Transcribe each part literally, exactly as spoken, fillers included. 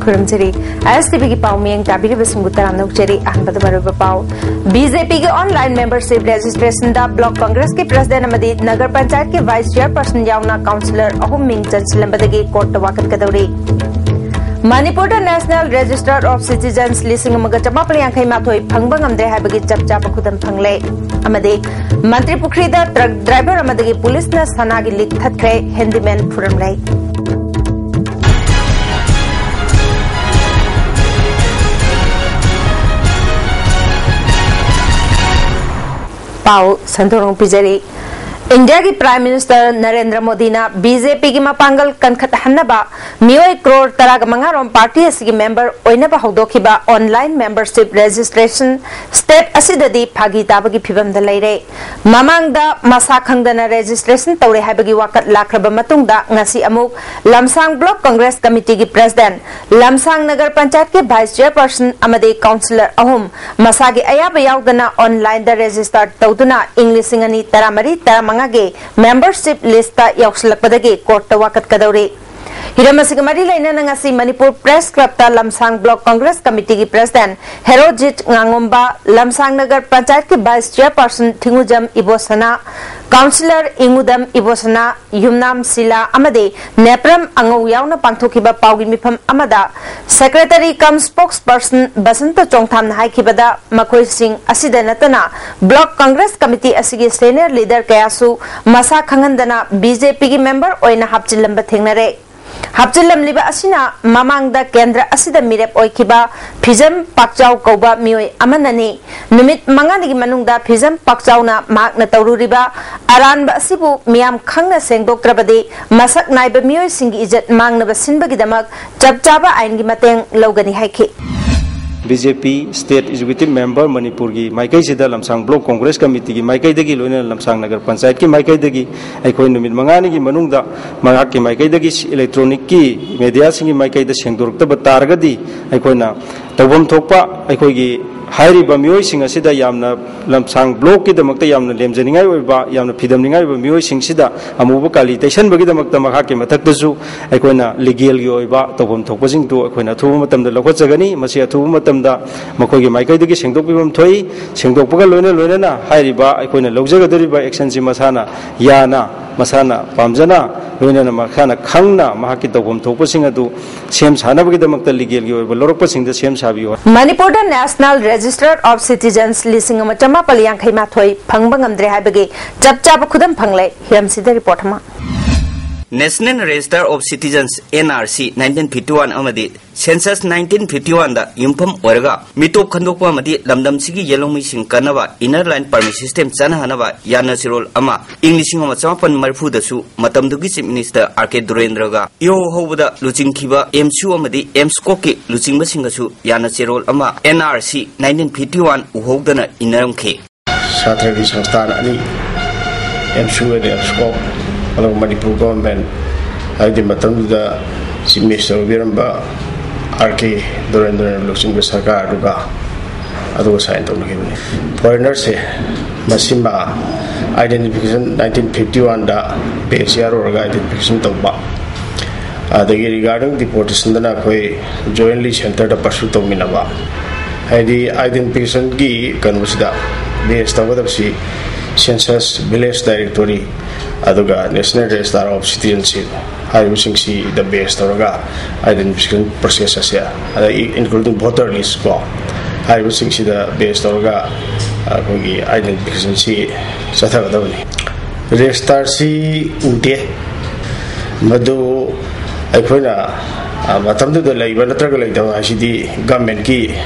ꯈꯨꯔꯨꯝꯖꯔꯤ꯫ ꯑꯦꯁ T ꯚꯤꯒꯤ ꯄꯥꯎ ꯃꯤꯠꯌꯦꯡ ꯇꯥꯕꯤꯔꯤꯕꯁꯤꯡꯕꯨ ꯇꯔꯥꯝꯅ ꯑꯣꯛꯆꯔꯤ꯫ ꯑꯍꯥꯟꯕꯗ ꯃꯔꯨꯑꯣꯏꯕ ꯄꯥꯎ꯫ ꯕꯤ ꯖꯦ ꯄꯤꯒꯤ online membership registrationꯗ block congressꯀꯤ president ꯑꯃꯗꯤ ꯅꯒꯔ ꯄꯟꯆꯥꯌꯠꯀꯤ vice chairperson ꯌꯥꯎꯅ councillor ꯑꯍꯨꯝ ꯃꯤꯡ ꯆꯟꯁꯤꯜꯂꯝꯕꯗꯒꯤ courtꯇ ꯋꯥꯀꯠꯀꯗꯧꯔꯤ꯫ ꯃꯅꯤꯄꯨꯔꯗ National Register of Citizens ꯂꯤꯁꯤꯡ ꯑꯃꯒ ꯆꯃꯥꯄꯜ ꯌꯥꯡꯈꯩ ꯃꯥꯊꯣꯏ ꯐꯪꯕ ꯉꯝꯗ꯭ꯔꯦ ꯍꯥꯏꯕꯒꯤ ꯆꯞ ꯆꯥꯕ ꯈꯨꯗꯝ ꯐꯪꯂꯦ꯫ ꯑꯃꯗꯤ ꯃꯟꯇ꯭ꯔꯤ ꯄꯨꯈ꯭ꯔꯤꯗ truck driver ꯑꯃꯗꯒꯤ ꯄꯨꯂꯤꯁꯅ ꯁꯅꯥꯒꯤ ꯂꯤꯛ ꯊꯠꯈ꯭ꯔꯦ, handyman ꯐꯨꯔꯝꯂꯦ꯫ ꯄꯥꯎ ꯁꯟꯗꯣꯛꯅ ꯄꯤꯖꯔꯤ꯫ ꯏꯟꯗꯤꯌꯥꯒꯤ Prime Minister ꯅꯔꯦꯟꯗ꯭ꯔ ꯃꯣꯗꯤꯅ ꯕꯤ ꯖꯦ ꯄꯤꯒꯤ ꯃꯄꯥꯡꯒꯜ ꯀꯟꯈꯠꯍꯟꯅꯕ ꯃꯤꯑꯣꯏ ꯀ꯭ꯔꯣꯔ ꯇꯔꯥꯒ ꯃꯉꯥ ꯔꯣꯝ party ꯑꯁꯤꯒꯤ member ꯑꯣꯏꯅꯕ ꯍꯧꯗꯣꯛꯈꯤꯕ online membership registration step ꯑꯁꯤꯗꯗꯤ ꯐꯥꯒꯤ ꯇꯥꯕꯒꯤ ꯐꯤꯚꯝꯗ ꯂꯩꯔꯦ꯫ ꯃꯃꯥꯡꯗ ꯃꯁꯥ ꯈꯪꯗꯅ registration ꯇꯧꯔꯦ ꯍꯥꯏꯕꯒꯤ ꯋꯥꯀꯠ ꯂꯥꯛꯈ꯭ꯔꯕ ꯃꯇꯨꯡꯗ ꯉꯁꯤ ꯑꯃꯨꯛ ꯂꯝꯁꯥꯡ Block Congress Committeeꯒꯤ president ꯂꯝꯁꯥꯡ ꯅꯒꯔ ꯄꯟꯆꯥꯌꯠꯀꯤ vice chairperson ꯑꯃꯗꯤ councillor ꯑꯍꯨꯝ ꯃꯁꯥꯒꯤ ꯑꯌꯥꯕ ꯌꯥꯎꯗꯅ onlineꯗ register ꯇꯧꯗꯨꯅ ꯏꯪ ꯂꯤꯁꯤꯡ ꯑꯅꯤ ꯇꯔꯥꯃꯔꯤ ꯇꯔꯥꯃꯉꯥꯒꯤ membership listꯇ ꯌꯥꯎꯁꯤꯜꯂꯛꯄꯗꯒꯤ courtꯇ ꯋꯥꯀꯠꯀꯗꯧꯔꯤ꯫ ꯍꯤꯔꯝ ꯑꯁꯤꯒ ꯃꯔꯤ ꯂꯩꯅꯅ ꯉꯁꯤ ꯃꯅꯤꯄꯨꯔ Press Clubꯇ ꯂꯝꯁꯥꯡ Block Congress Committeeꯒꯤ president ꯍꯦꯔꯣꯖꯤꯠ ꯉꯥꯉꯣꯝꯕ, ꯂꯝꯁꯥꯡ ꯅꯒꯔ ꯄꯟꯆꯥꯌꯠꯀꯤ vice chairperson ꯊꯤꯡꯉꯨꯖꯝ ꯏꯕꯣꯁꯅꯥ, councillor ꯏꯉꯨꯗꯝ ꯏꯕꯣꯁꯅꯥ, ꯌꯨꯝꯅꯥꯝ ꯁꯤꯂꯥ ꯑꯃꯗꯤ ꯅꯦꯄ꯭ꯔꯝ ꯑꯉꯧ ꯌꯥꯎꯅ ꯄꯥꯡꯊꯣꯛꯈꯤꯕ ꯄꯥꯎꯒꯤ ꯃꯤꯐꯝ ꯑꯃꯗ secretary cum spokesperson ꯕꯁꯟꯇ ꯆꯣꯡꯊꯥꯝꯅ ꯍꯥꯏꯈꯤꯕꯗ, ꯃꯈꯣꯏꯁꯤꯡ ꯑꯁꯤꯗ ꯅꯠꯇꯅ Block Congress Committee ꯑꯁꯤꯒꯤ senior leader ꯀꯌꯥꯁꯨ ꯃꯁꯥ ꯈꯪꯍꯟꯗꯅ ꯕꯤ ꯖꯦ ꯄꯤꯒꯤ member ꯑꯣꯏꯅ ꯍꯥꯞꯆꯤꯜꯂꯝꯕ ꯊꯦꯡꯅꯔꯦ꯫ ꯍꯥꯞꯆꯤꯜꯂꯝꯂꯤꯕ ꯑꯁꯤꯅ ꯃꯃꯥꯡꯗ ꯀꯦꯟꯗ꯭ꯔ ꯑꯁꯤꯗ ꯃꯤꯔꯦꯞ ꯑꯣꯏꯈꯤꯕ ꯐꯤꯖꯝ ꯄꯥꯛꯆꯥꯎ ꯀꯧꯕ ꯃꯤꯑꯣꯏ ꯑꯃꯅꯅꯤ꯫ ꯅꯨꯃꯤꯠ ꯃꯉꯥꯅꯤꯒꯤ ꯃꯅꯨꯡꯗ ꯐꯤꯖꯝ ꯄꯥꯛꯆꯥꯎꯅ ꯃꯍꯥꯛꯅ ꯇꯧꯔꯨꯔꯤꯕ ꯑꯔꯥꯟꯕ ꯑꯁꯤꯕꯨ ꯃꯤꯌꯥꯝ ꯈꯪꯅ ꯁꯦꯡꯗꯣꯛꯇ꯭ꯔꯕꯗꯤ ꯃꯁꯛ ꯅꯥꯏꯕ ꯃꯤꯑꯣꯏꯁꯤꯡꯒꯤ ꯏꯖꯠ ꯃꯥꯡꯅꯕ ꯁꯤꯟꯕꯒꯤꯗꯃꯛ ꯆꯞ ꯆꯥꯕ ꯑꯥꯏꯟꯒꯤ ꯃꯇꯦꯡ ꯂꯧꯒꯅꯤ ꯍꯥꯏꯈꯤ꯫ ꯕꯤ ꯖꯦ ꯄꯤ state executive member ꯃꯅꯤꯄꯨꯔꯒꯤ ꯃꯥꯏꯀꯩꯁꯤꯗ ꯂꯝꯁꯥꯡ Block Congress Committeeꯒꯤ ꯃꯥꯏꯀꯩꯗꯒꯤ ꯂꯣꯏꯅꯅ ꯂꯝꯁꯥꯡ ꯅꯒꯔ ꯄꯟꯆꯥꯌꯠꯀꯤ ꯃꯥꯏꯀꯩꯗꯒꯤ ꯑꯩꯈꯣꯏ ꯅꯨꯃꯤꯠ ꯃꯉꯥꯅꯤꯒꯤ ꯃꯅꯨꯡꯗ ꯃꯍꯥꯛꯀꯤ ꯃꯥꯏꯀꯩꯗꯒꯤ electronicꯀꯤ mediaꯁꯤꯡꯒꯤ ꯃꯥꯏꯀꯩꯗ ꯁꯦꯡꯗꯣꯔꯛꯇꯕ ꯇꯥꯔꯒꯗꯤ ꯑꯩꯈꯣꯏꯅ ꯇꯧꯐꯝ ꯊꯣꯛꯄ ꯑꯩꯈꯣꯏꯒꯤ ꯍꯥꯏꯔꯤꯕ ꯃꯤꯑꯣꯏꯁꯤꯡ ꯑꯁꯤꯗ ꯌꯥꯝꯅ ꯂꯝꯁꯥꯡ ꯕ꯭ꯂꯣꯛꯀꯤꯗꯃꯛꯇ ꯌꯥꯝꯅ ꯂꯦꯝꯖꯅꯤꯡꯉꯥꯏ ꯑꯣꯏꯕ, ꯌꯥꯝꯅ ꯐꯤꯗꯝꯅꯤꯡꯉꯥꯏ ꯑꯣꯏꯕ ꯃꯤꯑꯣꯏꯁꯤꯡꯁꯤꯗ ꯑꯃꯨꯕ ꯀꯥꯂꯤ ꯇꯩꯁꯟꯕꯒꯤꯗꯃꯛꯇ ꯃꯍꯥꯛꯀꯤ ꯃꯊꯛꯇꯁꯨ ꯑꯩꯈꯣꯏꯅ ꯂꯤꯒꯦꯜꯒꯤ ꯑꯣꯏꯕ ꯇꯧꯐꯝ ꯊꯣꯛꯄꯁꯤꯡꯗꯨ ꯑꯩꯈꯣꯏꯅ ꯑꯊꯨꯕ ꯃꯇꯝꯗ ꯂꯧꯈꯠꯆꯒꯅꯤ꯫ ꯃꯁꯤ ꯑꯊꯨꯕ ꯃꯇꯝꯗ ꯃꯈꯣꯏꯒꯤ ꯃꯥꯏꯀꯩꯗꯒꯤ ꯁꯦꯡꯗꯣꯛꯄꯤꯐꯝ ꯊꯣꯛꯏ꯫ ꯁꯦꯡꯗꯣꯛꯄꯒ ꯂꯣꯏꯅ ꯂꯣꯏꯅꯅ ꯍꯥꯏꯔꯤꯕ ꯑꯩꯈꯣꯏꯅ ꯂꯧꯖꯒꯗꯧꯔꯤꯕ ꯑꯦꯛꯁꯟꯁꯤ ꯃꯁꯥꯅ ꯌꯥꯅ, ꯃꯁꯥꯅ ꯄꯥꯝꯖꯅ, ꯂꯣꯏꯅꯅ ꯃꯁꯥꯅ ꯈꯪꯅ ꯃꯍꯥꯛꯀꯤ ꯇꯧꯐꯝ ꯊꯣꯛꯄꯁꯤꯡ ꯑꯗꯨ ꯁꯦꯝ ꯁꯥꯅꯕꯒꯤꯗꯃꯛꯇ ꯂꯤꯒꯦꯜꯒꯤ ꯑꯣꯏꯕ ꯂꯧꯔꯛꯄꯁꯤꯡꯗ ꯁꯦꯝ ꯁꯥꯕꯤꯌꯨ꯫ ꯃꯅꯤꯄꯨꯔꯗ National Register of Citizens ꯂꯤꯁꯤꯡ ꯑꯃ ꯆꯃꯥꯄꯜ ꯌꯥꯡꯈꯩ ꯃꯥꯊꯣꯏ ꯐꯪꯕ ꯉꯝꯗ꯭ꯔꯦ ꯍꯥꯏꯕꯒꯤ ꯆꯞ ꯆꯥꯕ ꯈꯨꯗꯝ ꯐꯪꯂꯦ꯫ ꯍꯤꯔꯝꯁꯤꯗ ꯔꯤꯄꯣꯔꯠ ꯑꯃ꯫ National Register of Citizens, N R C, nineteen fifty one ꯑꯃꯗꯤ Census nineteen fifty one ꯗ ꯌꯨꯝꯐꯝ ꯑꯣꯏꯔꯒ ꯃꯤꯇꯣꯞ ꯈꯟꯗꯣꯛꯄ ꯑꯃꯗꯤ ꯂꯝꯗꯝꯁꯤꯒꯤ ꯌꯦꯜꯍꯧꯃꯤꯁꯤꯡ ꯀꯟꯅꯕ Inner Line Permit System ꯆꯠꯅꯍꯟꯅꯕ ꯌꯥꯅ ꯆꯦꯔꯣꯜ ꯑꯃ ꯏꯪ ꯂꯤꯁꯤꯡ ꯑꯃ ꯆꯃꯥꯄꯜ ꯃꯔꯤꯐꯨꯗꯁꯨ ꯃꯇꯝꯗꯨꯒꯤ Chief Minister R K ꯗꯨꯔꯦꯟꯗ꯭ꯔꯒ ꯏꯍꯧ ꯍꯧꯕꯗ ꯂꯨꯆꯤꯡꯈꯤꯕ ꯑꯦꯝꯁꯨ ꯑꯃꯗꯤ ꯑꯦꯝꯁꯀꯣꯛꯀꯤ ꯂꯨꯆꯤꯡꯕꯁꯤꯡꯒꯁꯨ ꯌꯥꯅ ꯆꯦꯔꯣꯜ ꯑꯃ N R C nineteen fifty one ꯎꯍꯧꯗꯅ ꯏꯟꯅꯔꯝꯈꯤ꯫ ꯁꯥꯇ꯭ꯔꯒꯤ ꯁꯪꯁꯊꯥꯟ ꯑꯅꯤ, ꯑꯦꯝꯁꯨ ꯑꯃꯗꯤ ꯑꯦꯝꯁꯀꯣꯛ, ꯑꯗꯨꯒ ꯃꯅꯤꯄꯨꯔ ꯒꯣꯚꯔꯟꯃꯦꯟ, ꯍꯥꯏꯕꯗꯤ ꯃꯇꯝꯗꯨꯗ Chief Minister ꯑꯣꯏꯕꯤꯔꯝꯕ R K ꯗꯨꯔꯦꯟꯗ꯭ꯔꯅ ꯂꯨꯆꯤꯡꯕ ꯁꯔꯀꯥꯔꯗꯨꯒ ꯑꯗꯨꯒ ꯁꯥꯏꯟ ꯇꯧꯅꯈꯤꯕꯅꯤ꯫ ꯐꯣꯔꯦꯅꯔꯁꯦ ꯃꯁꯤꯃ identification nineteen fifty one ꯗ base ꯌꯥꯔꯨꯔꯒ identification ꯇꯧꯕ, ꯑꯗꯒꯤ regarding deportationꯗꯅ ꯑꯩꯈꯣꯏ jointly centreꯗ pursue ꯇꯧꯃꯤꯟꯅꯕ, ꯍꯥꯏꯗꯤ identificationꯒꯤ ꯀꯩꯅꯣꯁꯤꯗ base ꯇꯧꯒꯗꯕꯁꯤ Census, Village Directory, ꯑꯗꯨꯒ National Register of Citizenship ꯍꯥꯏꯔꯤꯕꯁꯤꯡꯁꯤꯗ base ꯇꯧꯔꯒ identification process ꯑꯁꯦ, ꯑꯗ including voter list ꯀꯣ, ꯍꯥꯏꯔꯤꯕꯁꯤꯡꯁꯤꯗ base ꯇꯧꯔꯒ ꯑꯩꯈꯣꯏꯒꯤ identificationꯁꯤ ꯆꯠꯊꯒꯗꯕꯅꯤ꯫ Registerꯁꯤ ꯎꯗꯦ, ꯃꯗꯨ ꯑꯩꯈꯣꯏꯅ, ꯑ, ꯃꯇꯝꯗꯨꯗ ꯂꯩꯕ ꯅꯠꯇ꯭ꯔꯒ ꯂꯩꯇꯕ ꯍꯥꯏꯁꯤꯗꯤ ꯒꯚꯔꯟꯃꯦꯟꯠꯀꯤ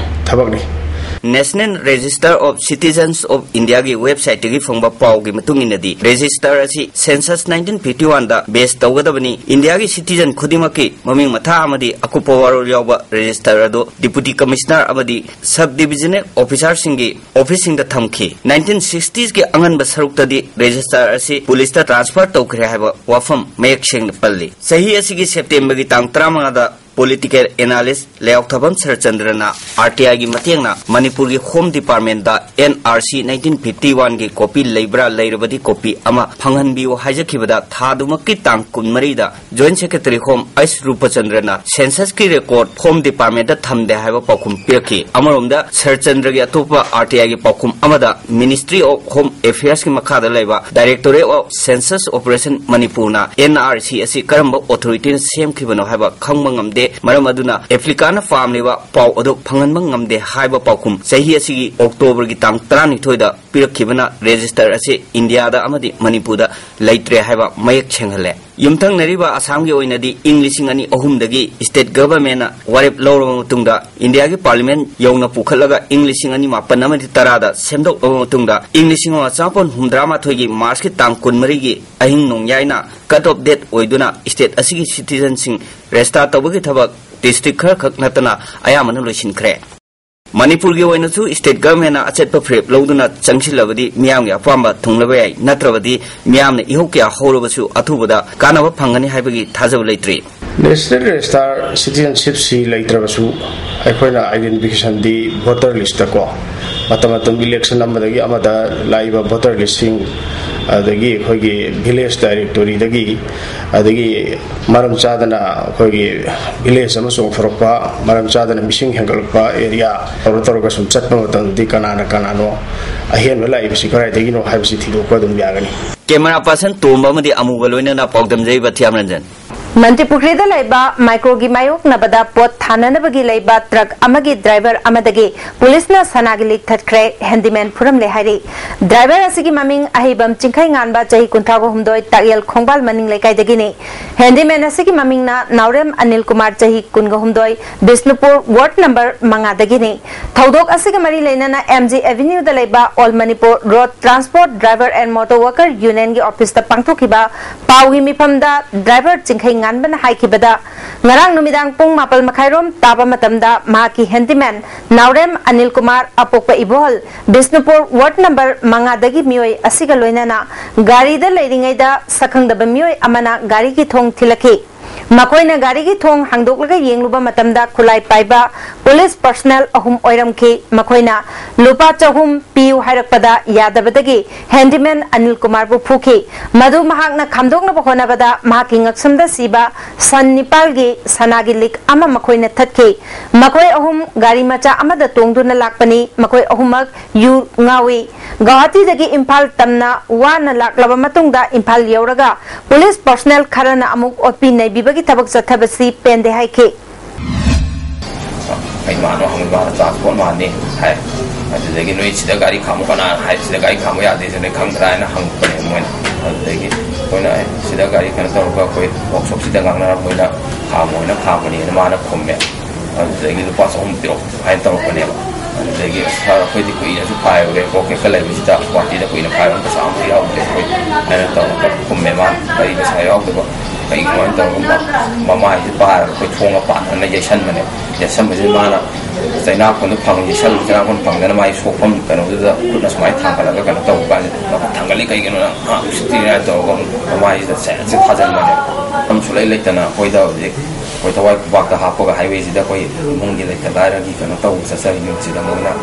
ꯊꯕꯛꯅꯤ꯫ National Register of Citizens of Indiaꯒꯤ websiteꯇꯒꯤ ꯐꯪꯕ ꯄꯥꯎꯒꯤ ꯃꯇꯨꯡ ꯏꯟꯅꯗꯤ, register ꯑꯁꯤ Census nineteen fifty oneꯗ base ꯇꯧꯒꯗꯕꯅꯤ꯫ ꯏꯟꯗꯤꯌꯥꯒꯤ citizen ꯈꯨꯗꯤꯡꯃꯛꯀꯤ ꯃꯃꯤꯡ ꯃꯊꯥ ꯑꯃꯗꯤ ꯑꯀꯨꯞꯄ ꯋꯥꯔꯣꯜ ꯌꯥꯎꯕ register ꯑꯗꯨ Deputy Commissioner ꯑꯃꯗꯤ Sub Divisional Officerꯁꯤꯡꯒꯤ officeꯁꯤꯡꯗ ꯊꯝꯈꯤ꯫ Nineteen sixtiesꯀꯤ ꯑꯉꯟꯕ ꯁꯔꯨꯛꯇꯗꯤ register ꯑꯁꯤ policeꯇ transfer ꯇꯧꯈ꯭ꯔꯦ ꯍꯥꯏꯕ ꯋꯥꯐꯝ ꯃꯌꯦꯛ ꯁꯦꯡꯅ ꯄꯜꯂꯤ꯫ ꯆꯍꯤ ꯑꯁꯤꯒꯤ Septemberꯒꯤ ꯇꯥꯡ ꯇꯔꯥꯃꯉꯥꯗ Political Analyst ꯂꯩꯌꯥꯎꯊꯕꯝ ꯁꯔꯠꯆꯟꯗ꯭ꯔꯅ ꯑꯥꯔ ꯇꯤ ꯑꯥꯏꯒꯤ ꯃꯇꯦꯡꯅ ꯃꯅꯤꯄꯨꯔꯒꯤ Home Departmentꯇ N R C nineteen fifty oneꯒꯤ copy ꯂꯩꯕ꯭ꯔꯥ, ꯂꯩꯔꯕꯗꯤ copy ꯑꯃ ꯐꯪꯍꯟꯕꯤꯌꯨ ꯍꯥꯏꯖꯈꯤꯕꯗ, ꯊꯥꯗꯨꯃꯛꯀꯤ ꯇꯥꯡ ꯀꯨꯟꯃꯔꯤꯗ Joint Secretary Home ꯑꯩꯁ ꯔꯨꯄꯆꯟꯗ꯭ꯔꯅ Censusꯀꯤ record Home Departmentꯇ ꯊꯝꯗꯦ ꯍꯥꯏꯕ ꯄꯥꯎꯈꯨꯝ ꯄꯤꯔꯛꯈꯤ꯫ ꯑꯃꯔꯣꯝꯗ ꯁꯔꯠꯆꯟꯗ꯭ꯔꯒꯤ ꯑꯇꯣꯞꯄ ꯑꯥꯔ ꯇꯤ ꯑꯥꯏꯒꯤ ꯄꯥꯎꯈꯨꯝ ꯑꯃꯗ Ministry of Home Affairsꯀꯤ ꯃꯈꯥꯗ ꯂꯩꯕ Directorate of Census Operation ꯃꯅꯤꯄꯨꯔꯅ N R C ꯑꯁꯤ ꯀꯔꯝꯕ authorityꯅ ꯁꯦꯝꯈꯤꯕꯅꯣ ꯍꯥꯏꯕ ꯈꯪꯕ ꯉꯝꯗꯦ꯫ ꯃꯔꯝ ꯑꯗꯨꯅ applicantꯅ ꯄꯥꯝꯂꯤꯕ ꯄꯥꯎ ꯑꯗꯨ ꯐꯪꯍꯟꯕ ꯉꯝꯗꯦ ꯍꯥꯏꯕ ꯄꯥꯎꯈꯨꯝ ꯆꯍꯤ ꯑꯁꯤꯒꯤ Octoberꯒꯤ ꯇꯥꯡ ꯇꯔꯥꯅꯤꯊꯣꯏꯗ ꯄꯤꯔꯛꯈꯤꯕꯅ register ꯑꯁꯤ ꯏꯟꯗꯤꯌꯥꯗ ꯑꯃꯗꯤ ꯃꯅꯤꯄꯨꯔꯗ ꯂꯩꯇ꯭ꯔꯦ ꯍꯥꯏꯕ ꯃꯌꯦꯛ ꯁꯦꯡꯍꯜꯂꯦ꯫ ꯌꯨꯝꯊꯪꯅꯔꯤꯕ ꯑꯁꯥꯝꯒꯤ ꯑꯣꯏꯅꯗꯤ ꯏꯪ ꯂꯤꯁꯤꯡ ꯑꯅꯤ ꯑꯍꯨꯝꯗꯒꯤ state governmentꯅ ꯋꯥꯔꯦꯞ ꯂꯧꯔꯕ ꯃꯇꯨꯡꯗ ꯏꯟꯗꯤꯌꯥꯒꯤ Parliament ꯌꯧꯅ ꯄꯨꯈꯠꯂꯒ ꯏꯪ ꯂꯤꯁꯤꯡ ꯑꯅꯤ ꯃꯥꯄꯟ ꯑꯃꯗꯤ ꯇꯔꯥꯗ ꯁꯦꯝꯗꯣꯛꯂꯕ ꯃꯇꯨꯡꯗ ꯏꯪ ꯂꯤꯁꯤꯡ ꯑꯃ ꯆꯥꯃꯥꯄꯟ ꯍꯨꯝꯗ꯭ꯔꯥ ꯃꯥꯊꯣꯏꯒꯤ Marchꯀꯤ ꯇꯥꯡ ꯀꯨꯟꯃꯔꯤꯒꯤ ꯑꯍꯤꯡ ꯅꯣꯡꯌꯥꯏꯅ cut off date ꯑꯣꯏꯗꯨꯅ state ꯑꯁꯤꯒꯤ citizenꯁꯤꯡ register ꯇꯧꯕꯒꯤ ꯊꯕꯛ district ꯈꯔꯈꯛ ꯅꯠꯇꯅ ꯑꯌꯥꯝꯕꯅ ꯂꯣꯏꯁꯤꯟꯈ꯭ꯔꯦ꯫ ꯃꯅꯤꯄꯨꯔꯒꯤ ꯑꯣꯏꯅꯁꯨ state governmentꯅ ꯑꯆꯦꯠꯄ ꯐꯤꯔꯦꯞ ꯂꯧꯗꯨꯅ ꯆꯪꯁꯤꯜꯂꯕꯗꯤ ꯃꯤꯌꯥꯝꯒꯤ ꯑꯄꯥꯝꯕ ꯊꯨꯡꯂꯕ ꯌꯥꯏ, ꯅꯠꯇ꯭ꯔꯕꯗꯤ ꯃꯤꯌꯥꯝꯅ ꯏꯍꯧ ꯀꯌꯥ ꯍꯧꯔꯕꯁꯨ ꯑꯊꯨꯕꯗ ꯀꯥꯟꯅꯕ ꯐꯪꯒꯅꯤ ꯍꯥꯏꯕꯒꯤ ꯊꯥꯖꯕ ꯂꯩꯇ꯭ꯔꯤ꯫ National Register citizenshipꯁꯤ ꯂꯩꯇ꯭ꯔꯕꯁꯨ ꯑꯩꯈꯣꯏꯅ identificationꯗꯤ voter listꯇꯀꯣ, ꯃꯇꯝ ꯃꯇꯝꯒꯤ election ꯑꯃꯗꯒꯤ ꯑꯃꯗ ꯂꯥꯛꯏꯕ voter listꯁꯤꯡ, ꯑꯗꯒꯤ ꯑꯩꯈꯣꯏꯒꯤ village directoryꯗꯒꯤ, ꯑꯗꯒꯤ ꯃꯔꯝ ꯆꯥꯗꯅ ꯑꯩꯈꯣꯏꯒꯤ village ꯑꯃ ꯆꯣꯡꯊꯣꯔꯛꯄ, ꯃꯔꯝ ꯆꯥꯗꯅ ꯃꯤꯁꯤꯡ ꯍꯦꯟꯒꯠꯂꯛꯄ area ꯇꯧꯔ ꯇꯧꯔꯒ ꯁꯨꯝ ꯆꯠꯄ ꯃꯇꯝꯗꯗꯤ ꯀꯅꯥꯅ ꯀꯅꯥꯅꯣ, ꯑꯍꯦꯟꯕ ꯂꯥꯛꯏꯕꯁꯤ ꯀꯗꯥꯏꯗꯒꯤꯅꯣ ꯍꯥꯏꯕꯁꯤ ꯊꯤꯗꯣꯛꯄ ꯑꯗꯨꯝ ꯌꯥꯒꯅꯤ꯫ Camera person ꯇꯣꯝꯕ ꯑꯃꯗꯤ ꯑꯃꯨꯒ ꯂꯣꯏꯅꯅ ꯄꯥꯎꯗꯝꯖꯔꯤꯕ ꯊꯤꯌꯥꯝ ꯔꯟꯖꯟ꯫ ꯃꯟꯇ꯭ꯔꯤꯄꯨꯈ꯭ꯔꯤꯗ ꯂꯩꯕ microꯒꯤ ꯃꯥꯌꯣꯛꯅꯕꯗ ꯄꯣꯠ ꯊꯥꯅꯅꯕꯒꯤ ꯂꯩꯕ truck ꯑꯃꯒꯤ driver ꯑꯃꯗꯒꯤ ꯄꯨꯂꯤꯁꯅ ꯁꯅꯥꯒꯤ ꯂꯤꯛ ꯊꯠꯈ꯭ꯔꯦ, handyman ꯐꯨꯔꯝꯂꯦ ꯍꯥꯏꯔꯤ꯫ Driver ꯑꯁꯤꯒꯤ ꯃꯃꯤꯡ ꯑꯍꯩꯕꯝ ꯆꯤꯡꯈꯩ ꯉꯥꯟꯕ, ꯆꯍꯤ ꯀꯨꯟꯊ꯭ꯔꯥ ꯍꯨꯝꯗꯣꯏ, ꯇꯥꯛꯌꯦꯜ ꯈꯣꯡꯕꯥꯜ ꯃꯅꯤꯡ ꯂꯩꯀꯥꯏꯗꯒꯤꯅꯤ꯫ Handyman ꯑꯁꯤꯒꯤ ꯃꯃꯤꯡꯅ ꯅꯥꯎꯔꯦꯝ ꯑꯅꯤꯜ ꯀꯨꯃꯥꯔ, ꯆꯍꯤ ꯀꯨꯟꯒ ꯍꯨꯝꯗꯣꯏ, ꯕꯤꯁꯅꯨꯄꯨꯔ ward number ꯃꯉꯥꯗꯒꯤꯅꯤ꯫ ꯊꯧꯗꯣꯛ ꯑꯁꯤꯒ ꯃꯔꯤ ꯂꯩꯅꯅ M G Avenueꯗ ꯂꯩꯕ All Manipur Road Transport Driver and Motor Worker Unionꯒꯤ officeꯇ ꯄꯥꯡꯊꯣꯛꯈꯤꯕ ꯄꯥꯎꯒꯤ ꯃꯤꯐꯝꯗ driver ꯆꯤꯡꯈꯩ ꯉꯥꯟꯕꯅ ꯍꯥꯏꯈꯤꯕꯗ, ꯉꯔꯥꯡ ꯅꯨꯃꯤꯗꯥꯡ ꯄꯨꯡ ꯃꯥꯄꯜ ꯃꯈꯥꯏꯔꯣꯝ ꯇꯥꯕ ꯃꯇꯝꯗ ꯃꯍꯥꯛꯀꯤ handyman ꯅꯥꯎꯔꯦꯝ ꯑꯅꯤꯜ ꯀꯨꯃꯥꯔ, ꯑꯄꯣꯛꯄ ꯏꯕꯣꯍꯜ, ꯕꯤꯁꯅꯨꯄꯨꯔ ward number ꯃꯉꯥꯗꯒꯤ ꯃꯤꯑꯣꯏ ꯑꯁꯤꯒ ꯂꯣꯏꯅꯅ ꯒꯥꯔꯤꯗ ꯂꯩꯔꯤꯉꯩꯗ ꯁꯛꯈꯪꯗꯕ ꯃꯤꯑꯣꯏ ꯑꯃꯅ ꯒꯥꯔꯤꯒꯤ ꯊꯣꯡ ꯊꯤꯜꯂꯛꯈꯤ꯫ ꯃꯈꯣꯏꯅ ꯒꯥꯔꯤꯒꯤ ꯊꯣꯡ ꯍꯥꯡꯗꯣꯛꯂꯒ ꯌꯦꯡꯂꯨꯕ ꯃꯇꯝꯗ ꯈꯨꯠꯂꯥꯏ ꯄꯥꯏꯕ ꯄꯨꯂꯤꯁ ꯄꯔꯁꯅꯦꯜ ꯑꯍꯨꯝ ꯑꯣꯏꯔꯝꯈꯤ꯫ ꯃꯈꯣꯏꯅ ꯂꯨꯄꯥ ꯆꯍꯨꯝ ꯄꯤꯌꯨ ꯍꯥꯏꯔꯛꯄꯗ ꯌꯥꯗꯕꯗꯒꯤ ꯍꯦꯟꯗꯤꯃꯦꯟ ꯑꯅꯤꯜ ꯀꯨꯃꯥꯔꯕꯨ ꯐꯨꯈꯤ꯫ ꯃꯗꯨ ꯃꯍꯥꯛꯅ ꯈꯥꯝꯗꯣꯛꯅꯕ ꯍꯣꯠꯅꯕꯗ ꯃꯍꯥꯛꯀꯤ ꯉꯛꯁꯝꯗ ꯁꯤꯕ ꯁꯟ ꯅꯤꯄꯥꯜꯒꯤ ꯁꯅꯥꯒꯤ ꯂꯤꯛ ꯑꯃ ꯃꯈꯣꯏꯅ ꯊꯠꯈꯤ꯫ ꯃꯈꯣꯏ ꯑꯍꯨꯝ ꯒꯥꯔꯤ ꯃꯆꯥ ꯑꯃꯗ ꯇꯣꯡꯗꯨꯅ ꯂꯥꯛꯄꯅꯤ꯫ ꯃꯈꯣꯏ ꯑꯍꯨꯝꯃꯛ ꯌꯨ ꯉꯥꯎꯏ꯫ ꯒꯧꯍꯥꯇꯤꯗꯒꯤ ꯏꯝꯐꯥꯜ ꯇꯝꯅ ꯋꯥꯅ ꯂꯥꯛꯂꯕ ꯃꯇꯨꯡꯗ ꯏꯝꯐꯥꯜ ꯌꯧꯔꯒ ꯄꯨꯂꯤꯁ ꯄꯔꯁꯅꯦꯜ ꯈꯔꯅ ꯑꯃꯨꯛ ꯑꯣꯠꯄꯤ ꯅꯩꯕꯤꯕꯒꯤ ꯊꯕꯛ ꯆꯠꯊꯕꯁꯤ ꯄꯦꯟꯗꯦ ꯍꯥꯏꯈꯤ꯫ ꯑꯩ ꯃꯥꯅ ꯍꯪꯕ ꯃꯥꯅ ꯇ꯭ꯔꯥꯟꯁꯄꯣꯔꯠ ꯃꯥꯟꯅꯤ ꯍꯥꯏ꯫ ꯑꯗꯨꯗꯒꯤ ꯅꯣꯏ ꯁꯤꯗ ꯒꯥꯔꯤ ꯈꯥꯝꯃꯨ ꯀꯅꯥꯅ ꯍꯥꯏ, ꯁꯤꯗ ꯒꯥꯔꯤ ꯈꯥꯝꯃꯨ ꯌꯥꯗꯦ ꯁꯤꯅ ꯈꯪꯗ꯭ꯔꯥ ꯍꯥꯏꯅ ꯍꯪꯉꯛꯄꯅꯦ ꯃꯣꯏꯅ꯫ ꯑꯗꯨꯗꯒꯤ ꯑꯩꯈꯣꯏꯅ "ꯑꯦ, ꯁꯤꯗ ꯒꯥꯔꯤ ꯀꯩꯅꯣ ꯇꯧꯔꯒ ꯑꯩꯈꯣꯏ ꯋꯥꯛꯁꯣꯞꯁꯤꯗ ꯉꯥꯡꯅꯔ ꯃꯣꯏꯅ ꯈꯥꯝꯃꯣ ꯍꯥꯏꯅ ꯈꯥꯝꯕꯅꯦꯅ" ꯃꯥꯅ ꯈꯨꯝꯃꯦ꯫ ꯑꯗꯨꯗꯒꯤ "ꯂꯨꯄꯥ ꯆꯍꯨꯝ ꯄꯤꯔꯛꯑꯣ" ꯍꯥꯏꯅ ꯇꯧꯔꯛꯄꯅꯦꯕ꯫ ꯑꯗꯨꯗꯒꯤ "ꯁꯥꯔ, ꯑꯩꯈꯣꯏꯗꯤ ꯀꯨꯏꯅꯁꯨ ꯐꯥꯏꯔꯨꯔꯦ, ꯄꯣꯀꯦꯠꯀ ꯂꯩꯕꯁꯤꯗ ꯒꯨꯍꯥꯇꯤꯗ ꯀꯨꯏꯅ ꯐꯥꯏꯕ ꯄꯩꯁꯥ ꯑꯝꯇ ꯌꯥꯎꯗ꯭ꯔꯦ ꯑꯩꯈꯣꯏ" ꯍꯥꯏꯅ ꯇꯧꯔꯒ ꯈꯨꯝꯃꯦ ꯃꯥꯅ꯫ "ꯀꯔꯤ ꯄꯩꯁꯥ ꯌꯥꯎꯗꯕ? ꯀꯩ ꯀꯃꯥꯏꯅ ꯇꯧꯔꯒ ꯃꯃꯥꯏꯁꯤ ꯄꯥꯏꯔꯒ ꯑꯩꯈꯣꯏ ꯊꯣꯡꯒ ꯄꯥꯟꯗꯅ ꯌꯩꯁꯟꯕꯅꯦ꯫ ꯌꯩꯁꯟꯕꯁꯤꯗ ꯃꯥꯅ ꯆꯩꯅꯥꯈꯣꯟꯗꯣ ꯐꯪꯉꯤ, ꯌꯩꯁꯜꯂꯨ ꯆꯩꯅꯥꯈꯣꯟ ꯐꯪꯗꯅ ꯃꯥꯒꯤ ꯁꯣꯛꯐꯝ ꯀꯩꯅꯣꯗꯨꯗ ꯈꯨꯠꯅ ꯁꯨꯃꯥꯏꯅ ꯊꯥꯡꯒꯠꯂꯒ ꯀꯩꯅꯣ ꯇꯧꯕ ꯀꯥꯟꯁꯤꯗ ꯊꯥꯡꯒꯠꯂꯤ ꯀꯩꯒꯤꯅꯣ ꯅꯪ ꯑꯥ ꯎꯁꯤꯠꯇ꯭ꯔꯤꯅꯦ" ꯍꯥꯏꯅ ꯇꯧꯔꯒ ꯑꯃꯨꯛ ꯃꯃꯥꯏꯁꯤꯗ ꯁꯦꯠꯁꯦ ꯊꯥꯖꯤꯟꯕꯅꯦ꯫ ꯃꯇꯝ ꯁꯨꯡꯂꯩ ꯂꯩꯇꯅ ꯑꯩꯈꯣꯏꯗ ꯍꯧꯖꯤꯛ ꯑꯩꯈꯣꯏ ꯊꯋꯥꯏ ꯈꯨꯕꯥꯛꯇ ꯍꯥꯞꯄꯒ ꯍꯥꯏꯋꯦꯁꯤꯗ ꯑꯩꯈꯣꯏ ꯏꯃꯨꯡꯒꯤ ꯂꯩꯇ ꯂꯥꯏꯔꯒꯤ ꯀꯩꯅꯣ ꯇꯧꯕ ꯆꯠꯆꯔꯤ ꯅꯨꯃꯤꯠꯁꯤꯗ ꯃꯣꯏꯅ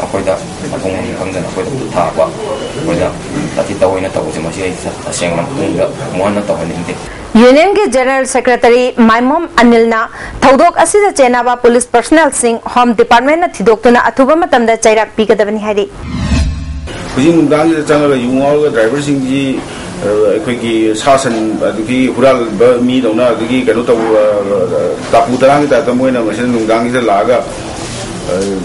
ꯑꯩꯈꯣꯏꯗ ꯃꯊꯣꯡ ꯃꯔꯝ ꯈꯪꯗꯅ ꯑꯩꯈꯣꯏꯗ ꯈꯨꯠ ꯊꯥꯕ, ꯑꯩꯈꯣꯏꯗ ꯇꯥꯊꯤ ꯇꯥꯑꯣꯏꯅ ꯇꯧꯕꯁꯦ ꯃꯁꯤ ꯑꯩ ꯇꯁꯦꯡꯅ ꯃꯇꯨꯡꯗ ꯑꯃꯨꯛ ꯍꯟꯅ ꯇꯧꯍꯟꯅꯤꯡꯗꯦ꯫ ꯌꯨꯅꯤꯌꯟꯒꯤ ꯖꯦꯅꯔꯦꯜ ꯁꯦꯀ꯭ꯔꯦꯇꯔꯤ ꯃꯥꯏꯃꯣꯝ ꯑꯅꯤꯜꯅ ꯊꯧꯗꯣꯛ ꯑꯁꯤꯗ ꯆꯦꯟꯅꯕ ꯄꯨꯂꯤꯁ ꯄꯔꯁꯅꯦꯜꯁꯤꯡ ꯍꯣꯝ ꯗꯤꯄꯥꯔꯠꯃꯦꯟꯅ ꯊꯤꯗꯣꯛꯇꯨꯅ ꯑꯊꯨꯕ ꯃꯇꯝꯗ ꯆꯩꯔꯥꯛ ꯄꯤꯒꯗꯕꯅꯤ ꯍꯥꯏꯔꯤ꯫ ꯍꯧꯖꯤꯛ ꯅꯨꯡꯗꯥꯡꯁꯤꯗ ꯆꯪꯉꯒ ꯌꯨ ꯉꯥꯎꯔꯒ ꯗ꯭ꯔꯥꯏꯚꯔꯁꯤꯡꯁꯤ ꯑꯩꯈꯣꯏꯒꯤ ꯁꯥ ꯁꯟ ꯑꯗꯨꯒꯤ ꯍꯨꯔꯥꯟꯕ ꯃꯤꯗꯧꯅ ꯑꯗꯨꯒꯤ ꯀꯩꯅꯣ ꯇꯧꯕ ꯇꯥꯄꯨ ꯇꯔꯥꯡꯒꯤ ꯇꯥꯏꯞꯇ ꯃꯣꯏꯅ ꯃꯁꯤꯗ ꯅꯨꯡꯗꯥꯡꯁꯤꯗ ꯂꯥꯛꯑꯒ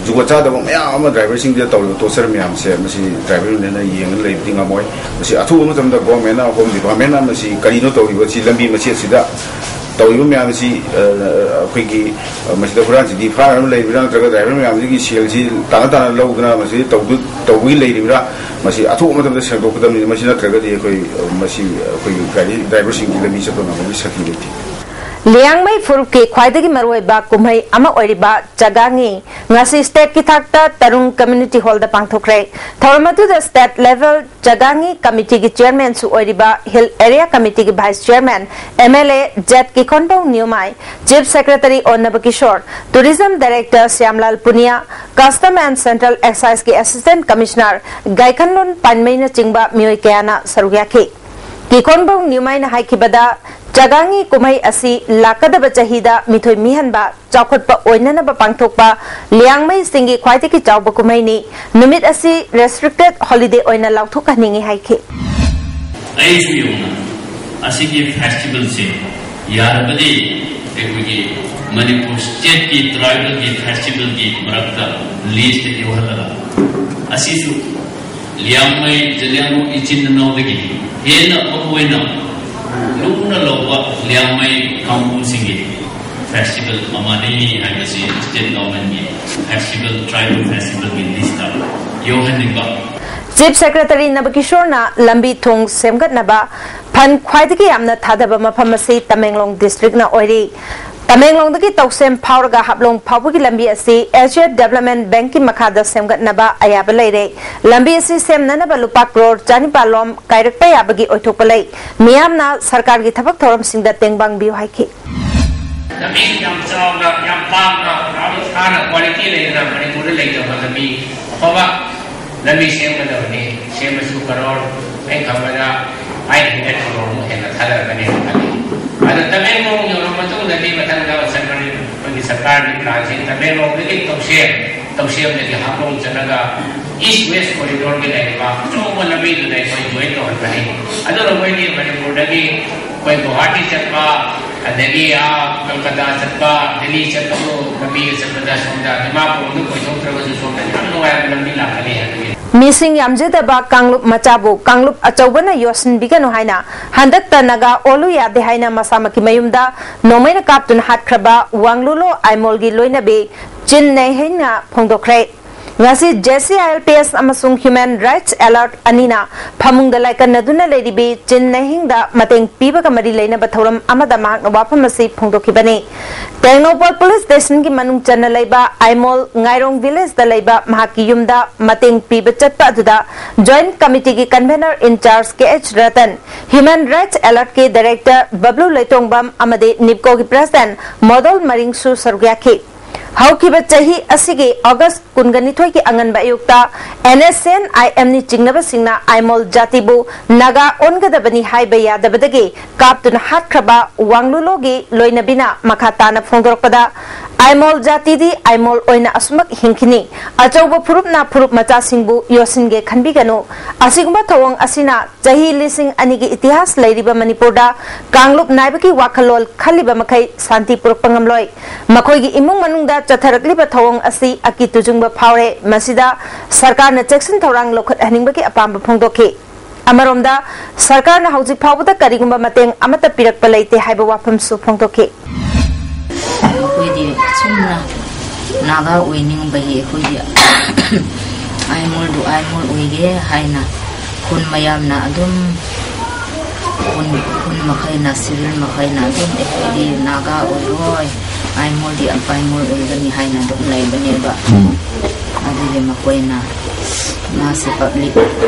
ꯖꯨꯒꯣꯠ ꯆꯥꯗꯕ ꯃꯌꯥꯝ ꯑꯃ ꯗ꯭ꯔꯥꯏꯚꯔꯁꯤꯡꯁꯤꯗ ꯇꯧꯔꯤꯕ ꯇꯣꯔꯆꯔ ꯃꯌꯥꯝꯁꯦ ꯃꯁꯤ ꯗ꯭ꯔꯥꯏꯚꯔ ꯌꯨꯅꯤꯌꯟꯅ ꯌꯦꯡꯉ ꯂꯩꯕꯗꯤ ꯉꯝꯃꯣꯏ꯫ ꯃꯁꯤ ꯑꯊꯨꯕ ꯃꯇꯝꯗ ꯒꯣꯔꯃꯦꯟꯅ, ꯍꯣꯝ ꯗꯤꯄꯥꯔꯠꯃꯦꯟꯅ ꯃꯁꯤ ꯀꯔꯤꯅꯣ ꯇꯧꯔꯤꯕꯁꯤ ꯂꯝꯕꯤ ꯃꯆꯦꯠꯁꯤꯗ ꯇꯧꯔꯤꯕ ꯃꯌꯥꯝ ꯑꯁꯤ ꯑꯩꯈꯣꯏꯒꯤ ꯃꯁꯤꯗ ꯍꯨꯔꯥꯟ ꯆꯤꯟꯊꯤ ꯐꯥꯅꯅꯕ ꯂꯩꯔꯤꯕ꯭ꯔꯥ ꯅꯠꯇ꯭ꯔꯒ ꯗ꯭ꯔꯥꯏꯚꯔ ꯃꯌꯥꯝꯁꯤꯒꯤ ꯁꯦꯜꯁꯤ ꯇꯥꯅ ꯇꯥꯅ ꯂꯧꯗꯅ ꯃꯁꯤ ꯇꯧꯕꯒꯤ ꯂꯩꯔꯤꯕ꯭ꯔꯥ? ꯃꯁꯤ ꯑꯊꯨꯕ ꯃꯇꯝꯗ ꯁꯦꯡꯗꯣꯛꯀꯗꯕꯅꯤ꯫ ꯃꯁꯤ ꯅꯠꯇ꯭ꯔꯒꯗꯤ ꯑꯩꯈꯣꯏ ꯃꯁꯤ ꯑꯩꯈꯣꯏꯒꯤ ꯒꯥꯔꯤ ꯗ꯭ꯔꯥꯏꯚꯔꯁꯤꯡꯒꯤ ꯂꯝꯕꯤ ꯆꯠꯄ ꯉꯝꯕꯒꯤ ꯁꯛꯇꯤ ꯂꯩꯇꯦ꯫ ꯂꯤꯌꯥꯡꯃꯩ ꯐꯨꯔꯨꯞꯀꯤ ꯈ꯭ꯋꯥꯏꯗꯒꯤ ꯃꯔꯨꯑꯣꯏꯕ ꯀꯨꯝꯍꯩ ꯑꯃ ꯑꯣꯏꯔꯤꯕ ꯆꯥꯒꯥꯡꯉꯤ ꯉꯁꯤ state ꯀꯤ ꯊꯥꯛꯇ ꯇꯔꯨꯡ community hall ꯗ ꯄꯥꯡꯊꯣꯛꯈ꯭ꯔꯦ꯫ ꯊꯧꯔꯝ ꯑꯗꯨꯗ state level ꯆꯥꯒꯥꯡꯉꯤ committee ꯒꯤ chairman ꯁꯨ ꯑꯣꯏꯔꯤꯕ Hill Area Committee ꯒꯤ vice chairman, M L A Z ꯀꯤꯈꯣꯟꯕꯧ ꯅ꯭ꯌꯨꯃꯥꯏ, chief secretary ꯑꯣ ꯅꯕꯀꯤꯁꯣꯔ, tourism director ꯁ꯭ꯌꯥꯝꯂꯥꯜ Punia, custom and central excise ꯀꯤ assistant commissioner ꯒꯥꯏꯈꯟꯂꯣꯟ ꯄꯥꯟꯃꯩꯅꯆꯤꯡꯕ ꯃꯤꯑꯣꯏ ꯀꯌꯥꯅ ꯁꯔꯨꯛ ꯌꯥꯈꯤ꯫ ꯀꯤꯈꯣꯟꯕꯧ ꯅ꯭ꯌꯨꯃꯥꯏꯅ ꯍꯥꯏꯈꯤꯕꯗ, ꯆꯥꯒꯥꯡꯉꯤ ꯀꯨꯝꯍꯩ ꯑꯁꯤ ꯂꯥꯛꯀꯗꯕ ꯆꯍꯤꯗ ꯃꯤꯊꯣꯏ ꯃꯤꯍꯟꯕ, ꯆꯥꯎꯈꯠꯄ ꯑꯣꯏꯅꯅꯕ ꯄꯥꯡꯊꯣꯛꯄ ꯂꯤꯌꯥꯡꯃꯩꯁꯤꯡꯒꯤ ꯈ꯭ꯋꯥꯏꯗꯒꯤ ꯆꯥꯎꯕ ꯀꯨꯝꯍꯩꯅꯤ꯫ ꯅꯨꯃꯤꯠ ꯑꯁꯤ restricted holiday ꯑꯣꯏꯅ ꯂꯥꯎꯊꯣꯛꯍꯟꯅꯤꯡꯏ ꯍꯥꯏꯈꯤ꯫ ꯑꯩꯁꯨ ꯌꯧꯅ ꯑꯁꯤꯒꯤ festival ꯁꯦ ꯌꯥꯔꯕꯗꯤ ꯑꯩꯈꯣꯏꯒꯤ ꯃꯅꯤꯄꯨꯔ state ꯀꯤ tribal ꯒꯤ festival ꯒꯤ ꯃꯔꯛꯇ list ꯇ ꯌꯧꯍꯜꯂꯒ ꯑꯁꯤꯁꯨ ꯂꯤꯌꯥꯡꯃꯩ ꯖꯂꯤꯌꯥꯡꯔꯣꯡ ꯏꯆꯤꯟ ꯏꯅꯥꯎꯗꯒꯤ ꯍꯦꯟꯅ ꯃꯔꯨꯑꯣꯏꯅ ꯂꯨꯅ ꯂꯧꯕ ꯂꯤꯌꯥꯡꯃꯩ ꯀꯥꯡꯕꯨꯁꯤꯡꯒꯤ festival ꯑꯃꯅꯤ ꯍꯥꯏꯕꯁꯤ state government ꯀꯤ festival, tribal festival ꯒꯤ list ꯇ ꯌꯧꯍꯟꯅꯤꯡꯕ꯫ Chief Secretary ꯅꯕꯀꯤꯁꯣꯔꯅ ꯂꯝꯕꯤ ꯊꯣꯡ ꯁꯦꯝꯒꯠꯅꯕ fund ꯈ꯭ꯋꯥꯏꯗꯒꯤ ꯌꯥꯝꯅ ꯊꯥꯗꯕ ꯃꯐꯝ ꯑꯁꯤ ꯇꯃꯦꯡꯂꯣꯡ district ꯅ ꯑꯣꯏꯔꯤ꯫ ꯇꯃꯦꯡꯂꯣꯡꯗꯒꯤ ꯇꯧꯁꯦꯝ ꯐꯥꯎꯔꯒ ꯍꯥꯐꯂꯣꯡ ꯐꯥꯎꯕꯒꯤ ꯂꯝꯕꯤ ꯑꯁꯤ Asia Development Bank ꯀꯤ ꯃꯈꯥꯗ ꯁꯦꯝꯒꯠꯅꯕ ꯑꯌꯥꯕ ꯂꯩꯔꯦ꯫ ꯂꯝꯕꯤ ꯑꯁꯤ ꯁꯦꯝꯅꯅꯕ ꯂꯨꯄꯥ ꯀ꯭ꯔꯣꯔ ꯆꯥꯅꯤꯄꯥꯜ ꯂꯣꯝ ꯀꯥꯏꯔꯛꯄ ꯌꯥꯕꯒꯤ ꯑꯣꯏꯊꯣꯛꯄ ꯂꯩ꯫ ꯃꯤꯌꯥꯝꯅ ꯁꯔꯀꯥꯔꯒꯤ ꯊꯕꯛ ꯊꯧꯔꯝꯁꯤꯡꯗ ꯇꯦꯡꯕꯥꯡꯕꯤꯌꯨ ꯍꯥꯏꯈꯤ꯫ ꯂꯝꯕꯤ ꯌꯥꯝ ꯆꯥꯎꯅ, ꯌꯥꯝ ꯄꯥꯛꯅ, ꯌꯥꯝ ꯊꯥꯅ quality ꯂꯩꯗꯅ ꯃꯅꯤꯄꯨꯔꯗ ꯂꯩꯇꯕ ꯂꯝꯕꯤ ꯑꯐꯕ ꯂꯝꯕꯤ ꯁꯦꯝꯒꯗꯕꯅꯤ꯫ ꯁꯦꯝꯕꯁꯨ ꯀꯔꯣꯔ, ꯑꯩ ꯈꯪꯕꯗ five hundred ꯀꯔꯣꯔꯃꯨꯛ ꯍꯦꯟꯅ ꯊꯥꯗꯔꯛꯀꯅꯤ ꯍꯥꯏꯅ ꯈꯜꯂꯤ꯫ ꯑꯗꯣ ꯇꯃꯦꯡꯂꯣꯡ ꯌꯧꯔꯕ ꯃꯇꯨꯡꯗꯗꯤ ꯃꯊꯪꯗ ꯁꯔꯀꯥꯔ, ꯑꯩꯈꯣꯏꯒꯤ ꯁꯔꯀꯥꯔꯒꯤ ꯄ꯭ꯂꯥꯟꯁꯤ ꯇꯃꯦꯡꯂꯣꯡꯗꯒꯤ ꯇꯧꯁꯦꯝ, ꯇꯧꯁꯦꯝꯗꯒꯤ ꯍꯥꯐꯂꯣꯡ ꯆꯠꯂꯒ East West corridor ꯒꯤ ꯂꯩꯔꯤꯕ ꯑꯆꯧꯕ ꯂꯝꯕꯤꯗꯨꯗ ꯑꯩꯈꯣꯏ join ꯇꯧꯍꯟꯒꯅꯤ꯫ ꯑꯗꯨꯅ ꯃꯣꯏꯗꯤ ꯃꯅꯤꯄꯨꯔꯗꯒꯤ ꯑꯩꯈꯣꯏ ꯒꯨꯋꯥꯍꯥꯇꯤ ꯆꯠꯄ, ꯑꯗꯒꯤ ꯑꯥ ꯀꯜꯀꯇꯥ ꯆꯠꯄ, ꯗꯤꯜꯂꯤ ꯆꯠꯄꯗꯣ ꯂꯝꯕꯤꯗ ꯆꯠꯄꯗ ꯁꯣꯝꯗ ꯗꯤꯃꯥꯄꯨꯔꯗ ꯀꯣꯏꯊꯣꯛꯇ꯭ꯔꯒꯁꯨ ꯁꯣꯝꯗ ꯌꯥꯝ ꯅꯨꯡꯉꯥꯏꯕ ꯂꯝꯕꯤ ꯂꯥꯛꯀꯅꯤ ꯍꯥꯏꯕꯒꯤ꯫ ꯃꯤꯁꯤꯡ ꯌꯥꯝꯖꯗꯕ ꯀꯥꯡꯂꯨꯞ ꯃꯆꯥꯕꯨ ꯀꯥꯡꯂꯨꯞ ꯑꯆꯧꯕꯅ ꯌꯣꯠꯁꯤꯟꯕꯤꯒꯅꯨ ꯍꯥꯏꯅ ꯍꯟꯗꯛꯇ ꯅꯥꯒꯥ ꯑꯣꯜꯂꯨ ꯌꯥꯗꯦ ꯍꯥꯏꯅ ꯃꯁꯥꯃꯛꯀꯤ ꯃꯌꯨꯝꯗ ꯅꯣꯡꯃꯩꯅ ꯀꯥꯞꯇꯨꯅ ꯍꯥꯠꯈ꯭ꯔꯕ ꯋꯥꯡꯂꯨꯂꯣ ꯑꯥꯏꯃꯣꯜꯒꯤ ꯂꯣꯏꯅꯕꯤ ꯆꯤꯟ ꯅꯩꯍꯩꯅ ꯐꯣꯡꯗꯣꯛꯈ꯭ꯔꯦ꯫ ꯉꯁꯤ J C I L P S ꯑꯃꯁꯨꯡ ꯍ꯭ꯌꯨꯃꯦꯟ ꯔꯥꯏꯠꯁ ꯑꯦꯂꯔꯠ ꯑꯅꯤꯅ ꯐꯃꯨꯡꯗ ꯂꯥꯏꯀꯟꯅꯗꯨꯅ ꯂꯩꯔꯤꯕꯤ ꯆꯤꯟ ꯅꯍꯤꯡꯗ ꯃꯇꯦꯡ ꯄꯤꯕꯒ ꯃꯔꯤ ꯂꯩꯅꯕ ꯊꯧꯔꯝ ꯑꯃꯗ ꯃꯍꯥꯛꯅ ꯋꯥꯐꯝ ꯑꯁꯤ ꯐꯣꯡꯗꯣꯛꯈꯤꯕꯅꯤ꯫ ꯇꯦꯡꯅꯧꯄꯜ ꯄꯨꯂꯤꯁ ꯁ꯭ꯇꯦꯁꯟꯒꯤ ꯃꯅꯨꯡ ꯆꯟꯅ ꯂꯩꯕ ꯑꯥꯏꯃꯣꯜ ꯉꯥꯏꯔꯣꯡ ꯚꯤꯂꯦꯖꯇ ꯂꯩꯕ ꯃꯍꯥꯛꯀꯤ ꯌꯨꯝꯗ ꯃꯇꯦꯡ ꯄꯤꯕ ꯆꯠꯄ ꯑꯗꯨꯗ ꯖꯣꯏꯟꯠ ꯀꯃꯤꯇꯤꯒꯤ convener in charge K H Ratan, human rights ꯑꯦꯂꯔꯠꯀꯤ ꯗꯥꯏꯔꯦꯛꯇꯔ ꯕꯕ꯭ꯂꯨ ꯂꯩꯇꯣꯡꯕꯝ ꯑꯃꯗꯤ ꯅꯤꯞꯀꯣꯒꯤ ꯄ꯭ꯔꯦꯁꯤꯗꯦꯟꯠ ꯃꯣꯗꯣꯜ ꯃꯔꯤꯡꯁꯨ ꯁꯔꯨꯛ ꯌꯥꯈꯤ꯫ ꯍꯧꯈꯤꯕ ꯆꯍꯤ ꯑꯁꯤꯒꯤ ꯑꯣꯒꯁ꯭ꯠ ꯀꯨꯟꯒ ꯅꯤꯊꯣꯏꯒꯤ ꯑꯉꯟꯕ ꯑꯌꯨꯛꯇ ꯑꯦꯟ ꯑꯦꯁ ꯑꯦꯟ ꯑꯥꯏ ꯑꯦꯝꯅꯤ ꯆꯤꯡꯅꯕꯁꯤꯡꯅ ꯑꯥꯏꯃꯣꯜ ꯖꯥꯇꯤꯕꯨ ꯅꯥꯒꯥ ꯑꯣꯟꯒꯗꯕꯅꯤ ꯍꯥꯏꯕ ꯌꯥꯗꯕꯗꯒꯤ ꯀꯥꯞꯇꯨꯅ ꯍꯥꯠꯈ꯭ꯔꯕ ꯋꯥꯡꯂꯨꯂꯣꯒꯤ ꯂꯣꯏꯅꯕꯤꯅ ꯃꯈꯥ ꯇꯥꯅ ꯐꯣꯡꯗꯣꯔꯛꯄꯗ, ꯑꯥꯏꯃꯣꯜ ꯖꯥꯇꯤꯗꯤ ꯑꯥꯏꯃꯣꯜ ꯑꯣꯏꯅ ꯑꯁꯨꯃꯛ ꯍꯤꯡꯈꯤꯅꯤ꯫ ꯑꯆꯧꯕ ꯐꯨꯔꯨꯞꯅ ꯐꯨꯔꯨꯞ ꯃꯆꯥꯁꯤꯡꯕꯨ ꯌꯣꯠꯁꯤꯟꯒꯦ ꯈꯟꯕꯤꯒꯅꯨ꯫ ꯑꯁꯤꯒꯨꯝꯕ ꯊꯧꯑꯣꯡ ꯑꯁꯤꯅ ꯆꯍꯤ ꯂꯤꯁꯤꯡ ꯑꯅꯤꯒꯤ ꯏꯇꯤꯍꯥꯁ ꯂꯩꯔꯤꯕ ꯃꯅꯤꯄꯨꯔꯗ ꯀꯥꯡꯂꯨꯞ ꯅꯥꯏꯕꯒꯤ ꯋꯥꯈꯜꯂꯣꯟ ꯈꯜꯂꯤꯕ ꯃꯈꯩ ꯁꯥꯟꯇꯤ ꯄꯨꯔꯛꯄ ꯉꯝꯂꯣꯏ꯫ ꯃꯈꯣꯏꯒꯤ ꯏꯃꯨꯡ ꯃꯅꯨꯡꯗ ꯆꯠꯊꯔꯛꯂꯤꯕ ꯊꯧꯑꯣꯡ ꯑꯁꯤ ꯑꯀꯤ ꯇꯨꯖꯨꯡꯕ ꯐꯥꯎꯔꯦ꯫ ꯃꯁꯤꯗ ꯁꯔꯀꯥꯔꯅ ꯆꯦꯛꯁꯤꯟ ꯊꯧꯔꯥꯡ ꯂꯧꯈꯠꯍꯟꯅꯤꯡꯕꯒꯤ ꯑꯄꯥꯝꯕ ꯐꯣꯡꯗꯣꯛꯈꯤ꯫ ꯑꯃꯔꯣꯝꯗ, ꯁꯔꯀꯥꯔꯅ ꯍꯧꯖꯤꯛ ꯐꯥꯎꯕꯗ ꯀꯔꯤꯒꯨꯝꯕ ꯃꯇꯦꯡ ꯑꯃꯠꯇ ꯄꯤꯔꯛꯄ ꯂꯩꯇꯦ ꯍꯥꯏꯕ ꯋꯥꯐꯝꯁꯨ ꯐꯣꯡꯗꯣꯛꯈꯤ꯫ ꯑꯩꯈꯣꯏꯗꯤ ꯁꯨꯝꯅ ꯅꯥꯒꯥ ꯑꯣꯏꯅꯤꯡꯕꯒꯤ ꯑꯩꯈꯣꯏꯗꯤ ꯑꯥꯏꯃꯣꯜꯗꯨ ꯑꯥꯏꯃꯣꯜ ꯑꯣꯏꯒꯦ ꯍꯥꯏꯅ ꯈꯨꯟ ꯃꯌꯥꯝꯅ ꯑꯗꯨꯝ, ꯈꯨꯟ, ꯈꯨꯟ ꯃꯈꯩꯅ, ꯁꯤꯚꯤꯜ ꯃꯈꯩꯅ ꯑꯗꯨꯝ ꯑꯩꯈꯣꯏꯗꯤ ꯅꯥꯒꯥ ꯑꯣꯏꯔꯣꯏ, ꯑꯥꯏꯃꯣꯜꯗꯤ ꯑꯥꯏꯃꯣꯜ ꯑꯣꯏꯒꯅꯤ ꯍꯥꯏꯅ ꯑꯗꯨꯝ ꯂꯩꯕꯅꯦꯕ꯫ ꯎꯝ꯫ ꯑꯗꯨꯒꯤ ꯃꯈꯣꯏꯅ ꯃꯥꯁꯦ ꯄꯕ꯭ꯂꯤꯛ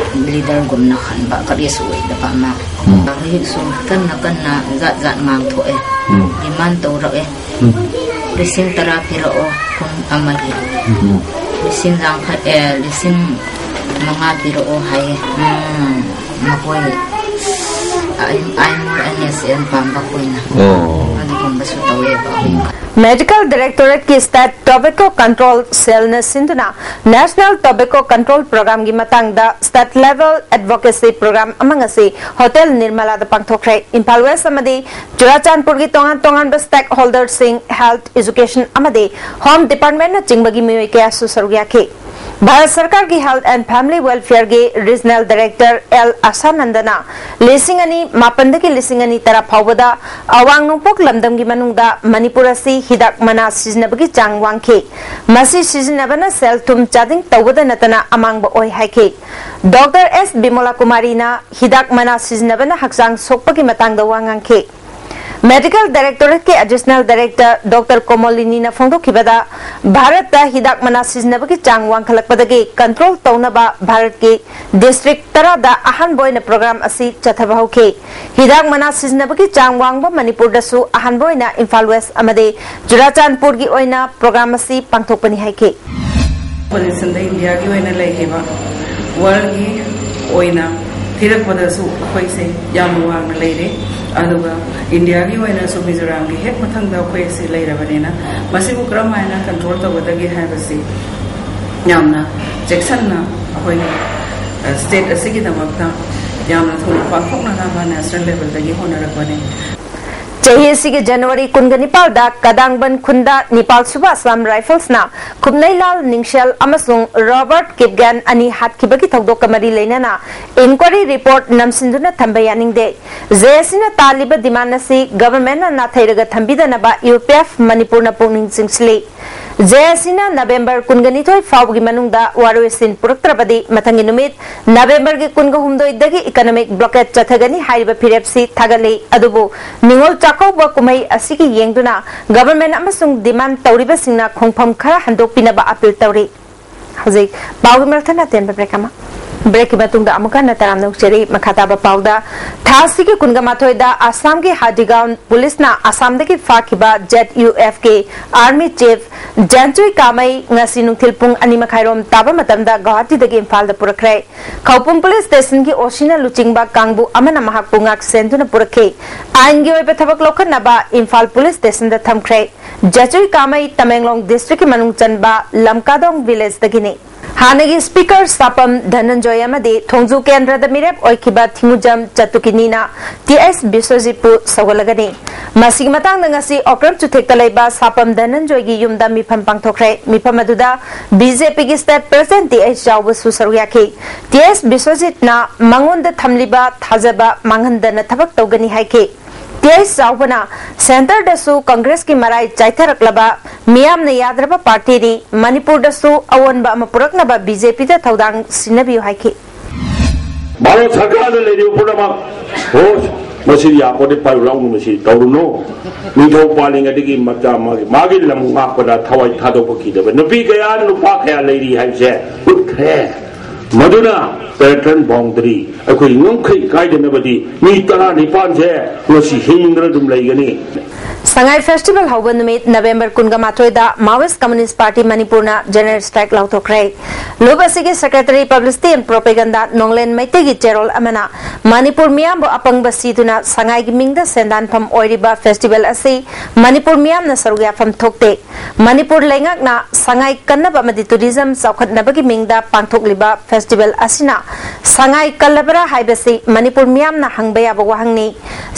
ꯂꯤꯗꯔꯒꯨꯝꯅ ꯈꯟꯕ, ꯀꯔꯤꯁꯨ ꯑꯣꯏꯗꯕ ꯑꯃ꯫ ꯎꯝ꯫ ꯍꯧꯖꯤꯛꯁꯨ ꯀꯟꯅ ꯀꯟꯅ ꯖꯥꯠ ꯖꯥꯠ ꯉꯥꯡꯊꯣꯛꯑꯦ, ꯎꯝ꯫ ꯗꯤꯃꯥꯟ ꯇꯧꯔꯛꯑꯦ꯫ ꯎꯝ꯫ ꯂꯤꯁꯤꯡ ꯇꯔꯥ ꯄꯤꯔꯛꯑꯣ ꯄꯨꯡ ꯑꯃꯒꯤ꯫ ꯎꯝ꯫ ꯂꯤꯁꯤꯡ ꯌꯥꯡꯈꯩ, ꯑꯦ, ꯂꯤꯁꯤꯡ ꯃꯉꯥ ꯄꯤꯔꯛꯑꯣ ꯍꯥꯏꯌꯦ꯫ ꯎꯝ, ꯃꯈꯣꯏ ꯑꯥꯏ-, ꯑꯥꯏꯃꯣꯜ ꯑꯦꯟ ꯑꯦꯁ ꯑꯦꯟ ꯄꯥꯝꯕ ꯑꯩꯈꯣꯏꯅ꯫ ꯑꯣ꯫ ꯑꯗꯨꯒꯨꯝꯕꯁꯨ ꯇꯧꯋꯦꯕ꯫ ꯎꯝ꯫ ꯃꯦꯗꯤꯀꯦꯜ ꯗꯥꯏꯔꯦꯛꯇꯣꯔꯦꯠꯀꯤ ꯁ꯭ꯇꯦꯠ ꯇꯣꯕꯦꯀꯣ ꯀꯟꯇ꯭ꯔꯣꯜ ꯁꯦꯜꯅ ꯁꯤꯟꯗꯨꯅ ꯅꯦꯁꯅꯦꯜ ꯇꯣꯕꯦꯀꯣ ꯀꯟꯇ꯭ꯔꯣꯜ ꯄ꯭ꯔꯣꯒ꯭ꯔꯥꯝꯒꯤ ꯃꯇꯥꯡꯗ ꯁ꯭ꯇꯦꯠ ꯂꯦꯚꯦꯜ ꯑꯦꯗꯚꯣꯀꯦꯁꯤ ꯄ꯭ꯔꯣꯒ꯭ꯔꯥꯝ ꯑꯃ ꯉꯁꯤ ꯍꯣꯇꯦꯜ ꯅꯤꯔꯃꯂꯥꯗ ꯄꯥꯡꯊꯣꯛꯈ꯭ꯔꯦ꯫ ꯏꯝꯐꯥꯜ ꯋꯦꯁ꯭ꯠ ꯑꯃꯗꯤ ꯆꯨꯔꯥꯆꯥꯟꯄꯨꯔꯒꯤ ꯇꯣꯉꯥꯟ ꯇꯣꯉꯥꯟꯕ ꯁ꯭ꯇꯦꯛ ꯍꯣꯜꯗꯔꯁꯤꯡ, ꯍꯦꯜꯊ, ꯑꯦꯖꯨꯀꯦꯁꯟ ꯑꯃꯗꯤ ꯍꯣꯝ ꯗꯤꯄꯥꯔꯠꯃꯦꯟꯠꯅꯆꯤꯡꯕꯒꯤ ꯃꯤꯑꯣꯏ ꯀꯌꯥꯁꯨ ꯁꯔꯨꯛ ꯌꯥꯈꯤ꯫ ꯚꯥꯔꯠ ꯁꯔꯀꯥꯔꯒꯤ Health and Family Welfareꯒꯤ Regional Director ꯑꯦꯜ ꯑꯁꯥꯅꯟꯗꯅ ꯂꯤꯁꯤꯡ ꯑꯅꯤ ꯃꯥꯄꯟꯗꯒꯤ ꯂꯤꯁꯤꯡ ꯑꯅꯤ ꯇꯔꯥ ꯐꯥꯎꯕꯗ ꯑꯋꯥꯡ ꯅꯣꯡꯄꯣꯛ ꯂꯝꯗꯝꯒꯤ ꯃꯅꯨꯡꯗ ꯃꯅꯤꯄꯨꯔ ꯑꯁꯤ ꯍꯤꯗꯥꯛ ꯃꯅꯥ ꯁꯤꯖꯤꯟꯅꯕꯒꯤ ꯆꯥꯡ ꯋꯥꯡꯈꯤ꯫ ꯃꯁꯤ ꯁꯤꯖꯤꯟꯅꯕꯅ ꯁꯦꯜ ꯊꯨꯝ ꯆꯥꯗꯤꯡ ꯇꯧꯕꯗ ꯅꯠꯇꯅ ꯑꯃꯥꯡꯕ ꯑꯣꯏ ꯍꯥꯏꯈꯤ꯫ ꯗꯣꯛꯇꯔ ꯑꯦꯁ ꯕꯤꯃꯣꯂꯥ ꯀꯨꯃꯥꯔꯤꯅ ꯍꯤꯗꯥꯛ ꯃꯅꯥ ꯁꯤꯖꯤꯟꯅꯕꯅ ꯍꯛꯆꯥꯡ ꯁꯣꯛꯄꯒꯤ ꯃꯇꯥꯡꯗ ꯋꯥ ꯉꯥꯡꯈꯤ꯫ Medical Directorateꯀꯤ Additional Director ꯗꯣꯛꯇꯔ ꯀꯣꯃꯣꯂꯤꯅꯤꯅ ꯐꯣꯡꯗꯣꯛꯈꯤꯕꯗ, ꯚꯥꯔꯠꯇ ꯍꯤꯗꯥꯛ ꯃꯅꯥ ꯁꯤꯖꯤꯟꯅꯕꯒꯤ ꯆꯥꯡ ꯋꯥꯡꯈꯠꯂꯛꯄꯗꯒꯤ control ꯇꯧꯅꯕ ꯚꯥꯔꯠꯀꯤ district ꯇꯔꯥꯗ ꯑꯍꯥꯟꯕ ꯑꯣꯏꯅ program ꯑꯁꯤ ꯆꯠꯊꯕ ꯍꯧꯈꯤ꯫ ꯍꯤꯗꯥꯛ ꯃꯅꯥ ꯁꯤꯖꯤꯟꯅꯕꯒꯤ ꯆꯥꯡ ꯋꯥꯡꯕ ꯃꯅꯤꯄꯨꯔꯗꯁꯨ ꯑꯍꯥꯟꯕ ꯑꯣꯏꯅ ꯏꯝꯐꯥꯜ West ꯑꯃꯗꯤ ꯆꯨꯔꯥꯆꯥꯟꯄꯨꯔꯒꯤ ꯑꯣꯏꯅ program ꯑꯁꯤ ꯄꯥꯡꯊꯣꯛꯄꯅꯤ ꯍꯥꯏꯈꯤ꯫ Positionꯗ Indiaꯒꯤ ꯑꯣꯏꯅ ꯂꯩꯔꯤꯕ, worldꯒꯤ ꯑꯣꯏꯅ ꯊꯤꯔꯛꯄꯗꯁꯨ ꯑꯩꯈꯣꯏꯁꯦ ꯌꯥꯝꯅ ꯋꯥꯡꯅ ꯂꯩꯔꯦ꯫ ꯑꯗꯨꯒ Indiaꯒꯤ ꯑꯣꯏꯅꯁꯨ ꯃꯤꯖꯣꯔꯥꯝꯒꯤ ꯍꯦꯛ ꯃꯊꯪꯗ ꯑꯩꯈꯣꯏ ꯑꯁꯤ ꯂꯩꯔꯕꯅꯤꯅ, ꯃꯁꯤꯕꯨ ꯀꯔꯝ ꯍꯥꯏꯅ control ꯇꯧꯒꯗꯒꯦ ꯍꯥꯏꯕꯁꯤ ꯌꯥꯝꯅ ꯆꯦꯛꯁꯤꯟꯅ ꯑꯩꯈꯣꯏ state ꯑꯁꯤꯒꯤꯗꯃꯛꯇ ꯌꯥꯝꯅ ꯊꯨꯅ ꯄꯥꯡꯊꯣꯛꯅꯅꯕ national levelꯗꯒꯤ ꯍꯣꯠꯅꯔꯛꯄꯅꯤ꯫ ꯆꯍꯤ ꯑꯁꯤꯒꯤ ꯖꯅꯋꯥꯔꯤ ꯀꯨꯟꯒ ꯅꯤꯄꯥꯜꯗ ꯀꯗꯥꯡꯕꯟ ꯈꯨꯟꯗ ꯅꯤꯄꯥꯜ ꯁꯨꯕ Assam Riflesꯅ ꯈꯨꯝꯅꯩꯂꯥꯜ ꯅꯤꯡꯁꯦꯜ ꯑꯃꯁꯨꯡ ꯔꯣꯕꯔꯠ ꯀꯤꯞꯒꯦꯟ ꯑꯅꯤ ꯍꯥꯠꯈꯤꯕꯒꯤ ꯊꯧꯗꯣꯛꯀ ꯃꯔꯤ ꯂꯩꯅꯅ inquiry report ꯅꯝꯁꯤꯟꯗꯨꯅ ꯊꯝꯕ ꯌꯥꯅꯤꯡꯗꯦ꯫ ꯖꯦ ꯑꯦꯁ ꯁꯤꯅ ꯇꯥꯜꯂꯤꯕ demand ꯑꯁꯤ governmentꯅ ꯅꯥꯊꯩꯔꯒ ꯊꯝꯕꯤꯗꯅꯕ ꯌꯨ ꯄꯤ ꯑꯦꯐ ꯃꯅꯤꯄꯨꯔꯅ ꯄꯨꯛꯅꯤꯡ ꯆꯤꯡꯁꯤꯜꯂꯤ꯫ ꯖꯦ ꯑꯦꯁ ꯁꯤꯅ ꯅꯕꯦꯝꯕꯔ ꯀꯨꯟꯒ ꯅꯤꯊꯣꯏ ꯐꯥꯎꯕꯒꯤ ꯃꯅꯨꯡꯗ ꯋꯥꯔꯣꯏꯁꯤꯟ ꯄꯨꯔꯛꯇ꯭ꯔꯕꯗꯤ ꯃꯊꯪꯒꯤ ꯅꯨꯃꯤꯠ ꯅꯕꯦꯝꯕꯔꯒꯤ ꯀꯨꯟꯒ ꯍꯨꯝꯗꯣꯏꯗꯒꯤ economic blockade ꯆꯠꯊꯒꯅꯤ ꯍꯥꯏꯔꯤꯕ ꯐꯤꯔꯦꯞꯁꯤ ꯊꯥꯒꯠꯂꯤ꯫ ꯑꯗꯨꯕꯨ ꯅꯤꯉꯣꯜ ꯆꯥꯛꯀꯧꯕ ꯀꯨꯝꯍꯩ ꯑꯁꯤꯒꯤ ꯌꯦꯡꯗꯨꯅ government ꯑꯃꯁꯨꯡ demand ꯇꯧꯔꯤꯕꯁꯤꯡꯅ ꯈꯣꯡꯐꯝ ꯈꯔ ꯍꯟꯗꯣꯛꯄꯤꯅꯕ appeal ꯇꯧꯔꯤ꯫ ꯍꯧꯖꯤꯛ ꯄꯥꯎꯒꯤ ꯃꯔꯛꯇ ꯑꯇꯦꯟꯕ break ꯑꯃ꯫ Breakꯀꯤ ꯃꯇꯨꯡꯗ ꯑꯃꯨꯛꯀ ꯍꯟꯅ ꯇꯔꯥꯝꯅ ꯑꯣꯛꯆꯔꯤ꯫ ꯃꯈꯥ ꯇꯥꯕ ꯄꯥꯎꯗ, ꯊꯥ ꯑꯁꯤꯒꯤ ꯀꯨꯟꯒ ꯃꯥꯊꯣꯏꯗ ꯑꯁꯥꯝꯒꯤ ꯍꯥꯗꯤꯒꯥꯎꯟ ꯄꯨꯂꯤꯁꯅ ꯑꯁꯥꯝꯗꯒꯤ ꯐꯥꯈꯤꯕ ꯖꯦꯠ ꯌꯨ ꯑꯦꯐꯀꯤ army chief ꯖꯦꯟꯆꯨꯏ ꯀꯥꯃꯩ ꯉꯁꯤ ꯅꯨꯡꯊꯤꯜ ꯄꯨꯡ ꯑꯅꯤ ꯃꯈꯥꯏꯔꯣꯝ ꯇꯥꯕ ꯃꯇꯝꯗ ꯒꯧꯍꯥꯇꯤꯗꯒꯤ ꯏꯝꯐꯥꯜꯗ ꯄꯨꯔꯛꯈ꯭ꯔꯦ꯫ ꯈꯧꯄꯨꯝ ꯄꯨꯂꯤꯁ ꯁ꯭ꯇꯦꯁꯟꯒꯤ ꯑꯣ ꯁꯤꯅ ꯂꯨꯆꯤꯡꯕ ꯀꯥꯡꯕꯨ ꯑꯃꯅ ꯃꯍꯥꯛꯄꯨ ꯉꯥꯛ ꯁꯦꯟꯗꯨꯅ ꯄꯨꯔꯛꯈꯤ꯫ ꯑꯥꯏꯟꯒꯤ ꯑꯣꯏꯕ ꯊꯕꯛ ꯂꯧꯈꯠꯅꯕ ꯏꯝꯐꯥꯜ ꯄꯨꯂꯤꯁ ꯁ꯭ꯇꯦꯁꯟꯗ ꯊꯝꯈ꯭ꯔꯦ꯫ ꯖꯦꯆꯨꯏ ꯀꯥꯃꯩ ꯇꯃꯦꯡꯂꯣꯡ districtꯀꯤ ꯃꯅꯨꯡ ꯆꯟꯕ ꯂꯝꯀꯥꯗꯣꯡ villageꯗꯒꯤꯅꯤ꯫ ꯍꯥꯟꯅꯒꯤ ꯁ꯭ꯄꯤꯀꯔ ꯁꯥꯄꯝ ꯙꯅꯟꯖꯣꯏ ꯑꯃꯗꯤ ꯊꯣꯡꯖꯨ ꯀꯦꯟꯗ꯭ꯔꯗ ꯃꯤꯔꯦꯞ ꯑꯣꯏꯈꯤꯕ ꯊꯤꯡꯉꯨꯖꯝ ꯆꯇꯨꯀꯤꯅꯤꯅ ꯇꯤ ꯑꯩꯆ ꯕꯤꯁ꯭ꯋꯖꯤꯠꯄꯨ ꯁꯧꯒꯠꯂꯒꯅꯤ꯫ ꯃꯁꯤꯒꯤ ꯃꯇꯥꯡꯗ ꯉꯁꯤ ꯑꯣꯀ꯭ꯔꯝ ꯆꯨꯊꯦꯛꯇ ꯂꯩꯕ ꯁꯥꯄꯝ ꯙꯅꯟꯖꯣꯏꯒꯤ ꯌꯨꯝꯗ ꯃꯤꯐꯝ ꯄꯥꯡꯊꯣꯛꯈ꯭ꯔꯦ꯫ ꯃꯤꯐꯝ ꯑꯗꯨꯗ ꯕꯤ ꯖꯦ ꯄꯤꯒꯤ ꯁ꯭ꯇꯦꯠ ꯄ꯭ꯔꯁꯤꯗꯦꯟꯠ ꯇꯤ ꯑꯩꯆ ꯆꯥꯎꯕꯁꯨ ꯁꯔꯨꯛ ꯌꯥꯈꯤ꯫ ꯇꯤ ꯑꯩꯆ ꯕꯤꯁ꯭ꯋꯖꯤꯠꯅ ꯃꯉꯣꯟꯗ ꯊꯝꯂꯤꯕ ꯊꯥꯖꯕ ꯃꯥꯡꯍꯟꯗꯅ ꯊꯕꯛ ꯇꯧꯒꯅꯤ ꯍꯥꯏꯈꯤ꯫ ꯇꯤ ꯑꯩꯆ ꯆꯥꯎꯕꯅ ꯁꯦꯟꯇꯔꯗꯁꯨ ꯀꯪꯒ꯭ꯔꯦꯁꯀꯤ ꯃꯔꯥꯏ ꯆꯥꯏꯊꯔꯛꯂꯕ ꯃꯤꯌꯥꯝꯅ ꯌꯥꯗ꯭ꯔꯕ ꯄꯥꯔꯇꯤꯅꯤ, ꯃꯅꯤꯄꯨꯔꯗꯁꯨ ꯑꯑꯣꯟꯕ ꯑꯃ ꯄꯨꯔꯛꯅꯕ ꯕꯤ ꯖꯦ ꯄꯤꯗ ꯊꯧꯗꯥꯡ ꯁꯤꯟꯅꯕꯤꯌꯨ ꯍꯥꯏꯈꯤ꯫ ꯚꯥꯔꯠ ꯁꯔꯀꯥꯔꯗ ꯂꯩꯔꯤꯕ ꯄꯨꯝꯅꯃꯛ, ꯍꯣ, ꯃꯁꯤ ꯌꯥꯄꯣꯠꯇꯦ, ꯄꯥꯏꯔꯨ ꯂꯥꯎꯅꯨ, ꯃꯁꯤ ꯇꯧꯔꯨꯅꯨ꯫ ꯅꯤꯡꯊꯧ ꯄꯥꯜꯂꯤꯉꯩꯗꯒꯤ ꯃꯆꯥ ꯃꯥꯒꯤ, ꯃꯥꯒꯤ ꯂꯝ ꯉꯥꯛꯄꯗ ꯊꯋꯥꯏ ꯊꯥꯗꯣꯛꯄ ꯀꯤꯗꯕ ꯅꯨꯄꯤ ꯀꯌꯥ, ꯅꯨꯄꯥ ꯀꯌꯥ ꯂꯩꯔꯤ ꯍꯥꯏꯕꯁꯦ ꯎꯠꯈ꯭ꯔꯦ꯫ ꯃꯗꯨꯅ ꯇꯦꯔꯤꯇꯣꯔꯤꯌꯦꯜ ꯕꯥꯎꯟꯗꯔꯤ ꯑꯩꯈꯣꯏ ꯉꯝꯈꯩ ꯀꯥꯏꯗꯅꯕꯗꯤ ꯃꯤ ꯇꯔꯥꯅꯤꯄꯥꯟꯁꯦ ꯉꯁꯤ ꯍꯤꯡꯗꯅ ꯑꯗꯨꯝ ꯂꯩꯒꯅꯤ꯫ ꯁꯉꯥꯏ ꯐꯦꯁꯇꯤꯚꯦꯜ ꯍꯧꯕ ꯅꯨꯃꯤꯠ ꯅꯕꯦꯝꯕꯔ ꯀꯨꯟꯒ ꯃꯥꯊꯣꯏꯗ Maoist Communist Party ꯃꯅꯤꯄꯨꯔꯅ ꯖꯦꯅꯔꯦꯜ ꯁ꯭ꯇ꯭ꯔꯥꯏꯛ ꯂꯥꯎꯊꯣꯛꯈ꯭ꯔꯦ꯫ ꯂꯨꯞ ꯑꯁꯤꯒꯤ ꯁꯦꯀ꯭ꯔꯦꯇꯔꯤ ꯄꯕ꯭ꯂꯤꯁꯤꯇꯤ ꯑꯦꯟ ꯄ꯭ꯔꯣꯄꯦꯒꯟꯗꯥ ꯅꯣꯡꯂꯦꯟ ꯃꯩꯇꯩꯒꯤ ꯆꯦꯔꯣꯜ ꯑꯃꯅ ꯃꯅꯤꯄꯨꯔ ꯃꯤꯌꯥꯝꯕꯨ ꯑꯄꯪꯕ ꯁꯤꯗꯨꯅ ꯁꯉꯥꯏꯒꯤ ꯃꯤꯡꯗ ꯁꯦꯟꯗꯥꯟꯐꯝ ꯑꯣꯏꯔꯤꯕ ꯐꯦꯁꯇꯤꯚꯦꯜ ꯑꯁꯤ ꯃꯅꯤꯄꯨꯔ ꯃꯤꯌꯥꯝꯅ ꯁꯔꯨꯛ ꯌꯥꯐꯝ ꯊꯣꯛꯇꯦ꯫ ꯃꯅꯤꯄꯨꯔ ꯂꯩꯉꯥꯛꯅ ꯁꯉꯥꯏ ꯀꯟꯅꯕ ꯑꯃꯗꯤ ꯇꯨꯔꯤꯖꯝ ꯆꯥꯎꯈꯠꯅꯕꯒꯤ ꯃꯤꯡꯗ ꯄꯥꯡꯊꯣꯛꯂꯤꯕ ꯐꯦꯁꯇꯤꯚꯦꯜ ꯑꯁꯤꯅ ꯁꯉꯥꯏ ꯀꯜꯂꯕ꯭ꯔꯥ ꯍꯥꯏꯕꯁꯤ ꯃꯅꯤꯄꯨꯔ ꯃꯤꯌꯥꯝꯅ ꯍꯪꯕ ꯌꯥꯕ ꯋꯥꯍꯪꯅꯤ꯫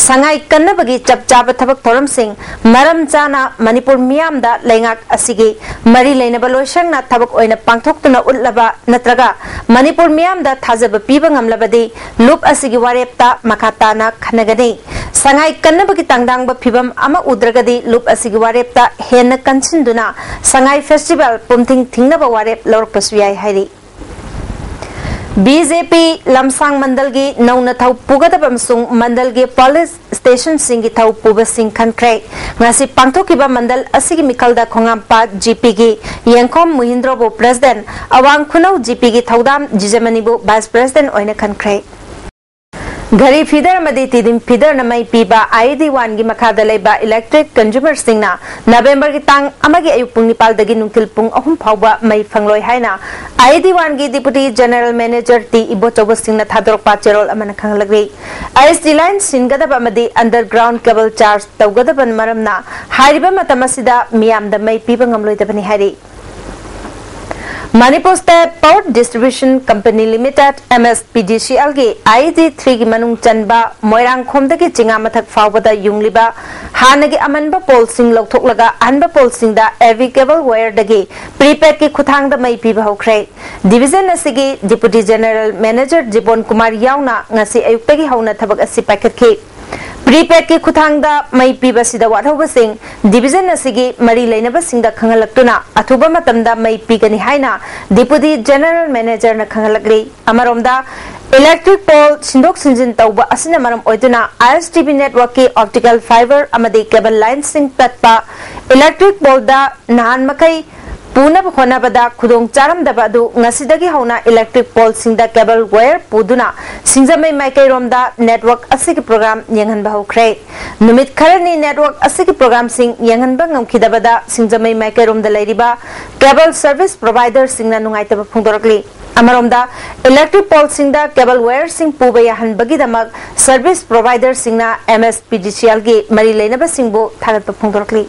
ꯁꯉꯥꯏ ꯀꯟꯅꯕꯒꯤ ꯆꯞ ꯆꯥꯕ ꯊꯕꯛ ꯊꯧꯔꯝꯁꯤꯡ ꯃꯔꯝ ꯆꯥꯅ ꯃꯅꯤꯄꯨꯔ ꯃꯤꯌꯥꯝꯗ ꯂꯩꯉꯥꯛ ꯑꯁꯤꯒꯤ ꯃꯔꯤ ꯂꯩꯅꯕ ꯂꯣꯏꯁꯪꯅ ꯊꯕꯛ ꯑꯣꯏꯅ ꯄꯥꯡꯊꯣꯛꯇꯨꯅ ꯎꯠꯂꯕ ꯅꯠꯇ꯭ꯔꯒ ꯃꯅꯤꯄꯨꯔ ꯃꯤꯌꯥꯝꯗ ꯊꯥꯖꯕ ꯄꯤꯕ ꯉꯝꯂꯕꯗꯤ ꯂꯨꯞ ꯑꯁꯤꯒꯤ ꯋꯥꯔꯦꯞꯇ ꯃꯈꯥ ꯇꯥꯅ ꯈꯟꯅꯒꯅꯤ꯫ ꯁꯉꯥꯏ ꯀꯟꯅꯕꯒꯤ ꯇꯥꯡꯗꯥꯡꯕ ꯐꯤꯚꯝ ꯑꯃ ꯎꯗ꯭ꯔꯒꯗꯤ ꯂꯨꯞ ꯑꯁꯤꯒꯤ ꯋꯥꯔꯦꯞꯇ ꯍꯦꯟꯅ ꯀꯟꯁꯤꯟꯗꯨꯅ ꯁꯉꯥꯏ ꯐꯦꯁꯇꯤꯚꯦꯜ ꯄꯨꯝꯊꯤꯡ ꯊꯤꯡꯅꯕ ꯋꯥꯔꯦꯞ ꯂꯧꯔꯛꯄꯁꯨ ꯌꯥꯏ ꯍꯥꯏꯔꯤ꯫ ꯕꯤ ꯖꯦ ꯄꯤ ꯂꯝꯁꯥꯡ ꯃꯟꯗꯜꯒꯤ ꯅꯧꯅ ꯊꯧ ꯄꯨꯒꯗꯕ ꯑꯃꯁꯨꯡ ꯃꯟꯗꯜꯒꯤ ꯄꯨꯂꯤꯁ ꯁ꯭ꯇꯦꯁꯟꯁꯤꯡꯒꯤ ꯊꯧ ꯄꯨꯕꯁꯤꯡ ꯈꯟꯈ꯭ꯔꯦ꯫ ꯉꯁꯤ ꯄꯥꯡꯊꯣꯛꯈꯤꯕ ꯃꯟꯗꯜ ꯑꯁꯤꯒꯤ ꯃꯤꯈꯜꯗ ꯈꯣꯡꯉꯥꯝꯄꯥꯠ ꯖꯤ ꯄꯤꯒꯤ ꯌꯦꯡꯈꯣꯝ ꯃꯨꯍꯤꯟꯗ꯭ꯔꯣꯕꯨ ꯄ꯭ꯔꯁꯤꯗꯦꯟꯠ, ꯑꯋꯥꯡ ꯈꯨꯅꯧ ꯖꯤ ꯄꯤꯒꯤ ꯊꯧꯗꯥꯝ ꯖꯤꯖꯃꯅꯤꯕꯨ ꯚꯥꯏꯁ ꯄ꯭ꯔꯁꯤꯗꯦꯟꯠ ꯑꯣꯏꯅ ꯈꯟꯈ꯭ꯔꯦ꯫ ꯘꯔꯤ ꯐꯤꯗꯔ ꯑꯃꯗꯤ ꯇꯤꯗꯤꯝ ꯐꯤꯗꯔꯅ ꯃꯩ ꯄꯤꯕ ꯑꯥꯏ ꯗꯤ ꯋꯥꯟꯒꯤ ꯃꯈꯥꯗ ꯂꯩꯕ ꯏꯂꯦꯛꯇ꯭ꯔꯤꯛ ꯀꯟꯖꯨꯃꯔꯁꯤꯡꯅ ꯅꯕꯦꯝꯕꯔꯒꯤ ꯇꯥꯡ ꯑꯃꯒꯤ ꯑꯌꯨꯛ ꯄꯨꯡ ꯅꯤꯄꯥꯜꯗꯒꯤ ꯅꯨꯡꯊꯤꯜ ꯄꯨꯡ ꯑꯍꯨꯝ ꯐꯥꯎꯕ ꯃꯩ ꯐꯪꯂꯣꯏ ꯍꯥꯏꯅ ꯑꯥꯏ ꯗꯤ ꯋꯥꯟꯒꯤ ꯗꯤꯄꯨꯇꯤ ꯖꯦꯅꯔꯦꯜ ꯃꯦꯅꯦꯖꯔ ꯇꯤ ꯏꯕꯣꯆꯧꯕꯁꯤꯡꯅ ꯊꯥꯗꯣꯔꯛꯄ ꯆꯦꯔꯣꯜ ꯑꯃꯅ ꯈꯪꯍꯜꯂꯛꯂꯤ꯫ ꯑꯥꯏ ꯑꯦꯁ ꯇꯤ ꯂꯥꯏꯟ ꯁꯤꯟꯒꯗꯕ ꯑꯃꯗꯤ ꯑꯟꯗꯔꯒ꯭ꯔꯥꯎꯟ ꯀꯦꯕꯜ ꯆꯥꯔꯖ ꯇꯧꯒꯗꯕ ꯃꯔꯝꯅ ꯍꯥꯏꯔꯤꯕ ꯃꯇꯝ ꯑꯁꯤꯗ ꯃꯤꯌꯥꯝꯗ ꯃꯩ ꯄꯤꯕ ꯉꯝꯂꯣꯏꯗꯕꯅꯤ ꯍꯥꯏꯔꯤ꯫ Manipur State Power Distribution Company Limited, M S P D C L ꯒꯤ I D three ꯒꯤ ꯃꯅꯨꯡ ꯆꯟꯕ ꯃꯣꯏꯔꯥꯡꯈꯣꯝꯗꯒꯤ ꯆꯤꯉꯥ ꯃꯊꯛ ꯐꯥꯎꯕꯗ ꯌꯨꯡꯂꯤꯕ ꯍꯥꯟꯅꯒꯤ ꯑꯃꯟꯕ ꯄꯣꯜꯁꯤꯡ ꯂꯧꯊꯣꯛꯂꯒ ꯑꯍꯟꯕ ꯄꯣꯜꯁꯤꯡꯗ A V cable wireꯗꯒꯤ prepaidꯀꯤ ꯈꯨꯠꯊꯥꯡꯗ ꯃꯩ ꯄꯤꯕ ꯍꯧꯈ꯭ꯔꯦ꯫ Division ꯑꯁꯤꯒꯤ Deputy General Manager ꯖꯤꯕꯣꯟ ꯀꯨꯃꯥꯔ ꯌꯥꯎꯅ ꯉꯁꯤ ꯑꯌꯨꯛꯇꯒꯤ ꯍꯧꯅ ꯊꯕꯛ ꯑꯁꯤ ꯄꯥꯏꯈꯠꯈꯤ꯫ Prepaidꯀꯤ ꯈꯨꯠꯊꯥꯡꯗ ꯃꯩ ꯄꯤꯕꯁꯤꯗ ꯋꯥꯠꯍꯧꯕꯁꯤꯡ division ꯑꯁꯤꯒꯤ ꯃꯔꯤ ꯂꯩꯅꯕꯁꯤꯡꯗ ꯈꯪꯍꯜꯂꯛꯇꯨꯅ ꯑꯊꯨꯕ ꯃꯇꯝꯗ ꯃꯩ ꯄꯤꯒꯅꯤ ꯍꯥꯏꯅ Deputy General Managerꯅ ꯈꯪꯍꯜꯂꯛꯂꯤ꯫ ꯑꯃꯔꯣꯝꯗ, electric pole ꯁꯤꯟꯗꯣꯛ ꯁꯤꯟꯖꯤꯟ ꯇꯧꯕ ꯑꯁꯤꯅ ꯃꯔꯝ ꯑꯣꯏꯗꯨꯅ I S T V networkꯀꯤ optical fiber ꯑꯃꯗꯤ cable lineꯁꯤꯡ ꯇꯠꯄ, electric poleꯗ ꯅꯍꯥꯟ ꯃꯈꯩ ꯄꯨꯅꯕ ꯍꯣꯠꯅꯕꯗ ꯈꯨꯗꯣꯡ ꯆꯥꯔꯝꯗꯕ ꯑꯗꯨ ꯉꯁꯤꯗꯒꯤ ꯍꯧꯅ electric poleꯁꯤꯡꯗ cable wire ꯄꯨꯗꯨꯅ ꯁꯤꯡꯖꯃꯩ ꯃꯥꯏꯀꯩꯔꯣꯝꯗ network ꯑꯁꯤꯒꯤ program ꯌꯦꯡꯍꯟꯕ ꯍꯧꯈ꯭ꯔꯦ꯫ ꯅꯨꯃꯤꯠ ꯈꯔꯅꯤ network ꯑꯁꯤꯒꯤ programꯁꯤꯡ ꯌꯦꯡꯍꯟꯕ ꯉꯝꯈꯤꯗꯕꯗ ꯁꯤꯡꯖꯃꯩ ꯃꯥꯏꯀꯩꯔꯣꯝꯗ ꯂꯩꯔꯤꯕ cable service providerꯁꯤꯡꯅ ꯅꯨꯡꯉꯥꯏꯇꯕ ꯐꯣꯡꯗꯣꯔꯛꯂꯤ꯫ ꯑꯃꯔꯣꯝꯗ, electric poleꯁꯤꯡꯗ cable wireꯁꯤꯡ ꯄꯨꯕ ꯌꯥꯍꯟꯕꯒꯤꯗꯃꯛ service providerꯁꯤꯡꯅ M S P D C Lꯒꯤ ꯃꯔꯤ ꯂꯩꯅꯕꯁꯤꯡꯕꯨ ꯊꯥꯒꯠꯄ ꯐꯣꯡꯗꯣꯔꯛꯂꯤ꯫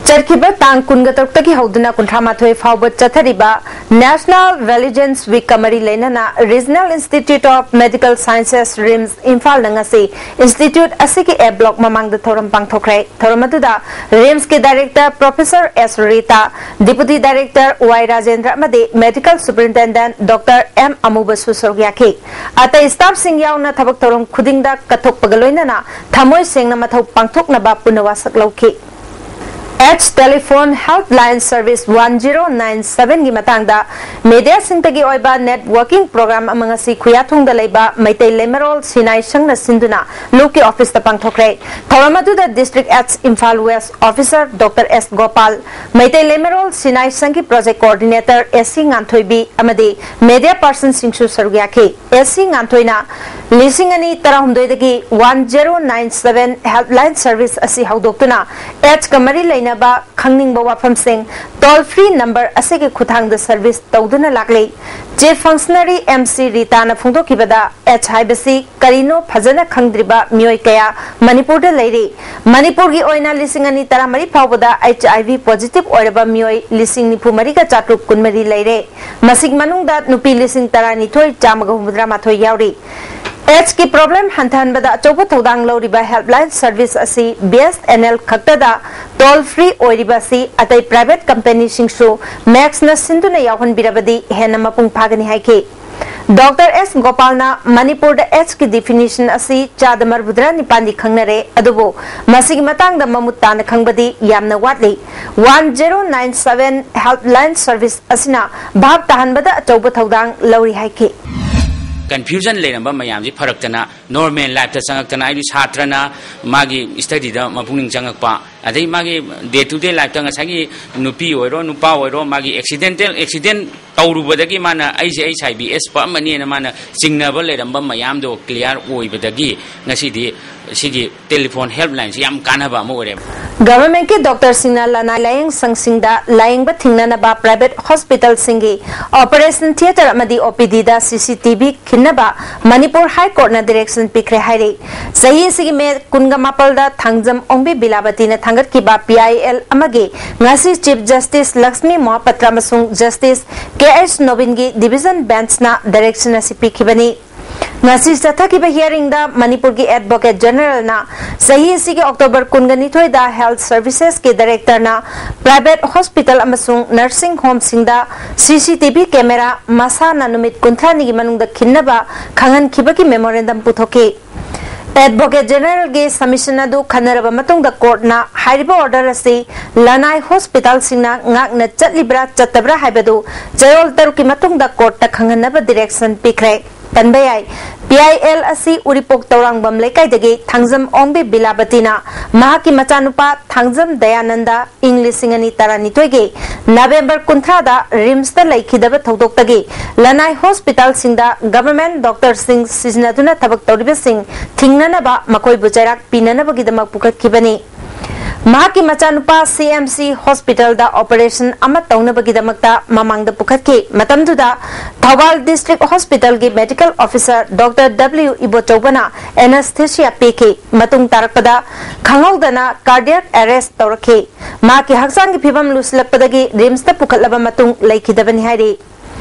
ꯆꯠꯈꯤꯕ ꯇꯥꯡ ꯀꯨꯟꯒ ꯇꯔꯨꯛꯇꯒꯤ ꯍꯧꯗꯨꯅ ꯀꯨꯟꯊ꯭ꯔꯥ ꯃꯥꯊꯣꯏ ꯐꯥꯎꯕ ꯆꯠꯊꯔꯤꯕ National Vigilance Weekꯀ ꯃꯔꯤ ꯂꯩꯅꯅ Regional Institute of Medical Sciences, RIMS, ꯏꯝꯐꯥꯜꯅ ꯉꯁꯤ institute ꯑꯁꯤꯒꯤ A block ꯃꯃꯥꯡꯗ ꯊꯧꯔꯝ ꯄꯥꯡꯊꯣꯛꯈ꯭ꯔꯦ꯫ ꯊꯧꯔꯝ ꯑꯗꯨꯗ RIMSꯀꯤ director Professor S Rita, Deputy Director Y Rajendra ꯑꯃꯗꯤ Medical Superintendent Doctor M ꯑꯃꯨꯕꯁꯨ ꯁꯔꯨꯛ ꯌꯥꯈꯤ꯫ ꯑꯇꯩ staffꯁꯤꯡ ꯌꯥꯎꯅ ꯊꯕꯛ ꯊꯧꯔꯝ ꯈꯨꯗꯤꯡꯗ ꯀꯠꯊꯣꯛꯄꯒ ꯂꯣꯏꯅꯅ ꯊꯃꯣꯏ ꯁꯦꯡꯅ ꯃꯊꯧ ꯄꯥꯡꯊꯣꯛꯅꯕ ꯄꯨꯟꯅ ꯋꯥꯁꯛ ꯂꯧꯈꯤ꯫ AIDS Telephone Helpline Service one zero nine sevenꯒꯤ ꯃꯇꯥꯡꯗ mediaꯁꯤꯡꯗꯒꯤ ꯑꯣꯏꯕ networking program ꯑꯃ ꯉꯁꯤ ꯈꯨꯌꯥꯊꯣꯡꯗ ꯂꯩꯕ ꯃꯩꯇꯩ ꯂꯩꯃꯔꯣꯜ ꯁꯤꯅꯥꯏ ꯁꯪꯅ ꯁꯤꯟꯗꯨꯅ ꯂꯨꯞꯀꯤ officeꯇ ꯄꯥꯡꯊꯣꯛꯈ꯭ꯔꯦ꯫ ꯊꯧꯔꯝ ꯑꯗꯨꯗ District AIDS Imphal West Officer Doctor S Gopal, Meitei ꯂꯩꯃꯔꯣꯜ ꯁꯤꯅꯥꯏ ꯁꯪꯒꯤ project coordinator S C Nganthoibi ꯑꯃꯗꯤ media personꯁꯤꯡꯁꯨ ꯁꯔꯨꯛ ꯌꯥꯈꯤ꯫ S C ꯉꯥꯟꯊꯣꯏꯅ ꯂꯤꯁꯤꯡ ꯑꯅꯤ ꯇꯔꯥꯍꯨꯝꯗꯣꯏꯗꯒꯤ one zero nine seven helpline service ꯑꯁꯤ ꯍꯧꯗꯣꯛꯇꯨꯅ AIDSꯀ ꯃꯔꯤ ꯂꯩꯅꯕ ꯈꯪꯅꯤꯡꯕ ꯋꯥꯐꯝꯁꯤꯡ toll free number ꯑꯁꯤꯒꯤ ꯈꯨꯠꯊꯥꯡꯗ service ꯇꯧꯗꯨꯅ ꯂꯥꯛꯂꯤ꯫ Chief Functionary M C ꯔꯤꯇꯥꯅ ꯐꯣꯡꯗꯣꯛꯈꯤꯕꯗ, H ꯍꯥꯏꯕꯁꯤ ꯀꯔꯤꯅꯣ ꯐꯖꯅ ꯈꯪꯗ꯭ꯔꯤꯕ ꯃꯤꯑꯣꯏ ꯀꯌꯥ ꯃꯅꯤꯄꯨꯔꯗ ꯂꯩꯔꯤ꯫ ꯃꯅꯤꯄꯨꯔꯒꯤ ꯑꯣꯏꯅ ꯂꯤꯁꯤꯡ ꯑꯅꯤ ꯇꯔꯥꯃꯔꯤ ꯐꯥꯎꯕꯗ H I V positive ꯑꯣꯏꯔꯕ ꯃꯤꯑꯣꯏ ꯂꯤꯁꯤꯡ ꯅꯤꯐꯨ ꯃꯔꯤꯒ ꯆꯥꯇ꯭ꯔꯨꯛ ꯀꯨꯟꯃꯔꯤ ꯂꯩꯔꯦ꯫ ꯃꯁꯤꯒꯤ ꯃꯅꯨꯡꯗ ꯅꯨꯄꯤ ꯂꯤꯁꯤꯡ ꯇꯔꯥꯅꯤꯊꯣꯏ ꯆꯥꯝꯃꯒ ꯍꯨꯝꯐꯨꯇꯔꯥ ꯃꯥꯊꯣꯏ ꯌꯥꯎꯔꯤ꯫ H ꯀꯤ problem ꯍꯟꯊꯍꯟꯕꯗ ꯑꯆꯧꯕ ꯊꯧꯗꯥꯡ ꯂꯧꯔꯤꯕ helpline service ꯑꯁꯤ B S N L ꯈꯛꯇꯗ toll free ꯑꯣꯏꯔꯤꯕ ꯑꯁꯤ ꯑꯇꯩ private company ꯁꯤꯡꯁꯨ ꯃꯦꯛꯁꯅ ꯁꯤꯟꯗꯨꯅ ꯌꯥꯎꯍꯟꯕꯤꯔꯕꯗꯤ ꯍꯦꯟꯅ ꯃꯄꯨꯡ ꯐꯥꯒꯅꯤ ꯍꯥꯏꯈꯤ꯫ ꯗꯣꯛꯇꯔ ꯑꯦꯁ ꯒꯣꯄꯥꯜꯅ ꯃꯅꯤꯄꯨꯔꯗ H ꯀꯤ definition ꯑꯁꯤ ꯆꯥꯗ ꯃꯔꯤꯐꯨꯇꯔꯥ ꯅꯤꯄꯥꯟꯗꯤ ꯈꯪꯅꯔꯦ, ꯑꯗꯨꯕꯨ ꯃꯁꯤꯒꯤ ꯃꯇꯥꯡꯗ ꯃꯃꯨꯠ ꯇꯥꯅ ꯈꯪꯕꯗꯤ ꯌꯥꯝꯅ ꯋꯥꯠꯂꯤ꯫ One zero nine seven helpline service ꯑꯁꯤꯅ ꯚꯥꯞ ꯇꯥꯍꯟꯕꯗ ꯑꯆꯧꯕ ꯊꯧꯗꯥꯡ ꯂꯧꯔꯤ ꯍꯥꯏꯈꯤ꯫ Confusion ꯂꯩꯔꯝꯕ ꯃꯌꯥꯝꯁꯤ ꯐꯔꯛꯇꯅ normal life ꯇ ꯆꯪꯉꯛꯇꯅ, ꯍꯥꯏꯗꯤ ꯁꯥꯇ꯭ꯔꯅ ꯃꯥꯒꯤ study ꯗ ꯃꯄꯨꯛꯅꯤꯡ ꯆꯪꯉꯛꯄ, ꯑꯗꯩ ꯃꯥꯒꯤ day to day life ꯇ ꯉꯁꯥꯏꯒꯤ ꯅꯨꯄꯤ ꯑꯣꯏꯔꯣ ꯅꯨꯄꯥ ꯑꯣꯏꯔꯣ ꯃꯥꯒꯤ accidental accident ꯇꯧꯔꯨꯕꯗꯒꯤ ꯃꯥꯅ ꯑꯩꯁꯦ H I V S ꯄꯛꯑꯝꯃꯅꯤꯅ ꯃꯥꯅ ꯆꯤꯡꯅꯕ ꯂꯩꯔꯝꯕ ꯃꯌꯥꯝꯗꯣ clear ꯑꯣꯏꯕꯗꯒꯤ ꯉꯁꯤꯗꯤ ꯁꯤꯒꯤ telephone helpline ꯁꯤ ꯌꯥꯝ ꯀꯥꯟꯅꯕ ꯑꯃ ꯑꯣꯏꯔꯦꯕ꯫ Government ꯀꯤ ꯗꯣꯛꯇꯔ ꯁꯤꯡꯅ ꯂꯅꯥꯏ ꯂꯥꯌꯦꯡ ꯁꯪꯁꯤꯡꯗ ꯂꯥꯌꯦꯡꯕ ꯊꯤꯡꯅꯅꯕ private hospital ꯁꯤꯡꯒꯤ operation theatre ꯑꯃꯗꯤ O P D ꯗ C C T V ꯈꯤꯟꯅꯕ Manipur High Court ꯅ direction ꯄꯤꯈ꯭ꯔꯦ ꯍꯥꯏꯔꯤ꯫ ꯆꯍꯤ ꯑꯁꯤꯒꯤ ꯃꯦ ꯀꯨꯟꯒ ꯃꯥꯄꯜꯗ ꯊꯥꯡꯖꯝ ꯑꯣꯡꯕꯤ ꯕꯤꯂꯥꯕꯇꯤꯅ ꯊꯥꯡꯒꯠꯈꯤꯕ P I L ꯑꯃꯒꯤ ꯉꯁꯤ Chief Justice ꯂꯛꯁꯃꯤ ꯃꯣꯍꯥꯄꯇ꯭ꯔ ꯑꯃꯁꯨꯡ Justice K H ꯅꯣꯕꯤꯟꯒꯤ division bench ꯅ direction ꯑꯁꯤ ꯄꯤꯈꯤꯕꯅꯤ꯫ ꯉꯁꯤ ꯆꯠꯊꯈꯤꯕ hearing ꯗ ꯃꯅꯤꯄꯨꯔꯒꯤ Advocate General ꯅ ꯆꯍꯤ ꯑꯁꯤꯒꯤ October ꯀꯨꯟꯒ ꯅꯤꯊꯣꯏꯗ health services ꯀꯤ director ꯅ private hospital ꯑꯃꯁꯨꯡ nursing home ꯁꯤꯡꯗ C C T V camera ꯃꯁꯥꯅ ꯅꯨꯃꯤꯠ ꯀꯨꯟꯊ꯭ꯔꯥꯅꯤꯒꯤ ꯃꯅꯨꯡꯗ ꯈꯤꯟꯅꯕ ꯈꯪꯍꯟꯈꯤꯕꯒꯤ memorandum ꯄꯨꯊꯣꯛꯈꯤ꯫ Advocate General ꯒꯤ submission ꯑꯗꯨ ꯈꯟꯅꯔꯕ ꯃꯇꯨꯡꯗ court ꯅ ꯍꯥꯏꯔꯤꯕ order ꯑꯁꯤ ꯂꯅꯥꯏ hospital ꯁꯤꯡꯅ ꯉꯥꯛꯅ ꯆꯠꯂꯤꯕ꯭ꯔꯥ ꯆꯠꯇꯕ꯭ꯔꯥ ꯍꯥꯏꯕꯗꯨ ꯆꯌꯣꯜ ꯇꯔꯨꯛꯀꯤ ꯃꯇꯨꯡꯗ court ꯇ ꯈꯪꯍꯟꯅꯕ direction ꯄꯤꯈ꯭ꯔꯦ꯫ ꯄꯟꯕ ꯌꯥꯏ, P I L ꯑꯁꯤ ꯎꯔꯤꯄꯣꯛ ꯇꯧꯔꯥꯡꯕꯝ ꯂꯩꯀꯥꯏꯗꯒꯤ ꯊꯥꯡꯖꯝ ꯑꯣꯡꯕꯤ ꯕꯤꯂꯥꯕꯇꯤꯅ ꯃꯍꯥꯛꯀꯤ ꯃꯆꯥꯅꯨꯄꯥ ꯊꯥꯡꯖꯝ ꯗꯌꯥꯅꯟꯗ ꯏꯪ ꯂꯤꯁꯤꯡ ꯑꯅꯤ ꯇꯔꯥꯅꯤꯊꯣꯏꯒꯤ November ꯀꯨꯟꯊ꯭ꯔꯥꯗ RIMS ꯇ ꯂꯩꯈꯤꯗꯕ ꯊꯧꯗꯣꯛꯇꯒꯤ ꯂꯅꯥꯏ hospital ꯁꯤꯡꯗ government doctor ꯁꯤꯡ ꯁꯤꯖꯤꯟꯅꯗꯨꯅ ꯊꯕꯛ ꯇꯧꯔꯤꯕꯁꯤꯡ ꯊꯤꯡꯅꯅꯕ ꯃꯈꯣꯏꯕꯨ ꯆꯩꯔꯥꯛ ꯄꯤꯅꯅꯕꯒꯤꯗꯃꯛ ꯄꯨꯈꯠꯈꯤꯕꯅꯤ꯫ ꯃꯍꯥꯛꯀꯤ ꯃꯆꯥꯅꯨꯄꯥ ꯁꯤ ꯑꯦꯝ ꯁꯤ ꯍꯣꯁꯄꯤꯇꯥꯜꯗ ꯑꯣꯄꯔꯦꯁꯟ ꯑꯃ ꯇꯧꯅꯕꯒꯤꯗꯃꯛꯇ ꯃꯃꯥꯡꯗ ꯄꯨꯈꯠꯈꯤ꯫ ꯃꯇꯝꯗꯨꯗ ꯊꯧꯕꯥꯜ ꯗꯤꯁꯇ꯭ꯔꯤꯛ ꯍꯣꯁꯄꯤꯇꯥꯜꯒꯤ medical officer doctor W ꯏꯕꯣꯆꯧꯕꯅ anaesthesia ꯄꯤꯈꯤ꯫ ꯃꯇꯨꯡ ꯇꯥꯔꯛꯄꯗ ꯈꯪꯍꯧꯗꯅ ꯀꯥꯔꯗꯤꯌꯥꯛ ꯑꯦꯔꯦꯁ ꯇꯧꯔꯛꯈꯤ꯫ ꯃꯍꯥꯛꯀꯤ ꯍꯛꯆꯥꯡꯒꯤ ꯐꯤꯕꯝ ꯂꯨꯁꯤꯜꯂꯛꯄꯗꯒꯤ ꯔꯤꯝꯁꯇ ꯄꯨꯈꯠꯂꯕ ꯃꯇꯨꯡ ꯂꯩꯈꯤꯗꯕꯅꯤ ꯍꯥꯏꯔꯤ꯫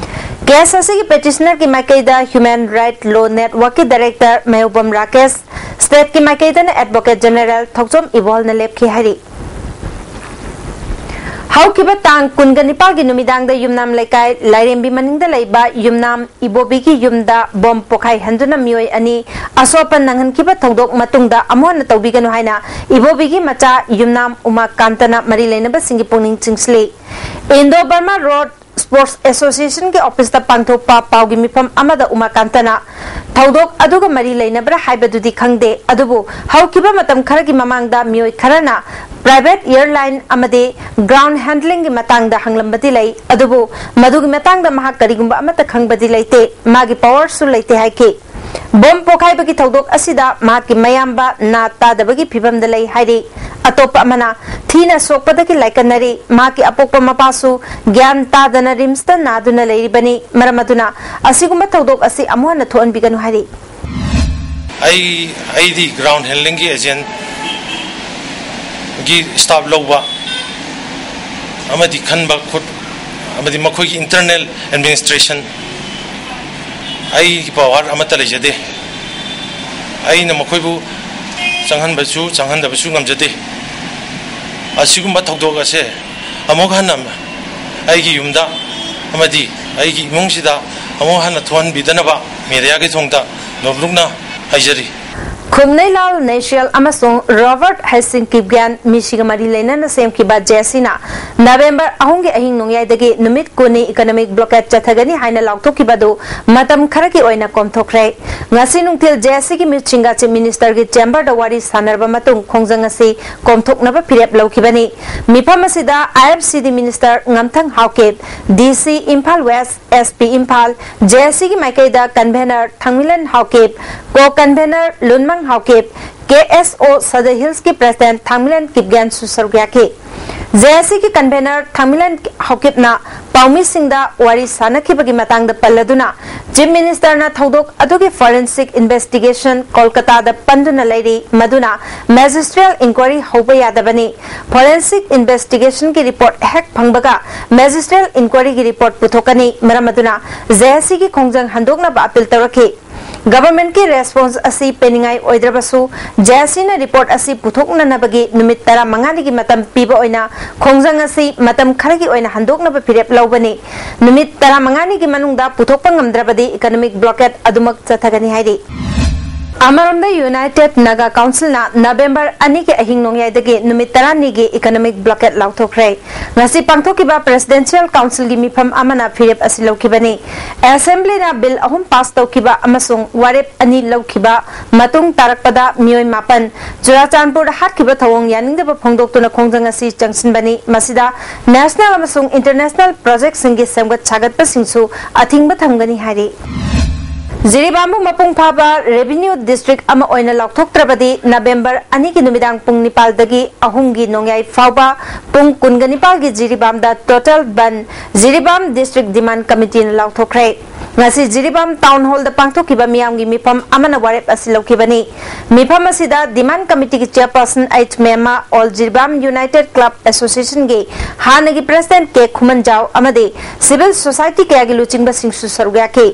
ꯀꯦꯁ ꯑꯁꯤꯒꯤ ꯄꯦꯇꯤꯁꯅꯔꯒꯤ ꯃꯥꯏꯀꯩꯗ ꯍ꯭ꯌꯨꯃꯦꯟ ꯔꯥꯏꯠ ꯂꯣ ꯅꯦꯠꯋꯥꯔꯛꯀꯤ ꯗꯥꯏꯔꯦꯛꯇꯔ ꯃꯌꯧꯕꯝ ꯔꯥꯀꯦꯁ, ꯁ꯭ꯇꯦꯠꯀꯤ ꯃꯥꯏꯀꯩꯗꯅ ꯑꯦꯗꯚꯣꯀꯦꯠ ꯖꯦꯅꯦꯔꯦꯜ ꯊꯣꯛꯆꯣꯝ ꯏꯕꯣꯜꯅ ꯂꯦꯞꯈꯤ ꯍꯥꯏꯔꯤ꯫ ꯍꯧꯈꯤꯕ ꯇꯥꯡ ꯀꯨꯟꯒ ꯅꯤꯄꯥꯜꯒꯤ ꯅꯨꯃꯤꯗꯥꯡꯗ ꯌꯨꯝꯅꯥꯝ ꯂꯩꯀꯥꯏ ꯂꯥꯏꯔꯦꯝꯕꯤ ꯃꯅꯤꯡꯗ ꯂꯩꯕ ꯌꯨꯝꯅꯥꯝ ꯏꯕꯣꯕꯤꯒꯤ ꯌꯨꯝꯗ ꯕꯣꯝ ꯄꯣꯈꯥꯏꯍꯟꯗꯨꯅ ꯃꯤꯑꯣꯏ ꯑꯅꯤ ꯑꯁꯣꯛ ꯑꯄꯟ ꯅꯪꯍꯟꯈꯤꯕ ꯊꯧꯗꯣꯛ ꯃꯇꯨꯡꯗ ꯑꯃꯨꯛ ꯍꯟꯅ ꯇꯧꯕꯤꯒꯅꯨ ꯍꯥꯏꯅ ꯏꯕꯣꯕꯤꯒꯤ ꯃꯆꯥ ꯌꯨꯝꯅꯥꯝ ꯎꯃꯥꯀꯥꯟꯇꯅ ꯃꯔꯤ ꯂꯩꯅꯕꯁꯤꯡꯒꯤ ꯄꯨꯛꯅꯤꯡ ꯆꯤꯡꯁꯤꯜꯂꯤ꯫ ꯏꯟꯗꯣ ꯕꯔꯃꯥ ꯔꯣꯗ ꯁ꯭ꯄꯣꯔꯠꯁ ꯑꯦꯁꯣꯁꯤꯌꯦꯁꯟꯒꯤ ꯑꯣꯐꯤꯁꯇ ꯄꯥꯡꯊꯣꯛꯄ ꯄꯥꯎꯒꯤ ꯃꯤꯐꯝ ꯑꯃꯗ ꯎꯃꯥꯀꯥꯟꯇꯅ ꯊꯧꯗꯣꯛ ꯑꯗꯨꯒ ꯃꯔꯤ ꯂꯩꯅꯕ꯭ꯔꯥ ꯍꯥꯏꯕꯗꯨꯗꯤ ꯈꯪꯗꯦ, ꯑꯗꯨꯕꯨ ꯍꯧꯈꯤꯕ ꯃꯇꯝ ꯈꯔꯒꯤ ꯃꯃꯥꯡꯗ ꯃꯤꯑꯣꯏ ꯈꯔꯅ ꯄ꯭ꯔꯥꯏꯚꯦꯠ ꯑꯦꯌꯔꯂꯥꯏꯟ ꯑꯃꯗꯤ ꯒ꯭ꯔꯥꯎꯟ ꯍꯦꯟꯗꯂꯤꯡꯒꯤ ꯃꯇꯥꯡꯗ ꯍꯪꯂꯝꯕꯗꯤ ꯂꯩ, ꯑꯗꯨꯕꯨ ꯃꯗꯨꯒꯤ ꯃꯇꯥꯡꯗ ꯃꯍꯥꯛ ꯀꯔꯤꯒꯨꯝꯕ ꯑꯃꯠꯇ ꯈꯪꯕꯗꯤ ꯂꯩꯇꯦ, ꯃꯥꯒꯤ ꯄꯥꯋꯔꯁꯨ ꯂꯩꯇꯦ ꯍꯥꯏꯈꯤ꯫ ꯕꯣꯝ ꯄꯣꯈꯥꯏꯕꯒꯤ ꯊꯧꯗꯣꯛ ꯑꯁꯤꯗ ꯃꯍꯥꯛꯀꯤ ꯃꯌꯥꯝꯕ ꯅꯥ ꯇꯥꯗꯕꯒꯤ ꯐꯤꯕꯝꯗ ꯂꯩ ꯍꯥꯏꯔꯤ꯫ ꯑꯇꯣꯞꯄ ꯑꯃꯅ ꯊꯤꯅ ꯁꯣꯛꯄꯗꯒꯤ ꯂꯥꯏꯀꯠꯅꯔꯤ꯫ ꯃꯍꯥꯛꯀꯤ ꯑꯄꯣꯛꯄ ꯃꯄꯥꯁꯨ ꯒ꯭ꯌꯥꯟ ꯇꯥꯗꯅ ꯔꯤꯝꯁꯇ ꯅꯥꯗꯨꯅ ꯂꯩꯔꯤꯕꯅꯤ꯫ ꯃꯔꯝ ꯑꯗꯨꯅ ꯑꯁꯤꯒꯨꯝꯕ ꯊꯧꯗꯣꯛ ꯑꯁꯤ ꯑꯃꯨꯛ ꯍꯟꯅ ꯊꯣꯛꯍꯟꯕꯤꯒꯅꯨ ꯍꯥꯏꯔꯤ꯫ ꯑꯩ ꯑꯩꯗꯤ ꯒ꯭ꯔꯥꯎꯟ ꯍꯦꯟꯗꯂꯤꯡꯒꯤ ꯑꯦꯖꯦꯟꯒꯤ ꯁ꯭ꯇꯥꯐ ꯂꯧꯕ ꯑꯃꯗꯤ ꯈꯟꯕ ꯈꯣꯠ ꯑꯃꯗꯤ ꯃꯈꯣꯏꯒꯤ ꯏꯟꯇꯔꯅꯦꯜ ꯑꯦꯗꯃꯤꯅꯤꯁꯇ꯭ꯔꯦꯁꯟ ꯑꯩꯒꯤ ꯄꯥꯋꯔ ꯑꯃꯠꯇ ꯂꯩꯖꯗꯦ꯫ ꯑꯩꯅ ꯃꯈꯣꯏꯕꯨ ꯆꯪꯍꯟꯕꯁꯨ ꯆꯪꯍꯟꯗꯕꯁꯨ ꯉꯝꯖꯗꯦ꯫ ꯑꯁꯤꯒꯨꯝꯕ ꯊꯧꯗꯣꯛ ꯑꯁꯦ ꯑꯃꯨꯛ ꯍꯟꯅ ꯑꯩꯒꯤ ꯌꯨꯝꯗ ꯑꯃꯗꯤ ꯑꯩꯒꯤ ꯏꯃꯨꯡꯁꯤꯗ ꯑꯃꯨꯛ ꯍꯟꯅ ꯊꯣꯛꯍꯟꯕꯤꯗꯅꯕ ꯃꯦꯗꯤꯌꯥꯒꯤ ꯊꯣꯡꯗ ꯅꯣꯡꯂꯨꯛꯅ ꯍꯥꯏꯖꯔꯤ꯫ ꯈꯨꯝꯅꯩ ꯂꯥꯜ ꯅꯩꯁ꯭ꯔꯦꯜ ꯑꯃꯁꯨꯡ ꯔꯣꯕꯔꯠ ꯍꯩꯁꯤꯡ ꯀꯤꯞꯒꯦꯟ ꯃꯤꯁꯤꯒ ꯃꯔꯤ ꯂꯩꯅꯅ ꯁꯦꯝꯈꯤꯕ ꯖꯦ ꯑꯦꯁ ꯁꯤꯅ ꯅꯕꯦꯝꯕꯔ ꯑꯍꯨꯝꯒꯤ ꯑꯍꯤꯡ ꯅꯣꯡꯌꯥꯏꯗꯒꯤ ꯅꯨꯃꯤꯠ ꯀꯨꯟꯅꯤ ꯏꯀꯣꯅꯣꯃꯤꯛ ꯕ꯭ꯂꯣꯀꯦꯠ ꯆꯠꯊꯒꯅꯤ ꯍꯥꯏꯅ ꯂꯥꯎꯊꯣꯛꯈꯤꯕ ꯑꯗꯨ ꯃꯇꯝ ꯈꯔꯒꯤ ꯑꯣꯏꯅ ꯀꯣꯝꯊꯣꯛꯈ꯭ꯔꯦ꯫ ꯉꯁꯤ ꯅꯨꯡꯊꯤꯜ ꯖꯦ ꯑꯦꯁ ꯁꯤꯒꯤ ꯃꯤꯁꯤꯡꯒ ꯆꯤꯐ ꯃꯤꯅꯤꯁꯇꯔꯒꯤ ꯆꯦꯝꯕꯔꯗ ꯋꯥꯔꯤ ꯁꯥꯟꯅꯔꯕ ꯃꯇꯨꯡ ꯈꯣꯡꯖꯪ ꯑꯁꯤ ꯀꯣꯝꯊꯣꯛꯅꯕ ꯐꯤꯔꯦꯞ ꯂꯧꯈꯤꯕꯅꯤ꯫ ꯃꯤꯐꯝ ꯑꯁꯤꯗ ꯑꯥꯏ ꯑꯦꯐ ꯁꯤ ꯗꯤ ꯃꯤꯅꯤꯁꯇꯔ ꯉꯝꯊꯪ ꯍꯥꯎꯀꯤꯞ, D C Imphal west, S P Imphal, J S ꯁꯤꯒꯤ ꯃꯥꯏꯀꯩꯗ ꯀꯟꯚꯦꯅꯔ ꯊꯥꯡꯃꯤꯂꯟ ꯍꯥꯎꯀꯤꯞ, ꯀꯣ ꯀꯟꯚꯦꯅꯔ ꯂꯨꯟꯃꯪ ꯍꯥꯎꯀꯤꯞ, ꯀꯦ ꯑꯦꯁ ꯑꯣ ꯁꯗ ꯍꯤꯜꯁꯀꯤ ꯄ꯭ꯔꯦꯁꯤꯗꯦꯟꯠ ꯊꯥꯡꯃꯤꯂꯦꯟ ꯀꯤꯞꯒꯦꯟꯁꯨ ꯁꯔꯨꯛ ꯌꯥꯈꯤ꯫ ꯖꯦ ꯑꯦꯁ ꯁꯤꯒꯤ ꯀꯟꯚꯦꯅꯔ ꯊꯥꯡꯃꯤꯂꯦꯟ ꯍꯧꯀꯤꯞꯅ ꯄꯥꯎꯃꯤꯁꯤꯡꯗ ꯋꯥꯔꯤ ꯁꯥꯅꯈꯤꯕꯒꯤ ꯃꯇꯥꯡꯗ ꯄꯜꯂꯗꯨꯅ, ꯆꯤꯐ ꯃꯤꯅꯤꯁꯇꯔꯅ ꯊꯧꯗꯣꯛ ꯑꯗꯨꯒꯤ ꯐꯣꯔꯦꯟꯁꯤꯛ ꯏꯟꯚꯦꯁꯇꯤꯒꯦꯁꯟ ꯀꯣꯜꯀꯇꯥꯗ ꯄꯟꯗꯨꯅ ꯂꯩꯔꯤ, ꯃꯗꯨꯅ ꯃꯦꯖꯤꯁꯇ꯭ꯔꯤꯌꯦꯜ ꯏꯟꯀ꯭ꯋꯥꯏꯔꯤ ꯍꯧꯕ ꯌꯥꯗꯕꯅꯤ꯫ ꯐꯣꯔꯦꯟꯁꯤꯛ ꯏꯟꯚꯦꯁꯇꯤꯒꯦꯁꯟꯒꯤ ꯔꯤꯄꯣꯔꯠ ꯍꯦꯛ ꯐꯪꯕꯒ ꯃꯦꯖꯤꯁꯇ꯭ꯔꯤꯌꯦꯜ ꯏꯟꯀ꯭ꯋꯥꯏꯔꯤꯒꯤ ꯔꯤꯄꯣꯔꯠ ꯄꯨꯊꯣꯛꯀꯅꯤ꯫ ꯃꯔꯝ ꯑꯗꯨꯅ ꯖꯦ ꯑꯦꯁ ꯁꯤꯒꯤ ꯈꯣꯡꯖꯪ ꯍꯟꯗꯣꯛꯅꯕ ꯑꯄꯤꯜ ꯇꯧꯔꯛꯈꯤ꯫ ꯒꯚꯔꯟꯃꯦꯟꯠꯀꯤ ꯔꯦꯁꯄꯣꯟꯁ ꯑꯁꯤ ꯄꯦꯅꯤꯡꯉꯥꯏ ꯑꯣꯏꯗ꯭ꯔꯕꯁꯨ, ꯖꯦ ꯑꯦꯁ ꯁꯤꯅ ꯔꯤꯄꯣꯔꯠ ꯑꯁꯤ ꯄꯨꯊꯣꯛꯅꯅꯕꯒꯤ ꯅꯨꯃꯤꯠ ꯇꯔꯥꯃꯉꯥꯅꯤꯒꯤ ꯃꯇꯝ ꯄꯤꯕ ꯑꯣꯏꯅ ꯈꯣꯡꯖꯪ ꯑꯁꯤ ꯃꯇꯝ ꯈꯔꯒꯤ ꯑꯣꯏꯅ ꯍꯟꯗꯣꯛꯅꯕ ꯐꯤꯔꯦꯞ ꯂꯧꯕꯅꯤ꯫ ꯅꯨꯃꯤꯠ ꯇꯔꯥꯃꯉꯥꯅꯤꯒꯤ ꯃꯅꯨꯡꯗ ꯄꯨꯊꯣꯛꯄ ꯉꯝꯗ꯭ꯔꯕꯗꯤ ꯏꯀꯣꯅꯣꯃꯤꯛ ꯕ꯭ꯂꯣꯀꯦꯗ ꯑꯗꯨꯃꯛ ꯆꯠꯊꯒꯅꯤ ꯍꯥꯏꯔꯤ꯫ ꯑꯃꯔꯣꯝꯗ, ꯌꯨꯅꯥꯏꯇꯦꯗ ꯅꯥꯒꯥ ꯀꯥꯎꯟꯁꯤꯜꯅ ꯅꯕꯦꯝꯕꯔ ꯑꯅꯤꯒꯤ ꯑꯍꯤꯡ ꯅꯣꯡꯌꯥꯏꯗꯒꯤ ꯅꯨꯃꯤꯠ ꯇꯔꯥꯅꯤꯒꯤ ꯏꯀꯣꯅꯣꯃꯤꯛ ꯕ꯭ꯂꯣꯀꯦꯗ ꯂꯥꯎꯊꯣꯛꯈ꯭ꯔꯦ꯫ ꯉꯁꯤ ꯄꯥꯡꯊꯣꯛꯈꯤꯕ ꯄ꯭ꯔꯦꯁꯤꯗꯦꯟꯁꯤꯌꯦꯜ ꯀꯥꯎꯟꯁꯤꯜꯒꯤ ꯃꯤꯐꯝ ꯑꯃꯅ ꯐꯤꯔꯦꯞ ꯑꯁꯤ ꯂꯧꯈꯤꯕꯅꯤ꯫ ꯑꯦꯁꯦꯝꯕ꯭ꯂꯤꯅ ꯕꯤꯜ ꯑꯍꯨꯝ ꯄꯥꯁ ꯇꯧꯈꯤꯕ ꯑꯃꯁꯨꯡ ꯋꯥꯔꯦꯞ ꯑꯅꯤ ꯂꯧꯈꯤꯕ ꯃꯇꯨꯡ ꯇꯥꯔꯛꯄꯗ ꯃꯤꯑꯣꯏ ꯃꯥꯄꯟ ꯆꯨꯔꯥꯆꯥꯟꯄꯨꯔꯗ ꯍꯥꯠꯈꯤꯕ ꯊꯧꯑꯣꯡ ꯌꯥꯅꯤꯡꯗꯕ ꯐꯣꯡꯗꯣꯛꯇꯨꯅ ꯈꯣꯡꯖꯪ ꯑꯁꯤ ꯆꯪꯁꯤꯟꯕꯅꯤ꯫ ꯃꯁꯤꯗ ꯅꯦꯁꯅꯦꯜ ꯑꯃꯁꯨꯡ ꯏꯟꯇꯔꯅꯦꯁꯅꯦꯜ ꯄ꯭ꯔꯣꯖꯦꯛꯁꯤꯡꯒꯤ ꯁꯦꯝꯒꯠ ꯁꯥꯒꯠꯄꯁꯤꯡꯁꯨ ꯑꯊꯤꯡꯕ ꯊꯝꯒꯅꯤ ꯍꯥꯏꯔꯤ꯫ ꯖꯤꯔꯤꯕꯥꯝꯕꯨ ꯃꯄꯨꯡ ꯐꯥꯕ ꯔꯦꯚꯤꯅ꯭ꯌꯨ ꯗꯤꯁꯇ꯭ꯔꯤꯛ ꯑꯃ ꯑꯣꯏꯅ ꯂꯥꯎꯊꯣꯛꯇ꯭ꯔꯕꯗꯤ ꯅꯕꯦꯝꯕꯔ ꯑꯅꯤꯒꯤ ꯅꯨꯃꯤꯗꯥꯡ ꯄꯨꯡ ꯅꯤꯄꯥꯜꯗꯒꯤ ꯑꯍꯨꯝꯒꯤ ꯅꯣꯡꯌꯥꯏ ꯐꯥꯎꯕ ꯄꯨꯡ ꯀꯨꯟꯒ ꯅꯤꯄꯥꯜꯒꯤ ꯖꯤꯔꯤꯕꯥꯝꯗ ꯇꯣꯇꯦꯜ ꯕꯟ ꯖꯤꯔꯤꯕꯥꯝ ꯗꯤꯁꯇ꯭ꯔꯤꯛ ꯗꯤꯃꯥꯟ ꯀꯃꯤꯇꯤꯅ ꯂꯥꯎꯊꯣꯛꯈ꯭ꯔꯦ꯫ ꯉꯁꯤ ꯖꯤꯔꯤꯕꯥꯝ ꯇꯥꯎꯟ ꯍꯣꯜꯗ ꯄꯥꯡꯊꯣꯛꯈꯤꯕ ꯃꯤꯌꯥꯝꯒꯤ ꯃꯤꯐꯝ ꯑꯃꯅ ꯋꯥꯔꯦꯞ ꯑꯁꯤ ꯂꯧꯈꯤꯕꯅꯤ꯫ ꯃꯤꯐꯝ ꯑꯁꯤꯗ ꯗꯤꯃꯥꯟ ꯀꯃꯤꯇꯤꯒꯤ chairperson H Memma, all Jiribam united club ꯑꯦꯁꯣꯁꯤꯌꯦꯁꯟꯒꯤ ꯍꯥꯟꯅꯒꯤ ꯄ꯭ꯔꯦꯁꯤꯗꯦꯟꯠ ꯀꯦ ꯈꯨꯃꯟꯖꯥꯎ ꯑꯃꯗꯤ ꯁꯤꯚꯤꯜ ꯁꯣꯁꯥꯏꯇꯤ ꯀꯌꯥꯒꯤ ꯂꯨꯆꯤꯡꯕꯁꯤꯡꯁꯨ ꯁꯔꯨꯛ ꯌꯥꯈꯤ꯫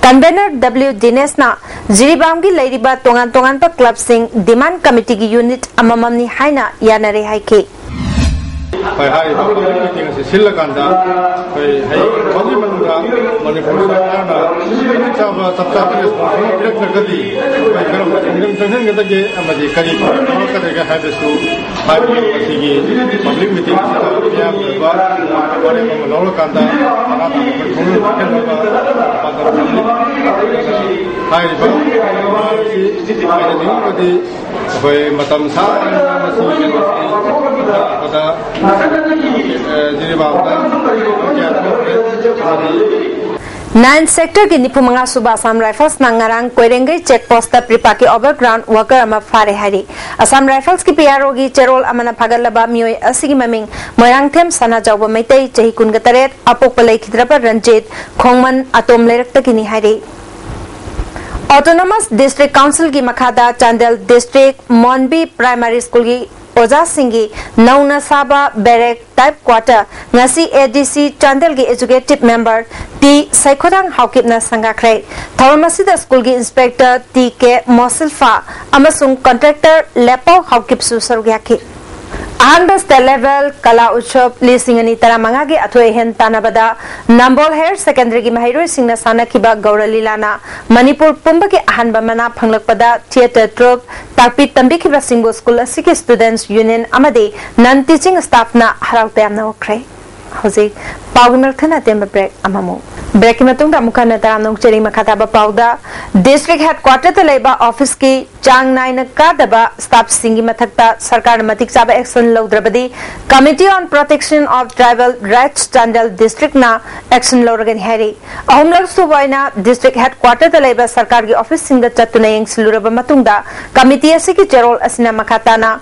ꯀꯟꯚꯦꯅꯔ ꯗꯕ꯭ꯂꯤꯎ ꯗꯤꯅꯦꯁꯅ ꯖꯤꯔꯤꯕꯥꯝꯒꯤ ꯂꯩꯔꯤꯕ ꯇꯣꯉꯥꯟ ꯇꯣꯉꯥꯟꯕ ꯀ꯭ꯂꯕꯁꯤꯡ ꯗꯤꯃꯥꯟ ꯀꯃꯤꯇꯤꯒꯤ ꯌꯨꯅꯤꯠ ꯑꯃꯃꯝꯅꯤ ꯍꯥꯏꯅ ꯌꯥꯅꯔꯦ ꯍꯥꯏꯈꯤ꯫ ꯑꯩꯈꯣꯏ ꯍꯥꯏꯔꯤꯕ ꯄꯕ꯭ꯂꯤꯛ ꯃꯤꯇꯤꯡ ꯑꯁꯤ ꯁꯤꯜꯂꯀꯥꯟꯗ ꯑꯩꯈꯣꯏ ꯍꯌꯦꯡ ꯍꯧꯖꯤꯛ ꯃꯅꯨꯡꯗ ꯃꯅꯤꯄꯨꯔ ꯁꯔꯀꯥꯔꯅ ꯃꯇꯤꯛ ꯆꯥꯕ ꯆꯞ ꯆꯥꯕ ꯔꯦꯁꯄꯣꯟꯁ ꯑꯃ ꯄꯤꯔꯛꯇ꯭ꯔꯒꯗꯤ ꯑꯩꯈꯣꯏ ꯀꯔꯝꯕ ꯈꯣꯡꯖꯪ ꯆꯪꯁꯤꯟꯒꯗꯒꯦ ꯑꯃꯗꯤ ꯀꯔꯤ ꯊꯧꯔꯥꯡ ꯂꯧꯔꯛꯀꯗꯒꯦ ꯍꯥꯏꯕꯁꯨ ꯍꯥꯏꯔꯤꯕ ꯃꯁꯤꯒꯤ ꯄꯕ꯭ꯂꯤꯛ ꯃꯤꯇꯤꯡ ꯑꯁꯤꯗ ꯃꯤꯌꯥꯝꯒꯤ ꯑꯣꯏꯕ ꯋꯥꯔꯦꯞ ꯑꯃ ꯂꯧꯔꯀꯥꯟꯗ ꯃꯈꯥ ꯇꯥꯅ ꯑꯩꯈꯣꯏ ꯈꯣꯡꯖꯪ ꯆꯪꯁꯤꯟꯅꯕ ꯄꯥꯟꯗꯝ ꯊꯝꯂꯤ꯫ ꯍꯥꯏꯔꯤꯕ ꯑꯁꯤ ꯑꯩꯅ ꯅꯤꯡꯕꯗꯤ ꯑꯩꯈꯣꯏ ꯃꯇꯝ ꯁꯥꯡꯅ ꯃꯁꯤꯒꯤ ꯂꯥꯛꯄꯗ, ꯑꯦ, ꯖꯤꯔꯤꯕꯥꯝꯗ ꯀꯌꯥ ꯊꯣꯛꯈ꯭ꯔꯦ꯫ ꯑꯃꯗꯤ ꯅꯥꯏꯟ ꯁꯦꯛꯇꯔꯒꯤ ꯅꯤꯐꯨ ꯃꯉꯥ ꯁꯨꯕ ꯑꯁꯥꯝ ꯔꯥꯏꯐꯜꯁꯅ ꯉꯔꯥꯡ ꯀꯣꯏꯔꯦꯡꯒꯩ ꯆꯦꯛ ꯄꯣꯁꯇ ꯄ꯭ꯔꯤꯄꯥꯛꯀꯤ ꯑꯣꯚꯔꯒ꯭ꯔꯥꯎꯟ ꯋꯥꯀꯔ ꯑꯃ ꯐꯥꯔꯦ ꯍꯥꯏꯔꯤ꯫ ꯑꯁꯥꯝ ꯔꯥꯏꯐꯜꯁꯀꯤ ꯄꯤ ꯑꯥꯔ ꯑꯣꯒꯤ ꯆꯦꯔꯣꯜ ꯑꯃꯅ ꯐꯥꯒꯠꯂꯕ ꯃꯤꯑꯣꯏ ꯑꯁꯤꯒꯤ ꯃꯃꯤꯡ ꯃꯣꯏꯔꯥꯡꯊꯦꯝ ꯁꯅꯥꯖꯥꯎꯕ ꯃꯩꯇꯩ, ꯆꯍꯤ ꯀꯨꯟꯒ ꯇꯔꯦꯠ, ꯑꯄꯣꯛꯄ ꯂꯩꯈꯤꯗ꯭ꯔꯕ ꯔꯟꯖꯤꯠ ꯈꯣꯡꯃꯟ ꯑꯇꯣꯝ ꯂꯩꯔꯛꯇꯒꯤꯅꯤ ꯍꯥꯏꯔꯤ꯫ ꯑꯣꯇꯣꯅꯣꯃꯁ ꯗꯤꯁꯇ꯭ꯔꯤꯛ ꯀꯥꯎꯟꯁꯤꯜꯒꯤ ꯃꯈꯥꯗ ꯆꯥꯟꯗꯦꯜ ꯗꯤꯁꯇ꯭ꯔꯤꯛ ꯃꯣꯟꯕꯤ ꯄ꯭ꯔꯥꯏꯃꯥꯔꯤ ꯁ꯭ꯀꯨꯜꯒꯤ ꯑꯣꯖꯥꯁꯤꯡꯒꯤ ꯅꯧꯅ ꯁꯥꯕ ꯕꯦꯔꯦꯛ ꯇꯥꯏꯞ ꯀ꯭ꯋꯥꯇꯔ ꯉꯁꯤ ꯑꯦ ꯗꯤ ꯁꯤ ꯆꯥꯟꯗꯦꯜꯒꯤ ꯑꯦꯖꯨꯀꯦꯇꯤꯚ ꯃꯦꯝꯕꯔ ꯇꯤ ꯁꯩꯈꯣꯗꯥꯡ ꯍꯥꯎꯀꯤꯞꯅ ꯁꯪꯒꯥꯈ꯭ꯔꯦ꯫ ꯊꯧꯔꯝ ꯑꯁꯤꯗ ꯁ꯭ꯀꯨꯜꯒꯤ ꯏꯟꯁꯄꯦꯛꯇꯔ ꯇꯤ ꯀꯦ ꯃꯣꯁꯤꯜꯐꯥ ꯑꯃꯁꯨꯡ ꯀꯟꯇ꯭ꯔꯦꯛꯇꯔ ꯂꯦꯄꯥꯎ ꯍꯥꯎꯀꯤꯞꯁꯨ ꯁꯔꯨꯛ ꯌꯥꯈꯤ꯫ ꯑꯍꯥꯟꯕ ꯁ꯭ꯇꯦꯠ ꯂꯦꯚꯦꯜ ꯀꯂꯥ ꯎꯠꯁꯕ ꯂꯤꯁꯤꯡ ꯑꯅꯤ ꯇꯔꯥꯃꯉꯥꯒꯤ ꯑꯊꯣꯏ ꯑꯍꯦꯟ ꯇꯥꯟꯅꯕꯗ ꯅꯝꯕꯣꯜ ꯍꯥꯌꯔ ꯁꯦꯀꯦꯟꯗꯔꯤꯒꯤ ꯃꯍꯩꯔꯣꯏꯁꯤꯡꯅ ꯁꯥꯟꯅꯈꯤꯕ ꯒꯧꯔ ꯂꯤꯂꯥꯅ ꯃꯅꯤꯄꯨꯔ ꯄꯨꯝꯕꯒꯤ ꯑꯍꯥꯟꯕ ꯃꯅꯥ ꯐꯪꯂꯛꯄꯗ ꯊꯤꯌꯦꯇꯔ ꯇ꯭ꯔꯨꯞ ꯇꯥꯛꯄꯤ ꯇꯝꯕꯤꯈꯤꯕꯁꯤꯡꯕꯨ ꯁ꯭ꯀꯨꯜ ꯑꯁꯤꯒꯤ ꯁ꯭ꯇꯨꯗꯦꯟꯠꯁ ꯌꯨꯅꯤꯌꯟ ꯑꯃꯗꯤ ꯅꯟ ꯇꯤꯆꯤꯡ ꯁ꯭ꯇꯥꯐꯅ ꯍꯔꯥꯎ ꯇꯌꯥꯝꯅ ꯑꯣꯛꯈ꯭ꯔꯦ꯫ ꯍꯧꯖꯤꯛ ꯄꯥꯎꯒꯤ ꯃꯔꯛ ꯊꯠꯅ ꯑꯇꯦꯟꯕ ꯕ꯭ꯔꯦꯛ ꯑꯃꯃꯨꯛ꯫ ꯕ꯭ꯔꯦꯛꯀꯤ ꯃꯇꯨꯡꯗ ꯑꯃꯨꯛ ꯍꯟꯅ ꯇꯔꯥꯝꯅ ꯑꯣꯛꯆꯔꯤ꯫ ꯃꯈꯥ ꯇꯥꯕ ꯄꯥꯎꯗ, ꯗꯤꯁꯇ꯭ꯔꯤꯛ ꯍꯦꯗꯀ꯭ꯋꯥꯇꯔꯗ ꯂꯩꯕ ꯑꯣꯐꯤꯁꯀꯤ ꯆꯥꯡ ꯅꯥꯏꯅ ꯀꯥꯗꯕ ꯁ꯭ꯇꯥꯐꯁꯤꯡꯒꯤ ꯃꯊꯛꯇ ꯁꯔꯀꯥꯔꯅ ꯃꯇꯤꯛ ꯆꯥꯕ ꯑꯦꯛꯁꯟ ꯂꯧꯗ꯭ꯔꯕꯗꯤ Committee on Protection of Tribal Rights Chandel ꯗꯤꯁꯇ꯭ꯔꯤꯛꯅ ꯑꯦꯛꯁꯟ ꯂꯧꯔꯒꯅꯤ ꯍꯥꯏꯔꯤ꯫ ꯑꯍꯨꯝꯂꯛ ꯁꯨꯕ ꯑꯣꯏꯅ ꯗꯤꯁꯇ꯭ꯔꯤꯛ ꯍꯦꯗꯀ꯭ꯋꯥꯇꯔꯗ ꯂꯩꯕ ꯁꯔꯀꯥꯔꯒꯤ ꯑꯣꯐꯤꯁꯁꯤꯡꯗ ꯆꯠꯇꯨꯅ ꯌꯦꯡꯁꯤꯜꯂꯨꯔꯕ ꯃꯇꯨꯡꯗ ꯀꯃꯤꯇꯤ ꯑꯁꯤꯒꯤ ꯆꯦꯔꯣꯜ ꯑꯁꯤꯅ ꯃꯈꯥ ꯇꯥꯅ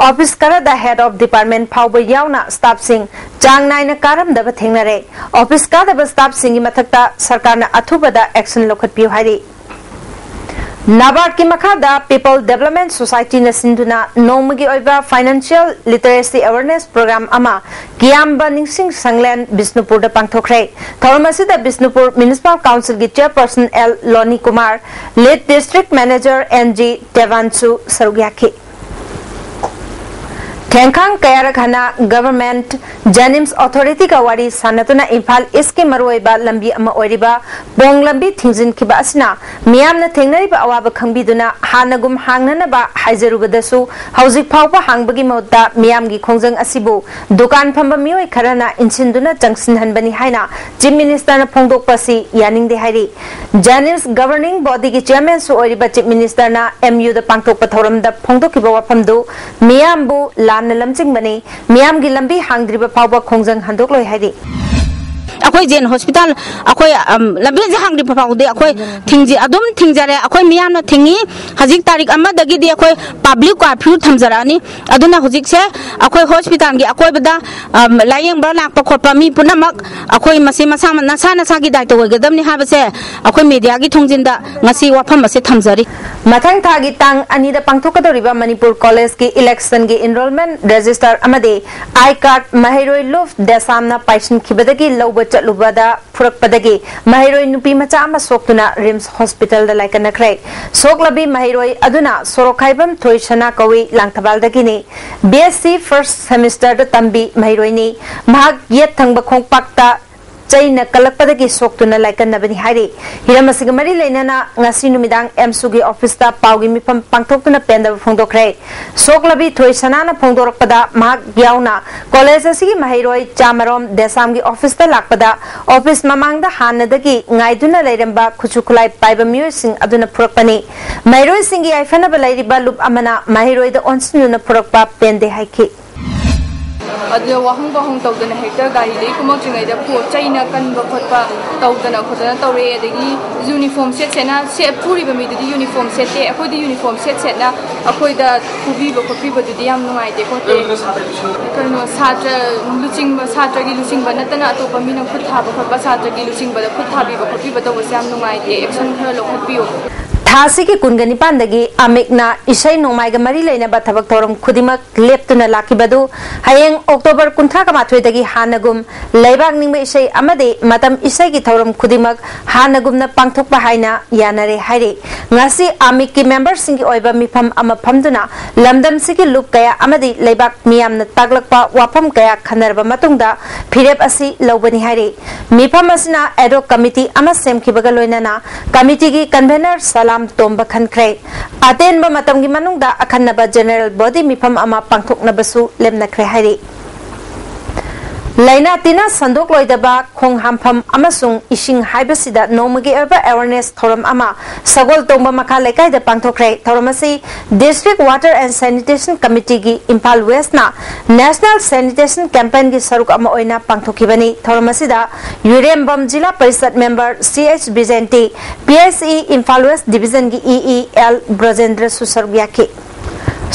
ꯑꯣꯐꯤꯁ ꯈꯔꯗ ꯍꯦꯗ ꯑꯣꯐ ꯗꯤꯄꯥꯔꯠꯃꯦꯟ ꯐꯥꯎꯕ ꯌꯥꯎꯅ ꯁ꯭ꯇꯥꯐꯁꯤꯡ ꯆꯥꯡ ꯅꯥꯏꯅ ꯀꯥꯔꯝꯗꯕ ꯊꯦꯡꯅꯔꯦ꯫ ꯑꯣꯐꯤꯁ ꯀꯥꯗꯕ ꯁ꯭ꯇꯥꯐꯁꯤꯡꯒꯤ ꯃꯊꯛꯇ ꯁꯔꯀꯥꯔꯅ ꯑꯊꯨꯕꯗ ꯑꯦꯛꯁꯟ ꯂꯧꯈꯠꯄꯤꯌꯨ ꯍꯥꯏꯔꯤ꯫ ꯅꯕꯥꯔꯗꯀꯤ ꯃꯈꯥꯗ ꯄꯤꯄꯜ ꯗꯦꯕꯂꯞꯃꯦꯟ ꯁꯣꯁꯥꯏꯇꯤꯅ ꯁꯤꯟꯗꯨꯅ ꯅꯣꯡꯃꯒꯤ ꯑꯣꯏꯕ ꯐꯥꯏꯅꯥꯟꯁꯤꯌꯦꯜ ꯂꯤꯇꯔꯦꯁꯤ ꯑꯦꯋꯦꯔꯅꯦꯁ ꯄ꯭ꯔꯣꯒ꯭ꯔꯥꯝ ꯑꯃ ꯀꯤꯌꯥꯝꯕ ꯅꯤꯡꯁꯤꯡ ꯁꯪꯂꯦꯟ ꯕꯤꯁꯅꯨꯄꯨꯔꯗ ꯄꯥꯡꯊꯣꯛꯈ꯭ꯔꯦ꯫ ꯊꯧꯔꯝ ꯑꯁꯤꯗ ꯕꯤꯁꯅꯨꯄꯨꯔ ꯃ꯭ꯌꯨꯅꯤꯁꯤꯄꯥꯜ ꯀꯥꯎꯟꯁꯤꯜꯒꯤ chairperson L Loni Kumar, lead district manager N G ꯇꯦꯋꯥꯟꯁꯨ ꯁꯔꯨꯛ ꯌꯥꯈꯤ꯫ ꯊꯦꯡꯈꯥꯡ ꯀꯌꯥꯔꯛ ꯍꯟꯅ ꯒꯚꯔꯟꯃꯦꯟꯠ ꯖꯦꯅꯤꯝꯁ ꯑꯣꯊꯣꯔꯤꯇꯤꯒ ꯋꯥꯔꯤ ꯁꯥꯟꯅꯗꯨꯅ ꯏꯝꯐꯥꯜ ꯏꯁꯀꯤ ꯃꯔꯨꯑꯣꯏꯕ ꯂꯝꯕꯤ ꯑꯃ ꯑꯣꯏꯔꯤꯕ ꯄꯣꯡ ꯂꯝꯕꯤ ꯊꯤꯡꯖꯤꯟꯈꯤꯕ ꯑꯁꯤꯅ ꯃꯤꯌꯥꯝꯅ ꯊꯦꯡꯅꯔꯤꯕ ꯑꯋꯥꯕ ꯈꯪꯕꯤꯗꯨꯅ ꯍꯥꯟꯅꯒꯨꯝ ꯍꯥꯡꯅꯅꯕ ꯍꯥꯏꯖꯔꯨꯕꯗꯁꯨ ꯍꯧꯖꯤꯛ ꯐꯥꯎꯕ ꯍꯥꯡꯕꯒꯤ ꯃꯍꯨꯠꯇ ꯃꯤꯌꯥꯝꯒꯤ ꯈꯣꯡꯖꯪ ꯑꯁꯤꯕꯨ ꯗꯨꯀꯥꯟ ꯐꯝꯕ ꯃꯤꯑꯣꯏ ꯈꯔꯅ ꯏꯟꯁꯤꯟꯗꯨꯅ ꯆꯪꯁꯤꯟꯍꯟꯕꯅꯤ ꯍꯥꯏꯅ ꯆꯤꯐ ꯃꯤꯅꯤꯁꯇꯔꯅ ꯐꯣꯡꯗꯣꯛꯄ ꯑꯁꯤ ꯌꯥꯅꯤꯡꯗꯦ ꯍꯥꯏꯔꯤ꯫ ꯖꯦꯅꯤꯝꯁ ꯒꯚꯔꯅꯤꯡ ꯕꯣꯗꯤꯒꯤ ꯆꯦꯌꯔꯃꯦꯟꯁꯨ ꯑꯣꯏꯔꯤꯕ ꯆꯤꯐ ꯃꯤꯅꯤꯁꯇꯔꯅ ꯑꯦꯝ ꯌꯨꯗ ꯄꯥꯡꯊꯣꯛꯄ ꯊꯧꯔꯝꯗ ꯐꯣꯡꯗꯣꯛꯈꯤꯕ ꯋꯥꯐꯝꯗꯨ ꯃꯤꯌꯥꯝꯕꯨ ꯂꯥꯟꯅ ꯂꯝꯖꯤꯡꯕꯅꯤ, ꯃꯤꯌꯥꯝꯒꯤ ꯂꯝꯕꯤ ꯍꯥꯡꯗ꯭ꯔꯤꯕ ꯐꯥꯎꯕ ꯈꯣꯡꯖꯪ ꯍꯟꯗꯣꯛꯂꯣꯏ ꯍꯥꯏꯔꯤ꯫ ꯑꯩꯈꯣꯏ ꯖꯦꯟ ꯍꯣꯁꯄꯤꯇꯥꯜ ꯑꯩꯈꯣꯏ, ꯑꯝ, ꯂꯝꯕꯦꯟꯁꯦ ꯍꯥꯡꯗ꯭ꯔꯤ ꯐꯥꯎꯕꯗꯤ ꯑꯩꯈꯣꯏ ꯊꯤꯡꯖꯤ-, ꯑꯗꯨꯝ ꯊꯤꯡꯖꯔꯦ꯫ ꯑꯩꯈꯣꯏ ꯃꯤꯌꯥꯝꯅ ꯊꯤꯡꯉꯤ꯫ ꯍꯧꯖꯤꯛ ꯇꯥꯔꯤꯛ ꯑꯃꯗꯒꯤꯗꯤ ꯑꯩꯈꯣꯏ ꯄꯕ꯭ꯂꯤꯛ ꯀꯥꯔꯐ꯭ꯌꯨ ꯊꯝꯖꯔꯛꯑꯅꯤ꯫ ꯑꯗꯨꯅ ꯍꯧꯖꯤꯛꯁꯦ ꯑꯩꯈꯣꯏ ꯍꯣꯁꯄꯤꯇꯥꯜꯒꯤ ꯑꯀꯣꯏꯕꯗ, ꯑꯝ, ꯂꯥꯌꯦꯡꯕ ꯂꯥꯛꯄ ꯈꯣꯠꯄ ꯃꯤ ꯄꯨꯝꯅꯃꯛ ꯑꯩꯈꯣꯏ ꯃꯁꯤ ꯃꯁꯥ ꯅꯁꯥ ꯅꯁꯥꯒꯤ ꯗꯥꯏꯇ ꯑꯣꯏꯒꯗꯕꯅꯤ ꯍꯥꯏꯕꯁꯦ ꯑꯩꯈꯣꯏ ꯃꯦꯗꯤꯌꯥꯒꯤ ꯊꯣꯡꯖꯤꯟꯗ ꯉꯁꯤ ꯋꯥꯐꯝ ꯑꯁꯦ ꯊꯝꯖꯔꯤ꯫ ꯃꯊꯪ ꯊꯥꯒꯤ ꯇꯥꯡ ꯑꯅꯤꯗ ꯄꯥꯡꯊꯣꯛꯀꯗꯧꯔꯤꯕ ꯃꯅꯤꯄꯨꯔ ꯀꯣꯂꯦꯖꯀꯤ ꯏꯂꯦꯛꯁꯟꯒꯤ ꯏꯟꯔꯣꯜꯃꯦꯟ ꯔꯦꯖꯤꯁꯇꯔ ꯑꯃꯗꯤ ꯑꯥꯏ ꯀꯥꯔꯗ ꯃꯍꯩꯔꯣꯏ ꯂꯨꯐ ꯗꯦꯁꯥꯝꯅ ꯄꯥꯏꯁꯤꯟꯈꯤꯕꯗꯒꯤ ꯂꯧꯕ ꯆꯠꯂꯨꯕꯗ ꯐꯨꯔꯛꯄꯗꯒꯤ ꯃꯍꯩꯔꯣꯏ ꯅꯨꯄꯤ ꯃꯆꯥ ꯑꯃ ꯁꯣꯛꯇꯨꯅ ꯔꯤꯝꯁ ꯍꯣꯁꯄꯤꯇꯥꯜꯗ ꯂꯥꯏꯀꯠꯅꯈ꯭ꯔꯦ꯫ ꯁꯣꯛꯂꯕꯤ ꯃꯍꯩꯔꯣꯏ ꯑꯗꯨꯅ ꯁꯣꯔꯣꯛꯈꯥꯏꯕꯝ ꯊꯣꯏꯁꯅꯥ ꯀꯧꯏ, ꯂꯥꯡꯊꯕꯥꯜꯗꯒꯤꯅꯤ꯫ ꯕꯤ ꯑꯦꯁ ꯁꯤ ꯐꯥꯔꯁ ꯁꯦꯃꯤꯁꯇꯔꯗ ꯇꯝꯕꯤ ꯃꯍꯩꯔꯣꯏꯅꯤ꯫ ꯃꯍꯥꯛ ꯌꯦꯠ ꯊꯪꯕ ꯈꯣꯡꯄꯥꯛꯇ ꯆꯩꯅ ꯀꯜꯂꯛꯄꯗꯒꯤ ꯁꯣꯛꯇꯨꯅ ꯂꯥꯏꯀꯠꯅꯕꯅꯤ ꯍꯥꯏꯔꯤ꯫ ꯍꯤꯔꯝ ꯑꯁꯤꯒ ꯃꯔꯤ ꯂꯩꯅꯅ ꯉꯁꯤ ꯅꯨꯃꯤꯗꯥꯡ ꯑꯦꯝꯁꯨꯒꯤ ꯑꯣꯐꯤꯁꯇ ꯄꯥꯎꯒꯤ ꯃꯤꯐꯝ ꯄꯥꯡꯊꯣꯛꯇꯨꯅ ꯄꯦꯟꯗꯕ ꯐꯣꯡꯗꯣꯛꯈ꯭ꯔꯦ꯫ ꯁꯣꯛꯂꯕꯤ ꯊꯣꯏꯁꯅꯥꯅ ꯐꯣꯡꯗꯣꯔꯛꯄꯗ, ꯃꯍꯥꯛ ꯌꯥꯎꯅ ꯀꯣꯂꯦꯖ ꯑꯁꯤꯒꯤ ꯃꯍꯩꯔꯣꯏ ꯆꯥꯃꯔꯣꯝ ꯗꯦꯁꯥꯝꯒꯤ ꯑꯣꯐꯤꯁꯇ ꯂꯥꯛꯄꯗ, ꯑꯣꯐꯤꯁ ꯃꯃꯥꯡꯗ ꯍꯥꯟꯅꯗꯒꯤ ꯉꯥꯏꯗꯨꯅ ꯂꯩꯔꯝꯕ ꯈꯨꯠꯁꯨ ꯈꯨꯠꯂꯥꯏ ꯄꯥꯏꯕ ꯃꯤꯑꯣꯏꯁꯤꯡ ꯑꯗꯨꯅ ꯐꯨꯔꯛꯄꯅꯤ꯫ ꯃꯍꯩꯔꯣꯏꯁꯤꯡꯒꯤ ꯌꯥꯏꯐꯅꯕ ꯂꯩꯔꯤꯕ ꯂꯨꯞ ꯑꯃꯅ ꯃꯍꯩꯔꯣꯏꯗ ꯑꯣꯟꯁꯤꯟꯗꯨꯅ ꯐꯨꯔꯛꯄ ꯄꯦꯟꯗꯦ ꯍꯥꯏꯈꯤ꯫ ꯑꯗꯨꯗ ꯋꯥꯍꯪ ꯄꯥꯎꯍꯪ ꯇꯧꯗꯅ ꯍꯦꯛꯇ ꯒꯥꯔꯤꯗꯒꯤ ꯀꯨꯝꯃꯛꯇ꯭ꯔꯤꯉꯩꯗ ꯄꯣꯠ ꯆꯩꯅ ꯀꯟꯕ ꯈꯣꯠꯄ ꯇꯧꯗꯅ ꯈꯣꯠꯇꯅ ꯇꯧꯔꯛꯑꯦ꯫ ꯑꯗꯒꯤ ꯌꯨꯅꯤꯐꯣꯔꯝ ꯁꯦꯠ ꯁꯦꯠꯅ ꯁꯦ-, ꯐꯨꯔꯤꯕ ꯃꯤꯗꯨꯗꯤ ꯌꯨꯅꯤꯐꯣꯔꯝ ꯁꯦꯠꯇꯦ, ꯑꯩꯈꯣꯏꯗꯤ ꯌꯨꯅꯤꯐꯣꯔꯝ ꯁꯦꯠ ꯁꯦꯠꯅ ꯑꯩꯈꯣꯏꯗ ꯐꯨꯕꯤꯕ ꯈꯣꯠꯄꯤꯕꯗꯨꯗꯤ ꯌꯥꯝ ꯅꯨꯡꯉꯥꯏꯇꯦ ꯈꯣꯠꯇꯦ꯫ ꯀꯩꯅꯣ, ꯁꯥꯇ꯭ꯔ ꯂꯨꯆꯤꯡꯕ, ꯁꯥꯇ꯭ꯔꯒꯤ ꯂꯨꯆꯤꯡꯕ ꯅꯠꯇꯅ ꯑꯇꯣꯞꯄ ꯃꯤꯅ ꯈꯨꯠ ꯊꯥꯕ ꯈꯣꯠꯄ, ꯁꯥꯇ꯭ꯔꯒꯤ ꯂꯨꯆꯤꯡꯕꯗ ꯈꯨꯠ ꯊꯥꯕꯤꯕ ꯈꯣꯠꯄꯤꯕ ꯇꯧꯕꯁꯦ ꯌꯥꯝ ꯅꯨꯡꯉꯥꯏꯇꯦ꯫ ꯑꯦꯛꯁꯟ ꯈꯔ ꯂꯧꯈꯠꯄꯤꯌꯨ꯫ ꯊꯥ ꯑꯁꯤꯒꯤ ꯀꯨꯟꯒ ꯅꯤꯄꯥꯟꯗꯒꯤ ꯑꯃꯤꯛꯅ ꯏꯁꯩ ꯅꯣꯡꯃꯥꯏꯒ ꯃꯔꯤ ꯂꯩꯅꯕ ꯊꯕꯛ ꯊꯧꯔꯝ ꯈꯨꯗꯤꯡꯃꯛ ꯂꯦꯞꯇꯨꯅ ꯂꯥꯛꯈꯤꯕꯗꯨ ꯍꯌꯦꯡ ꯑꯣꯛꯇꯣꯕꯔ ꯀꯨꯟꯊ꯭ꯔꯥꯒ ꯃꯥꯊꯣꯏꯗꯒꯤ ꯍꯥꯟꯅꯒꯨꯝ ꯂꯩꯕꯥꯛ ꯅꯤꯡꯕ ꯏꯁꯩ ꯑꯃꯗꯤ ꯃꯇꯝ ꯏꯁꯩꯒꯤ ꯊꯧꯔꯝ ꯈꯨꯗꯤꯡꯃꯛ ꯍꯥꯟꯅꯒꯨꯝꯅ ꯄꯥꯡꯊꯣꯛꯄ ꯍꯥꯏꯅ ꯌꯥꯅꯔꯦ ꯍꯥꯏꯔꯤ꯫ ꯉꯁꯤ ꯑꯃꯤꯛꯀꯤ ꯃꯦꯝꯕꯔꯁꯤꯡꯒꯤ ꯑꯣꯏꯕ ꯃꯤꯐꯝ ꯑꯃ ꯐꯝꯗꯨꯅ ꯂꯝꯗꯝꯁꯤꯒꯤ ꯂꯨꯞ ꯀꯌꯥ ꯑꯃꯗꯤ ꯂꯩꯕꯥꯛ ꯃꯤꯌꯥꯝꯅ ꯇꯥꯛꯂꯛꯄ ꯋꯥꯐꯝ ꯀꯌꯥ ꯈꯟꯅꯔꯕ ꯃꯇꯨꯡꯗ ꯐꯤꯔꯦꯞ ꯑꯁꯤ ꯂꯧꯕꯅꯤ ꯍꯥꯏꯔꯤ꯫ ꯃꯤꯐꯝ ꯑꯁꯤꯅ ꯑꯦꯗꯣꯛ ꯀꯃꯤꯇꯤ ꯑꯃ ꯁꯦꯝꯈꯤꯕꯒ ꯂꯣꯏꯅꯅ ꯀꯃꯤꯇꯤꯒꯤ ꯀꯟꯚꯦꯅꯔ ꯁꯂꯥꯝ ꯇꯣꯝꯕ ꯈꯟꯈ꯭ꯔꯦ꯫ ꯑꯇꯦꯟꯕ ꯃꯇꯝꯒꯤ ꯃꯅꯨꯡꯗ ꯑꯈꯟꯅꯕ ꯖꯦꯅꯔꯦꯜ ꯕꯣꯗꯤ ꯃꯤꯐꯝ ꯑꯃ ꯄꯥꯡꯊꯣꯛꯅꯕꯁꯨ ꯂꯦꯞꯅꯈ꯭ꯔꯦ ꯍꯥꯏꯔꯤ꯫ ꯂꯥꯏꯅꯥ ꯇꯤꯟꯅ ꯁꯟꯗꯣꯛꯂꯣꯏꯗꯕ ꯈꯣꯡ ꯍꯥꯝꯐꯝ ꯑꯃꯁꯨꯡ ꯏꯁꯤꯡ ꯍꯥꯏꯕꯁꯤꯗ ꯅꯣꯡꯃꯒꯤ ꯑꯣꯏꯕ awareness ꯊꯧꯔꯝ ꯑꯃ ꯁꯒꯣꯜ ꯇꯣꯡꯕ ꯃꯈꯥ ꯂꯩꯀꯥꯏꯗ ꯄꯥꯡꯊꯣꯛꯈ꯭ꯔꯦ꯫ ꯊꯧꯔꯝ ꯑꯁꯤ District Water and Sanitation Committeeꯒꯤ Imphal Westꯅ National Sanitation Campaignꯒꯤ ꯁꯔꯨꯛ ꯑꯃ ꯑꯣꯏꯅ ꯄꯥꯡꯊꯣꯛꯈꯤꯕꯅꯤ꯫ ꯊꯧꯔꯝ ꯑꯁꯤꯗ ꯌꯨꯔꯦꯝꯕꯝ ꯖꯤꯂꯥ parishad member C H ꯕꯤꯖꯦꯟꯇꯤ, P S E Imphal West Divisionꯒꯤ E E L ꯕ꯭ꯔꯖꯦꯟꯗ꯭ꯔꯁꯨ ꯁꯔꯨꯛ ꯌꯥꯈꯤ꯫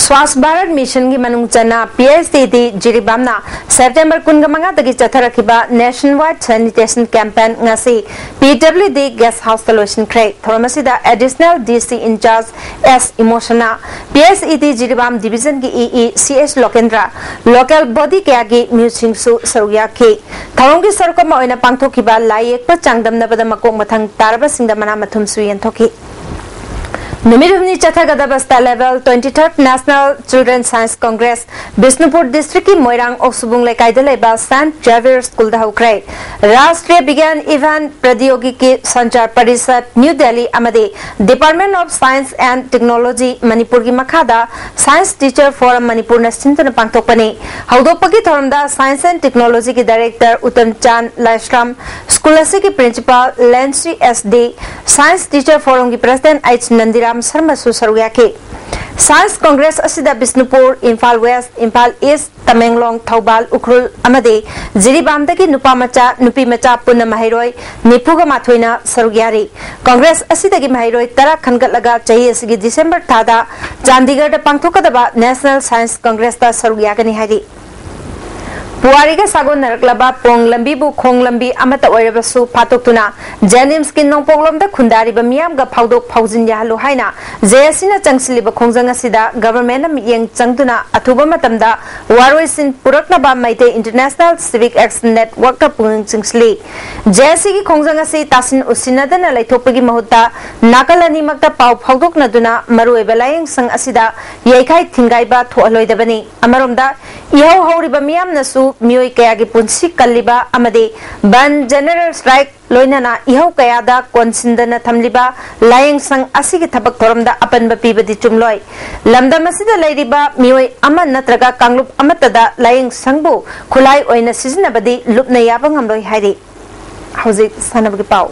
ꯁ꯭ꯋꯥꯁ ꯚꯥꯔꯠ ꯃꯤꯁꯟꯒꯤ ꯃꯅꯨꯡ ꯆꯟꯅ P S E D ꯖꯤꯔꯤꯕꯥꯝꯅ September ꯀꯨꯟꯃꯉꯥꯗꯒꯤ ꯆꯠꯊꯔꯛꯈꯤꯕ Nationwide Sanitation Campaign ꯉꯁꯤ P W D Guest Houseꯇ ꯂꯣꯏꯁꯤꯟꯈ꯭ꯔꯦ꯫ ꯊꯧꯔꯝ ꯑꯁꯤꯗ Additional D C in charge S ꯏꯃꯣꯁꯅꯥ, P S E D Jiribam Divisionꯒꯤ E E C H ꯂꯣꯀꯦꯟꯗ꯭ꯔ, local body ꯀꯌꯥꯒꯤ ꯃꯤꯍꯨꯠꯁꯤꯡꯁꯨ ꯁꯔꯨꯛ ꯌꯥꯈꯤ꯫ ꯊꯧꯔꯝꯒꯤ ꯁꯔꯨꯛ ꯑꯃ ꯑꯣꯏꯅ ꯄꯥꯡꯊꯣꯛꯈꯤꯕ ꯂꯥꯏ ꯌꯦꯛꯄ ꯆꯥꯡꯗꯝꯅꯕꯗ ꯃꯀꯣꯛ ꯃꯊꯪ ꯇꯥꯔꯕꯁꯤꯡꯗ ꯃꯅꯥ ꯃꯊꯨꯝꯁꯨ ꯌꯦꯟꯊꯣꯛꯈꯤ꯫ ꯅꯨꯃꯤꯠ ꯍꯨꯝꯅꯤ ꯆꯠꯊꯒꯗꯕ State Level twenty-third National Children Science Congress Bishnupur Districtꯀꯤ ꯃꯣꯏꯔꯥꯡ ꯑꯣꯛꯁꯨꯕꯨꯡ ꯂꯩꯀꯥꯏꯗ ꯂꯩꯕ Saint Xavier Schoolꯗ ꯍꯧꯈ꯭ꯔꯦ꯫ ꯔꯥꯁꯇ꯭ꯔꯤꯌ ꯕꯤꯒ꯭ꯌꯥꯟ ꯑꯦꯚꯟ ꯄ꯭ꯔꯗꯤꯌꯣꯒꯤꯀꯤ ꯁꯟꯆꯥꯔ ꯄꯔꯤꯁꯠ, ꯅ꯭ꯌꯨ ꯗꯦꯜꯂꯤ ꯑꯃꯗꯤ Department of Science and Technology ꯃꯅꯤꯄꯨꯔꯒꯤ ꯃꯈꯥꯗ Science Teacher Forum ꯃꯅꯤꯄꯨꯔꯅ ꯁꯤꯟꯗꯨꯅ ꯄꯥꯡꯊꯣꯛꯄꯅꯤ꯫ ꯍꯧꯗꯣꯛꯄꯒꯤ ꯊꯧꯔꯝꯗ Science and Technologyꯒꯤ Director ꯎꯇꯝ ꯆꯥꯟ ꯂꯥꯏꯁ꯭ꯔꯝ, ꯁ꯭ꯀꯨꯜ ꯑꯁꯤꯒꯤ Principal ꯂꯦꯟꯁꯤ S D, Science Teacher Forumꯒꯤ President H ꯅꯟꯗꯤꯔꯥꯝ ꯁꯔꯃꯁꯨ ꯁꯔꯨꯛ ꯌꯥꯈꯤ꯫ Science Congress ꯑꯁꯤꯗ ꯕꯤꯁꯅꯨꯄꯨꯔ, ꯏꯝꯐꯥꯜ West, ꯏꯝꯐꯥꯜ East, ꯇꯃꯦꯡꯂꯣꯡ, ꯊꯧꯕꯥꯜ, ꯎꯈ꯭ꯔꯨꯜ ꯑꯃꯗꯤ ꯖꯤꯔꯤꯕꯥꯝꯗꯒꯤ ꯅꯨꯄꯥ ꯃꯆꯥ, ꯅꯨꯄꯤ ꯃꯆꯥ ꯄꯨꯟꯅ ꯃꯍꯩꯔꯣꯏ ꯅꯤꯐꯨꯒ ꯃꯥꯊꯣꯏꯅ ꯁꯔꯨꯛ ꯌꯥꯔꯤ꯫ Congress ꯑꯁꯤꯗꯒꯤ ꯃꯍꯩꯔꯣꯏ ꯇꯔꯥ ꯈꯟꯒꯠꯂꯒ ꯆꯍꯤ ꯑꯁꯤꯒꯤ December ꯊꯥꯗ ꯆꯥꯟꯗꯤꯒꯔꯗ ꯄꯥꯡꯊꯣꯛꯀꯗꯕ National Science Congressꯇ ꯁꯔꯨꯛ ꯌꯥꯒꯅꯤ ꯍꯥꯏꯔꯤ꯫ ꯄꯨꯋꯥꯔꯤꯒ ꯁꯥꯒꯣꯟꯅꯔꯛꯂꯕ ꯄꯣꯡ ꯂꯝꯕꯤꯕꯨ ꯈꯣꯡ ꯂꯝꯕꯤ ꯑꯃꯠꯇ ꯑꯣꯏꯔꯕꯁꯨ ꯐꯥꯊꯣꯛꯇꯨꯅ JNIMSꯀꯤ ꯅꯣꯡꯄꯣꯛꯂꯣꯝꯗ ꯈꯨꯟꯗꯥꯔꯤꯕ ꯃꯤꯌꯥꯝꯒ ꯐꯥꯎꯗꯣꯛ ꯐꯥꯎꯖꯤꯟ ꯌꯥꯍꯜꯂꯨ ꯍꯥꯏꯅ JACꯅ ꯆꯪꯁꯤꯜꯂꯤꯕ ꯈꯣꯡꯖꯪ ꯑꯁꯤꯗ Governmentꯅ ꯃꯤꯠꯌꯦꯡ ꯆꯪꯗꯨꯅ ꯑꯊꯨꯕ ꯃꯇꯝꯗ ꯋꯥꯔꯣꯏꯁꯤꯟ ꯄꯨꯔꯛꯅꯕ Meitei International Civic Action Networkꯀ ꯄꯨꯛꯅꯤꯡ ꯆꯤꯡꯁꯤꯜꯂꯤ꯫ JACꯒꯤ ꯈꯣꯡꯖꯪ ꯑꯁꯤ ꯇꯥꯁꯤꯟ ꯎꯁꯤꯟꯅꯗꯅ ꯂꯩꯊꯣꯛꯄꯒꯤ ꯃꯍꯨꯠꯇ ꯅꯥꯀꯜ ꯑꯅꯤꯃꯛꯇ ꯄꯥꯎ ꯐꯥꯎꯗꯣꯛꯅꯗꯨꯅ ꯃꯔꯨꯑꯣꯏꯕ ꯂꯥꯏꯌꯦꯡꯁꯪ ꯑꯁꯤꯗ ꯌꯩꯈꯥꯏ ꯊꯤꯡꯒꯥꯏꯕ ꯊꯣꯛꯍꯜꯂꯣꯏꯗꯕꯅꯤ꯫ ꯑꯃꯔꯣꯝꯗ ꯏꯍꯧ ꯍꯧꯔꯤꯕ ꯃꯤꯌꯥꯝꯅꯁꯨ ꯃꯤꯑꯣꯏ ꯀꯌꯥꯒꯤ ꯄꯨꯟꯁꯤ ꯀꯜꯂꯤꯕ ꯑꯃꯗꯤ ꯕꯟ, ꯖꯦꯅꯔꯦꯜ ꯁ꯭ꯇ꯭ꯔꯥꯏꯛ ꯂꯣꯏꯅꯅ ꯏꯍꯧ ꯀꯌꯥꯗ ꯀꯣꯟꯁꯤꯟꯗꯅ ꯊꯝꯂꯤꯕ ꯂꯥꯏꯌꯦꯡ ꯁꯪ ꯑꯁꯤꯒꯤ ꯊꯕꯛ ꯊꯧꯔꯝꯗ ꯑꯄꯟꯕ ꯄꯤꯕꯗꯤ ꯆꯨꯝꯂꯣꯏ꯫ ꯂꯝꯗꯝ ꯑꯁꯤꯗ ꯂꯩꯔꯤꯕ ꯃꯤꯑꯣꯏ ꯑꯃ ꯅꯠꯇ꯭ꯔꯒ ꯀꯥꯡꯂꯨꯞ ꯑꯃꯠꯇꯗ ꯂꯥꯏꯌꯦꯡ ꯁꯪꯕꯨ ꯈꯨꯠꯂꯥꯏ ꯑꯣꯏꯅ ꯁꯤꯖꯤꯟꯅꯕꯗꯤ ꯂꯨꯞꯅ ꯌꯥꯕ ꯉꯝꯂꯣꯏ ꯍꯥꯏꯔꯤ꯫ ꯍꯧꯖꯤꯛ ꯁꯥꯟꯅꯕꯒꯤ ꯄꯥꯎ꯫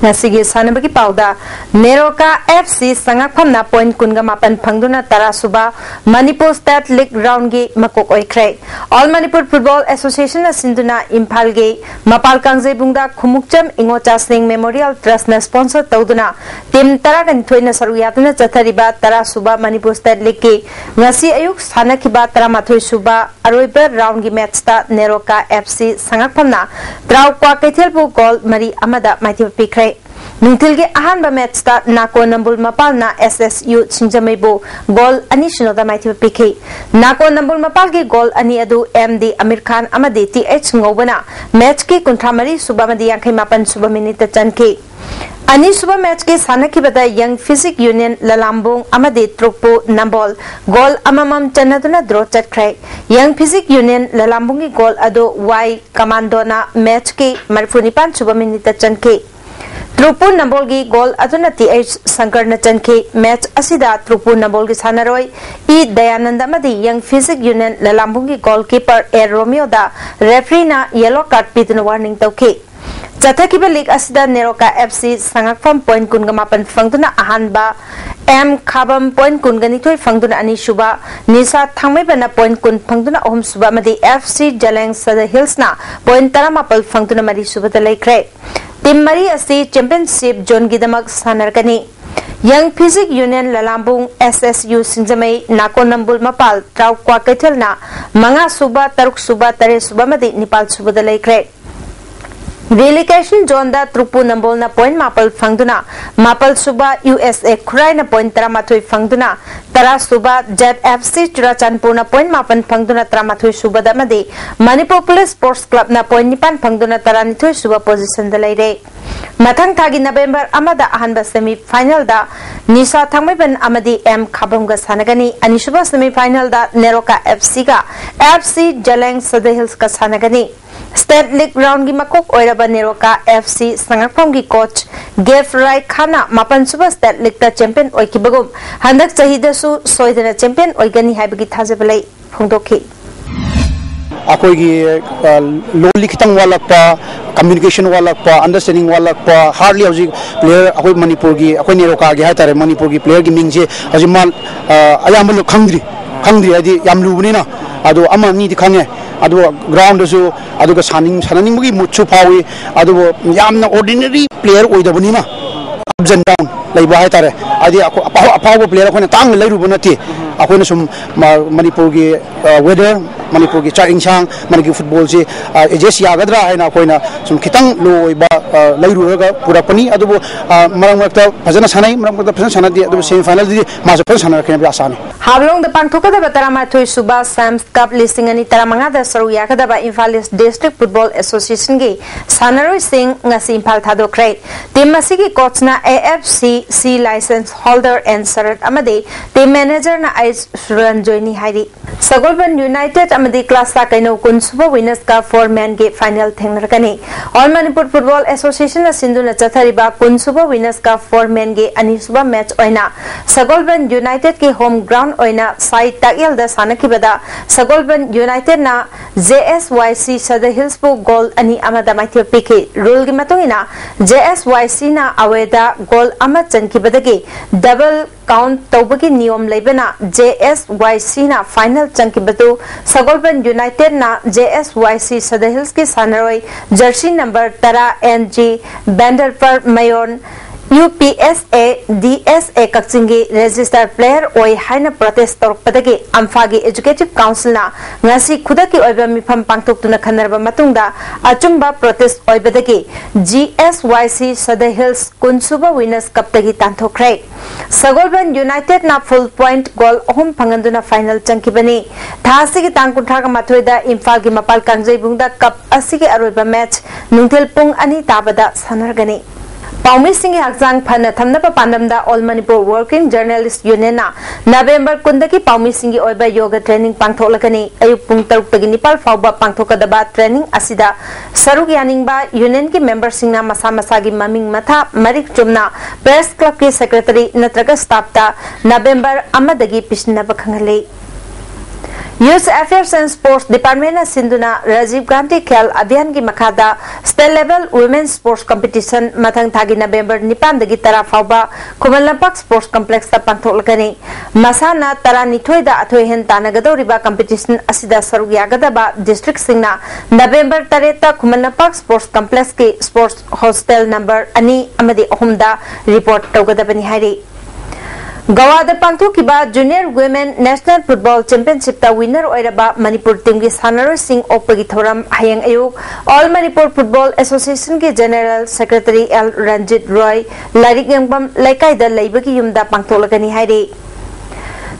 ꯉꯁꯤꯒꯤ ꯁꯥꯟꯅꯕꯒꯤ ꯄꯥꯎꯗ, ꯅꯦꯔꯣꯀꯥ ꯑꯦꯐ ꯁꯤ ꯁꯉꯥꯛꯐꯝꯅ ꯄꯣꯏꯟꯠ ꯀꯨꯟꯒ ꯃꯥꯄꯟ ꯐꯪꯗꯨꯅ ꯇꯔꯥ ꯁꯨꯕ ꯃꯅꯤꯄꯨꯔ ꯁ꯭ꯇꯦꯠ ꯂꯤꯒ ꯔꯥꯎꯟꯒꯤ ꯃꯀꯣꯛ ꯑꯣꯏꯈ꯭ꯔꯦ꯫ ꯑꯣꯜ ꯃꯅꯤꯄꯨꯔ ꯐꯨꯠꯕꯣꯜ ꯑꯦꯁꯣꯁꯤꯌꯦꯁꯟꯅ ꯁꯤꯟꯗꯨꯅ ꯏꯝꯐꯥꯜꯒꯤ ꯃꯄꯥꯜ ꯀꯥꯡꯖꯩꯕꯨꯡꯗ ꯈꯨꯃꯨꯛꯆꯝ ꯏꯉꯣꯆꯥꯁꯤꯡ ꯃꯦꯃꯣꯔꯤꯌꯦꯜ ꯇ꯭ꯔꯁꯅ ꯁ꯭ꯄꯣꯟꯁꯔ ꯇꯧꯗꯨꯅ ꯇꯤꯝ ꯇꯔꯥꯒ ꯅꯤꯊꯣꯏꯅ ꯁꯔꯨꯛ ꯌꯥꯗꯨꯅ ꯆꯠꯊꯔꯤꯕ ꯇꯔꯥ ꯁꯨꯕ ꯃꯅꯤꯄꯨꯔ ꯁ꯭ꯇꯦꯠ ꯂꯤꯒꯀꯤ ꯉꯁꯤ ꯑꯌꯨꯛ ꯁꯥꯟꯅꯈꯤꯕ ꯇꯔꯥꯃꯥꯊꯣꯏ ꯁꯨꯕ ꯑꯔꯣꯏꯕ ꯔꯥꯎꯟꯒꯤ ꯃꯦꯠꯆꯇ ꯅꯦꯔꯣꯀꯥ ꯑꯦꯐ ꯁꯤ ꯁꯉꯥꯛꯐꯝꯅ ꯇ꯭ꯔꯥꯎ ꯀ꯭ꯋꯥꯀꯩꯊꯦꯜꯕꯨ ꯒꯣꯜ ꯃꯔꯤ ꯑꯃꯗ ꯃꯥꯏꯊꯤꯕ ꯄꯤꯈ꯭ꯔꯦ꯫ ꯅꯨꯡꯊꯤꯜꯒꯤ ꯑꯍꯥꯟꯕ ꯃꯦꯠꯆꯇ ꯅꯥꯀꯣ ꯅꯝꯕꯨꯜ ꯃꯄꯥꯜꯅ ꯑꯦꯁ ꯑꯦꯁ ꯌꯨ ꯁꯤꯡꯖꯃꯩꯕꯨ ꯒꯣꯜ ꯑꯅꯤ ꯁꯤꯅꯣꯗ ꯃꯥꯏꯊꯤꯕ ꯄꯤꯈꯤ꯫ ꯅꯥꯀꯣ ꯅꯝꯕꯨꯜ ꯃꯄꯥꯜꯒꯤ ꯒꯣꯜ ꯑꯅꯤ ꯑꯗꯨ ꯑꯦꯝ ꯗꯤ ꯑꯃꯤꯔ ꯈꯥꯟ ꯑꯃꯗꯤ ꯇꯤ ꯑꯩꯆ ꯉꯧꯕꯅ ꯃꯦꯠꯆꯀꯤ ꯀꯨꯟꯊ꯭ꯔꯥ ꯃꯔꯤ ꯁꯨꯕ ꯑꯃꯗꯤ ꯌꯥꯡꯈꯩ ꯃꯥꯄꯟ ꯁꯨꯕ ꯃꯤꯅꯤꯠꯇ ꯆꯟꯈꯤ꯫ ꯑꯅꯤꯁꯨꯕ ꯃꯦꯠꯆꯀꯤ ꯁꯥꯟꯅꯈꯤꯕꯗ ꯌꯪ ꯐꯤꯖꯤꯛ ꯌꯨꯅꯤꯌꯟ ꯂꯂꯥꯝꯕꯨꯡ ꯑꯃꯗꯤ ꯇ꯭ꯔꯨꯛꯄꯨ ꯅꯝꯕꯣꯜ ꯒꯣꯜ ꯑꯃꯃꯝ ꯆꯟꯅꯗꯨꯅ ꯗ꯭ꯔꯣ ꯆꯠꯈ꯭ꯔꯦ꯫ ꯌꯪ ꯐꯤꯖꯤꯛ ꯌꯨꯅꯤꯌꯟ ꯂꯂꯥꯝꯕꯨꯡꯒꯤ ꯒꯣꯜ ꯑꯗꯨ ꯋꯥꯏ ꯀꯃꯥꯟꯗꯣꯅ ꯃꯦꯠꯆꯀꯤ ꯃꯔꯤꯐꯨ ꯅꯤꯄꯥꯟ ꯁꯨꯕ ꯃꯤꯅꯤꯠꯇ ꯆꯟꯈꯤ꯫ ꯇ꯭ꯔꯨꯛꯄꯨ ꯅꯝꯕꯣꯜꯒꯤ ꯒꯣꯜ ꯑꯗꯨꯅ ꯇꯤ ꯑꯩꯆ ꯁꯪꯀꯔꯅ ꯆꯟꯈꯤ꯫ ꯃꯦꯠꯆ ꯑꯁꯤꯗ ꯇ꯭ꯔꯨꯛꯄꯨ ꯅꯝꯕꯣꯜꯒꯤ ꯁꯥꯟꯅꯔꯣꯏ ꯏ ꯗꯌꯥꯅꯟꯗ ꯑꯃꯗꯤ ꯌꯪ ꯐꯤꯖꯤꯛ ꯌꯨꯅꯤꯌꯟ ꯂꯂꯥꯝꯕꯨꯡꯒꯤ ꯒꯣꯜ ꯀꯤꯄꯔ ꯑꯦ ꯔꯣꯃꯤꯌꯣꯗ ꯔꯦꯐ꯭ꯔꯤꯅ ꯌꯦꯂꯣ ꯀꯥꯔꯗ ꯄꯤꯗꯨꯅ ꯋꯥꯔꯅꯤꯡ ꯇꯧꯈꯤ꯫ ꯆꯠꯊꯈꯤꯕ ꯂꯤꯒ ꯑꯁꯤꯗ ꯅꯦꯔꯣꯀꯥ ꯑꯦꯐ ꯁꯤ ꯁꯉꯥꯛꯐꯝ ꯄꯣꯏꯟꯠ ꯀꯨꯟꯒ ꯃꯥꯄꯟ ꯐꯪꯗꯨꯅ ꯑꯍꯥꯟꯕ, ꯑꯦꯝ ꯈꯥꯕꯝ ꯄꯣꯏꯟꯠ ꯀꯨꯟꯒ ꯅꯤꯊꯣꯏ ꯐꯪꯗꯨꯅ ꯑꯅꯤꯁꯨꯕ, ꯅꯤꯁꯥ ꯊꯥꯡꯃꯩꯕꯟꯅ ꯄꯣꯏꯟꯠ ꯀꯨꯟ ꯐꯪꯗꯨꯅ ꯑꯍꯨꯝꯁꯨꯕ ꯑꯃꯗꯤ ꯑꯦꯐ ꯁꯤ ꯖꯂꯦꯡ ꯁꯗ ꯍꯤꯜꯁꯅ ꯄꯣꯏꯟꯠ ꯇꯔꯥꯃꯥꯄꯜ ꯐꯪꯗꯨꯅ ꯃꯔꯤꯁꯨꯕꯗ ꯂꯩꯈ꯭ꯔꯦ꯫ ꯇꯤꯝ ꯃꯔꯤ ꯑꯁꯤ ꯆꯦꯝꯄꯤꯌꯟꯁꯤꯞ ꯖꯣꯟꯒꯤꯗꯃꯛ ꯁꯥꯟꯅꯔꯒꯅꯤ꯫ ꯌꯪ ꯐꯤꯖꯤꯛ ꯌꯨꯅꯤꯌꯟ ꯂꯂꯥꯝꯕꯨꯡ, ꯑꯦꯁ ꯑꯦꯁ ꯌꯨ ꯁꯤꯡꯖꯃꯩ, ꯅꯥꯀꯣ ꯅꯝꯕꯨꯜ ꯃꯄꯥꯜ, ꯇ꯭ꯔꯥꯎ ꯀ꯭ꯋꯥꯀꯩꯊꯦꯜꯅ ꯃꯉꯥꯁꯨꯕ, ꯇꯔꯨꯛꯁꯨꯕ, ꯇꯔꯦꯠꯁꯨꯕ ꯑꯃꯗꯤ ꯅꯤꯄꯥꯜꯁꯨꯕꯗ ꯂꯩꯈ꯭ꯔꯦ꯫ Relegation zoneꯗ ꯇ꯭ꯔꯨꯛꯄꯨ ꯅꯝꯕꯣꯜꯅ point ꯃꯥꯄꯜ ꯐꯪꯗꯨꯅ ꯃꯥꯄꯜ ꯁꯨꯕ, ꯌꯨ ꯑꯦꯁ ꯑꯦ ꯈꯨꯔꯥꯏꯅ point ꯇꯔꯥꯃꯥꯊꯣꯏ ꯐꯪꯗꯨꯅ ꯇꯔꯥ ꯁꯨꯕ, ꯖꯦꯠ ꯑꯦꯐ ꯁꯤ ꯆꯨꯔꯥꯆꯥꯟꯄꯨꯔꯅ point ꯃꯥꯄꯜ ꯐꯪꯗꯨꯅ ꯇꯔꯥꯃꯥꯊꯣꯏ ꯁꯨꯕꯗ ꯑꯃꯗꯤ ꯃꯅꯤꯄꯨꯔ ꯄꯨꯂꯤꯁ ꯁ꯭ꯄꯣꯔꯠꯁ ꯀ꯭ꯂꯕꯅ point ꯅꯤꯄꯥꯟ ꯐꯪꯗꯨꯅ ꯇꯔꯥꯅꯤꯊꯣꯏ ꯁꯨꯕ positionꯗ ꯂꯩꯔꯦ꯫ ꯃꯊꯪ ꯊꯥꯒꯤ November ꯑꯃꯗ ꯑꯍꯥꯟꯕ semi finalꯗ ꯅꯤꯁꯥ ꯊꯥꯡꯃꯩꯕꯟ ꯑꯃꯗꯤ ꯑꯦꯝ ꯈꯥꯕꯝꯒ ꯁꯥꯟꯅꯒꯅꯤ꯫ ꯑꯅꯤꯁꯨꯕ semi finalꯗ ꯅꯦꯔꯣꯀꯥ ꯑꯦꯐ ꯁꯤꯒ ꯑꯦꯐ ꯁꯤ ꯖꯂꯦꯡ ꯁꯗ ꯍꯤꯜꯁꯀ ꯁꯥꯟꯅꯒꯅꯤ꯫ State League roundꯒꯤ ꯃꯀꯣꯛ ꯑꯣꯏꯔꯕ NEROCA F C ꯁꯉꯥꯛꯐꯝꯒꯤ coach gap ꯔꯥꯏ ꯈꯥꯟꯅ ꯃꯥꯄꯟ ꯁꯨꯕ State Leagueꯇ champion ꯑꯣꯏꯈꯤꯕꯒꯨꯝ ꯍꯟꯗꯛ ꯆꯍꯤꯗꯁꯨ ꯁꯣꯏꯗꯅ champion ꯑꯣꯏꯒꯅꯤ ꯍꯥꯏꯕꯒꯤ ꯊꯥꯖꯕ ꯂꯩ ꯐꯣꯡꯗꯣꯛꯈꯤ꯫ ꯑꯩꯈꯣꯏꯒꯤ ꯂꯣꯜꯂꯤ ꯈꯤꯇꯪ ꯋꯥꯠꯂꯛꯄ, communication ꯋꯥꯠꯂꯛꯄ, understanding ꯋꯥꯠꯂꯛꯄ, hardly ꯍꯧꯖꯤꯛ player ꯑꯩꯈꯣꯏ ꯃꯅꯤꯄꯨꯔꯒꯤ, ꯑꯩꯈꯣꯏ ꯅꯦꯔꯣꯀꯥꯒꯤ ꯍꯥꯏꯇꯥꯔꯦ, ꯃꯅꯤꯄꯨꯔꯒꯤ playerꯒꯤ ꯃꯤꯡꯁꯦ ꯍꯧꯖꯤꯛ ꯃꯥ ꯑꯌꯥꯝꯕ ꯈꯪꯗ꯭ꯔꯤ ꯈꯪꯗ꯭ꯔꯤ ꯍꯥꯏꯗꯤ ꯌꯥꯝ ꯂꯨꯕꯅꯤꯅ꯫ ꯑꯗꯣ ꯑꯃ ꯑꯅꯤꯗꯤ ꯈꯪꯉꯦ꯫ ꯑꯗꯨꯒ groundꯗꯁꯨ ꯑꯗꯨꯒ ꯁꯥꯟꯅꯤꯡ ꯁꯥꯟꯅꯅꯤꯡꯕꯒꯤ moodꯁꯨ ꯐꯥꯎꯏ꯫ ꯑꯗꯨꯕꯨ ꯌꯥꯝꯅ ordinary player ꯑꯣꯏꯗꯕꯅꯤꯅ ups and down ꯂꯩꯕ ꯍꯥꯏꯇꯥꯔꯦ꯫ ꯍꯥꯏꯗꯤ ꯑꯐꯥꯎꯕ player ꯑꯩꯈꯣꯏꯅ ꯇꯥꯡꯅ ꯂꯩꯔꯨꯕ ꯅꯠꯇꯦ꯫ ꯑꯩꯈꯣꯏꯅ ꯁꯨꯝ ꯃꯅꯤꯄꯨꯔꯒꯤ weather, ꯃꯅꯤꯄꯨꯔꯒꯤ ꯆꯥꯛ ꯏꯟꯁꯥꯡ, ꯃꯅꯤꯄꯨꯔꯒꯤ footballꯁꯤ adjust ꯌꯥꯒꯗ꯭ꯔꯥ ꯍꯥꯏꯅ ꯑꯩꯈꯣꯏꯅ ꯁꯨꯝ ꯈꯤꯇꯪ low ꯑꯣꯏꯕ ꯂꯩꯔꯨꯔꯒ ꯄꯨꯔꯛꯄꯅꯤ꯫ ꯑꯗꯨꯕꯨ ꯃꯔꯛ ꯃꯔꯛꯇ ꯐꯖꯅ ꯁꯥꯟꯅꯩ, ꯃꯔꯛ ꯃꯔꯛꯇ ꯐꯖꯅ ꯁꯥꯟꯅꯗꯦ꯫ ꯑꯗꯨꯕꯨ semi finalꯗꯗꯤ ꯃꯥꯁꯨ ꯐꯖꯅ ꯁꯥꯟꯅꯔꯛꯀꯅꯤ ꯍꯥꯏꯕꯒꯤ ꯑꯁꯥꯅꯤ꯫ ꯍꯥꯐꯂꯣꯡꯗ ꯄꯥꯡꯊꯣꯛꯀꯗꯕ ꯇꯔꯥꯃꯥꯊꯣꯏ ꯁꯨꯕ ꯁꯥꯝꯁ ꯀꯞ ꯂꯤꯁꯤꯡ ꯑꯅꯤ ꯇꯔꯥꯃꯉꯥꯗ ꯁꯔꯨꯛ ꯌꯥꯒꯗꯕ ꯏꯝꯐꯥꯜ ꯏꯁ ꯗꯤꯁꯇ꯭ꯔꯤꯛ ꯐꯨꯠꯕꯣꯜ ꯑꯦꯁꯣꯁꯤꯌꯦꯁꯟꯒꯤ ꯁꯥꯟꯅꯔꯣꯏꯁꯤꯡ ꯉꯁꯤ ꯏꯝꯐꯥꯜ ꯊꯥꯗꯣꯛꯈ꯭ꯔꯦ꯫ Team ꯑꯁꯤꯒꯤ coachꯅ A F C C license holder N ꯁꯔꯠ ꯑꯃꯗꯤ team managerꯅ ꯑꯩꯆ ꯁꯨꯔꯟꯖꯣꯏꯅꯤ ꯍꯥꯏꯔꯤ꯫ ꯁꯒꯣꯜꯕꯟ ꯌꯨꯅꯥꯏꯇꯦꯗ ꯑꯃꯗꯤ ꯀ꯭ꯂꯥꯁꯥ ꯀꯩꯅꯧ ꯀꯨꯟ ꯁꯨꯕ ꯋꯤꯅꯁ ꯀꯞ four menꯒꯤ final ꯊꯦꯡꯅꯔꯛꯀꯅꯤ꯫ All Manipur Football Associationꯅ ꯁꯤꯟꯗꯨꯅ ꯆꯠꯊꯔꯤꯕ ꯀꯨꯟ ꯁꯨꯕ ꯋꯤꯅꯁ ꯀꯞ four menꯒꯤ ꯑꯅꯤꯁꯨꯕ match ꯑꯣꯏꯅ ꯁꯒꯣꯜꯕꯟ ꯌꯨꯅꯥꯏꯇꯦꯗꯀꯤ home ground ꯑꯣꯏꯅ ꯁꯥꯏ ꯇꯥꯛꯌꯦꯜꯗ ꯁꯥꯟꯅꯈꯤꯕꯗ ꯁꯒꯣꯜꯕꯟ ꯌꯨꯅꯥꯏꯇꯦꯗꯅ J S Y C ꯁꯗ ꯍꯤꯜꯁꯄꯨ goal ꯑꯅꯤ ꯑꯃꯗ ꯃꯥꯏꯊꯤꯕ ꯄꯤꯈꯤ꯫ Ruleꯒꯤ ꯃꯇꯨꯡ ꯏꯟꯅ J S Y Cꯅ awayꯗ goal ꯑꯃ ꯆꯟꯈꯤꯕꯗꯒꯤ double count ꯇꯧꯕꯒꯤ ꯅꯤꯌꯣꯝ ꯂꯩꯕꯅ J S Y Cꯅ final ꯆꯪꯈꯤꯕꯗꯨ ꯁꯒꯣꯜꯕꯟ ꯌꯨꯅꯥꯏꯇꯦꯗꯅ J S Y C ꯁꯗ ꯍꯤꯜꯁꯀꯤ ꯁꯥꯟꯅꯔꯣꯏ jersey number ꯇꯔꯥ N G ꯚꯦꯟꯗꯔꯄꯔ ꯃꯌꯣꯟ UPSA DSA ꯀꯛꯆꯤꯡꯒꯤ register player ꯑꯣꯏ ꯍꯥꯏꯅ protest ꯇꯧꯔꯛꯄꯗꯒꯤ ꯏꯝꯐꯥꯜꯒꯤ Executive Councilꯅ ꯉꯁꯤ ꯈꯨꯗꯛꯀꯤ ꯑꯣꯏꯕ ꯃꯤꯐꯝ ꯄꯥꯡꯊꯣꯛꯇꯨꯅ ꯈꯟꯅꯔꯕ ꯃꯇꯨꯡꯗ ꯑꯆꯨꯝꯕ protest ꯑꯣꯏꯕꯗꯒꯤ GSYC Sadar Hills ꯀꯨꯟꯁꯨꯕ Winners Cupꯇꯒꯤ ꯇꯥꯟꯊꯣꯛꯈ꯭ꯔꯦ꯫ ꯁꯒꯣꯜꯕꯟ Unitedꯅ full point goal ꯑꯍꯨꯝ ꯐꯪꯍꯟꯗꯨꯅ final ꯆꯪꯈꯤꯕꯅꯤ꯫ ꯊꯥ ꯑꯁꯤꯒꯤ ꯇꯥꯡ ꯀꯨꯟꯊ꯭ꯔꯥꯒ ꯃꯥꯊꯣꯏꯗ ꯏꯝꯐꯥꯜꯒꯤ ꯃꯄꯥꯜ ꯀꯥꯡꯖꯩꯕꯨꯡꯗ cup ꯑꯁꯤꯒꯤ ꯑꯔꯣꯏꯕ match ꯅꯨꯡꯊꯤꯜ ꯄꯨꯡ ꯑꯅꯤ ꯇꯥꯕꯗ ꯁꯥꯟꯅꯔꯒꯅꯤ꯫ ꯄꯥꯎꯃꯤꯁꯤꯡꯒꯤ ꯍꯛꯆꯥꯡ ꯐꯅ ꯊꯝꯅꯕ ꯄꯥꯟꯗꯝꯗ All Manipur Working Journalist Unionꯅ ꯅꯕꯦꯝꯕꯔ ꯀꯨꯟꯗꯒꯤ ꯄꯥꯎꯃꯤꯁꯤꯡꯒꯤ ꯑꯣꯏꯕ yoga training ꯄꯥꯡꯊꯣꯛꯂꯒꯅꯤ꯫ ꯑꯌꯨꯛ ꯄꯨꯡ ꯇꯔꯨꯛꯇꯒꯤ ꯅꯤꯄꯥꯜ ꯐꯥꯎꯕ ꯄꯥꯡꯊꯣꯛꯀꯗꯕ training ꯑꯁꯤꯗ ꯁꯔꯨꯛ ꯌꯥꯅꯤꯡꯕ unionꯒꯤ memberꯁꯤꯡꯅ ꯃꯁꯥ ꯃꯁꯥꯒꯤ ꯃꯃꯤꯡ ꯃꯊꯥ ꯃꯔꯤꯛ ꯆꯨꯝꯅ press clubꯀꯤ secretary ꯅꯠꯇ꯭ꯔꯒ staffꯇ ꯅꯕꯦꯝꯕꯔ ꯑꯃꯗꯒꯤ ꯄꯤꯁꯤꯟꯅꯕ ꯈꯪꯍꯜꯂꯤ꯫ Youth Affairs and Sports Departmentꯅ ꯁꯤꯟꯗꯨꯅ Rajiv Gandhi Khel Abhiyanꯒꯤ ꯃꯈꯥꯗ state level women sports competition ꯃꯊꯪ ꯊꯥꯒꯤ ꯅꯕꯦꯝꯕꯔ ꯅꯤꯄꯥꯟꯗꯒꯤ ꯇꯔꯥ ꯐꯥꯎꯕ ꯈꯨꯃꯟ ꯂꯝꯄꯥꯛ Sports Complexꯇ ꯄꯥꯡꯊꯣꯛꯂꯒꯅꯤ꯫ ꯃꯁꯥꯟꯅ ꯇꯔꯥꯅꯤꯊꯣꯏꯗ ꯑꯊꯣꯏ ꯑꯍꯦꯟ ꯇꯥꯟꯅꯒꯗꯧꯔꯤꯕ competition ꯑꯁꯤꯗ ꯁꯔꯨꯛ ꯌꯥꯒꯗꯕ districtꯁꯤꯡꯅ ꯅꯕꯦꯝꯕꯔ ꯇꯔꯦꯠꯇ Khuman Lampak Sports Complexꯀꯤ sports hostel number ꯑꯅꯤ ꯑꯃꯗꯤ ꯑꯍꯨꯝꯗ report ꯇꯧꯒꯗꯕꯅꯤ ꯍꯥꯏꯔꯤ꯫ ꯒꯋꯥꯗ ꯄꯥꯡꯊꯣꯛꯈꯤꯕ Junior Women National Football Championshipꯇ winner ꯑꯣꯏꯔꯕ ꯃꯅꯤꯄꯨꯔ teamꯒꯤ ꯁꯥꯟꯅꯔꯣꯏꯁꯤꯡ ꯑꯣꯛꯄꯒꯤ ꯊꯧꯔꯝ ꯍꯌꯦꯡ ꯑꯌꯨꯛ All Manipur Football Associationꯒꯤ General Secretary L Ranjit Roy ꯂꯥꯏꯔꯤꯛ ꯌꯦꯡꯐꯝ ꯂꯩꯀꯥꯏꯗ ꯂꯩꯕꯒꯤ ꯌꯨꯝꯗ ꯄꯥꯡꯊꯣꯛꯂꯒꯅꯤ ꯍꯥꯏꯔꯤ꯫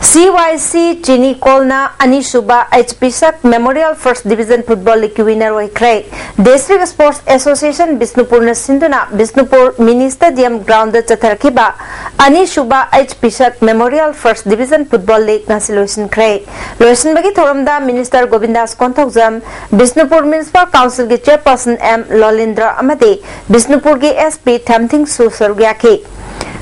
CYC ꯆꯤꯅꯤ ꯀꯣꯜꯅ ꯑꯅꯤꯁꯨꯕ H P Shah Memorial First Division Football Leagueꯀꯤ winner ꯑꯣꯏꯈ꯭ꯔꯦ꯫ District Sports Association ꯕꯤꯁꯅꯨꯄꯨꯔꯅ ꯁꯤꯟꯗꯨꯅ ꯕꯤꯁꯅꯨꯄꯨꯔ Mini Stadium groundꯗ ꯆꯠꯊꯔꯛꯈꯤꯕ ꯑꯅꯤꯁꯨꯕ H P Shah Memorial First Division Football League ꯉꯁꯤ ꯂꯣꯏꯁꯤꯟꯈ꯭ꯔꯦ꯫ ꯂꯣꯏꯁꯤꯟꯕꯒꯤ ꯊꯧꯔꯝꯗ Minister ꯒꯣꯕꯤꯟꯗꯥꯁ Konthoujam, Bishnupur Municipal Councilꯒꯤ Chairperson M ꯂꯣꯂꯤꯟꯗ꯭ꯔ ꯑꯃꯗꯤ ꯕꯤꯁꯅꯨꯄꯨꯔꯒꯤ SP ꯊꯝꯊꯤꯡꯁꯨ ꯁꯔꯨꯛ ꯌꯥꯈꯤ꯫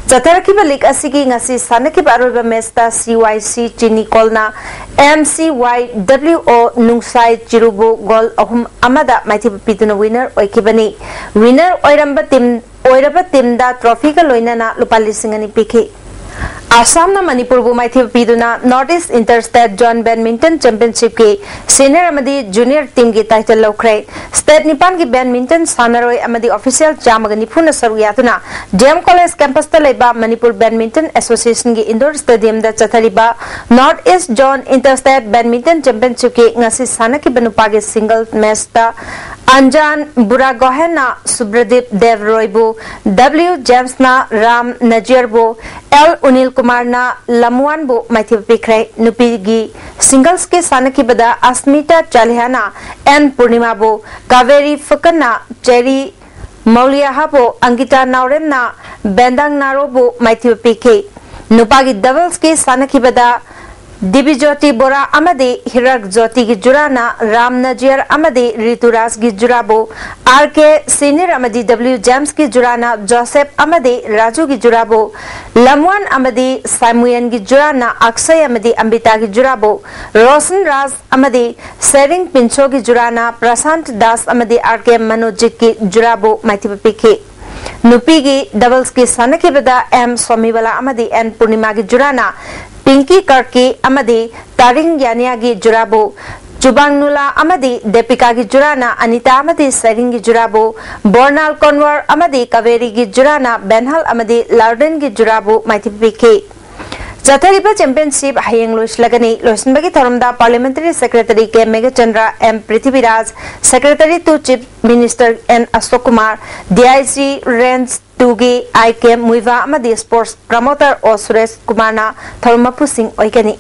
ꯆꯠꯊꯔꯛꯈꯤꯕ league ꯑꯁꯤꯒꯤ ꯉꯁꯤ ꯁꯥꯟꯅꯈꯤꯕ ꯑꯔꯣꯏꯕ matchꯇ CYC ꯆꯤꯅꯤ ꯀꯣꯜꯅ MCYWO ꯅꯨꯡꯁꯥꯏ ꯆꯤꯔꯨꯕꯨ goal ꯑꯍꯨꯝ ꯑꯃꯗ ꯃꯥꯏꯊꯤꯕ ꯄꯤꯗꯨꯅ winner ꯑꯣꯏꯈꯤꯕꯅꯤ꯫ Winner ꯑꯣꯏꯔꯝꯕ team, ꯑꯣꯏꯔꯕ teamꯗ trophyꯒ ꯂꯣꯏꯅꯅ ꯂꯨꯄꯥ ꯂꯤꯁꯤꯡ ꯑꯅꯤ ꯄꯤꯈꯤ꯫ ꯑꯁꯥꯝꯅ ꯃꯅꯤꯄꯨꯔꯕꯨ ꯃꯥꯏꯊꯤꯕ ꯄꯤꯗꯨꯅ North East Inter State Zone Badminton Championshipꯀꯤ senior ꯑꯃꯗꯤ junior teamꯒꯤ title ꯂꯧꯈ꯭ꯔꯦ꯫ State ꯅꯤꯄꯥꯟꯒꯤ badminton ꯁꯥꯟꯅꯔꯣꯏ ꯑꯃꯗꯤ official ꯆꯥꯝꯃꯒ ꯅꯤꯐꯨꯅ ꯁꯔꯨꯛ ꯌꯥꯗꯨꯅ D M College campusꯇ ꯂꯩꯕ Manipur Badminton Associationꯒꯤ indoor stadiumꯗ ꯆꯠꯊꯔꯤꯕ North East Zone Inter State Badminton Championshipꯀꯤ ꯉꯁꯤ ꯁꯥꯟꯅꯈꯤꯕ ꯅꯨꯄꯥꯒꯤ single matchꯇ ꯑꯟꯖꯥꯟ ꯕꯨꯔꯥꯒꯣꯍꯦꯟꯅ ꯁꯨꯕ꯭ꯔꯗꯤꯞ ꯗꯦꯕ ꯔꯣꯏꯕꯨ, W ꯖꯦꯝꯁꯅ ꯔꯥꯝ ꯅꯖꯤꯌꯔꯕꯨ, L ꯎꯅꯤꯜ ꯀꯨꯃꯥꯔꯅ ꯂꯝꯋꯥꯟꯕꯨ ꯃꯥꯏꯊꯤꯕ ꯄꯤꯈ꯭ꯔꯦ꯫ ꯅꯨꯄꯤꯒꯤ singlesꯀꯤ ꯁꯥꯟꯅꯈꯤꯕꯗ ꯑꯁꯃꯤꯇꯥ ꯆꯥꯂꯤꯍꯥꯅ N ꯄꯨꯔꯅꯤꯃꯥꯕꯨ, ꯀꯥꯕꯦꯔꯤ ꯐꯀꯟꯅ ꯆꯦꯔꯤ ꯃꯧꯂꯤꯌꯥꯍꯥꯕꯨ, ꯑꯪꯒꯤꯇꯥ ꯅꯥꯎꯔꯦꯝꯅ ꯕꯦꯟꯗꯥꯡ ꯅꯥꯔꯣꯕꯨ ꯃꯥꯏꯊꯤꯕ ꯄꯤꯈꯤ꯫ ꯅꯨꯄꯥꯒꯤ doublesꯀꯤ ꯁꯥꯟꯅꯈꯤꯕꯗ ꯗꯤꯕꯤꯖꯣꯇꯤ ꯕꯣꯔꯥ ꯑꯃꯗꯤ ꯍꯤꯔꯛ ꯖꯣꯇꯤꯒꯤ ꯖꯨꯔꯥꯅ ꯔꯥꯝ ꯅꯖꯤꯌꯔ ꯑꯃꯗꯤ ꯔꯤꯇꯨꯔꯥꯖꯒꯤ ꯖꯨꯔꯥꯕꯨ, R K ꯁꯤꯅꯤꯔ ꯑꯃꯗꯤ W ꯖꯦꯝꯁꯀꯤ ꯖꯨꯔꯥꯅ ꯖꯣꯁꯦꯞ ꯑꯃꯗꯤ ꯔꯥꯖꯨꯒꯤ ꯖꯨꯔꯥꯕꯨ, ꯂꯝꯋꯥꯟ ꯑꯃꯗꯤ ꯁꯥꯃꯨꯌꯦꯟꯒꯤ ꯖꯨꯔꯥꯅ ꯑꯛꯁꯌ ꯑꯃꯗꯤ ꯑꯝꯕꯤꯇꯥꯒꯤ ꯖꯨꯔꯥꯕꯨ, ꯔꯣꯁꯟ ꯔꯥꯖ ꯑꯃꯗꯤ ꯁꯦꯔꯤꯡ ꯄꯤꯟꯁꯣꯒꯤ ꯖꯨꯔꯥꯅ ꯄ꯭ꯔꯁꯥꯟꯠ ꯗꯥꯁ ꯑꯃꯗꯤ R K ꯃꯅꯣꯖꯤꯠꯀꯤ ꯖꯨꯔꯥꯕꯨ ꯃꯥꯏꯊꯤꯕ ꯄꯤꯈꯤ꯫ ꯅꯨꯄꯤꯒꯤ doublesꯀꯤ ꯁꯥꯟꯅꯈꯤꯕꯗ M ꯁꯣꯃꯤꯕꯂꯥ ꯑꯃꯗꯤ N ꯄꯨꯔꯅꯤꯃꯥꯒꯤ ꯖꯨꯔꯥꯅ ꯄꯤꯡꯀꯤ ꯀꯥꯔꯀꯤ ꯑꯃꯗꯤ ꯇꯥꯔꯤꯡ ꯌꯥꯅꯤꯌꯥꯒꯤ ꯖꯨꯔꯥꯕꯨ, ꯆꯨꯕꯥꯡ ꯅꯨꯂꯥ ꯑꯃꯗꯤ ꯗꯦꯄꯤꯀꯥꯒꯤ ꯖꯨꯔꯥꯅ ꯑꯅꯤꯇꯥ ꯑꯃꯗꯤ ꯁꯦꯔꯤꯡꯒꯤ ꯖꯨꯔꯥꯕꯨ, ꯕꯣꯔꯅꯥꯜ ꯀꯣꯟꯋꯔ ꯑꯃꯗꯤ ꯀꯥꯕꯦꯔꯤꯒꯤ ꯖꯨꯔꯥꯅ ꯕꯦꯟꯍꯜ ꯑꯃꯗꯤ ꯂꯥꯔꯗꯦꯟꯒꯤ ꯖꯨꯔꯥꯕꯨ ꯃꯥꯏꯊꯤꯕ ꯄꯤꯈꯤ꯫ ꯆꯠꯊꯔꯤꯕ championship ꯍꯌꯦꯡ ꯂꯣꯏꯁꯤꯜꯂꯒꯅꯤ꯫ ꯂꯣꯏꯁꯤꯟꯕꯒꯤ ꯊꯧꯔꯝꯗ Parliamentary Secretary K Meghachandra, M Prithviraj, Secretary to Chief Minister N Ashok Kumar, D I G Range twoꯒꯤ I K Muivah ꯑꯃꯗꯤ sports promoter O ꯁꯨꯔꯦꯁ ꯀꯨꯃꯥꯔꯅ ꯊꯧꯔꯝ ꯃꯄꯨꯁꯤꯡ ꯑꯣꯏꯒꯅꯤ꯫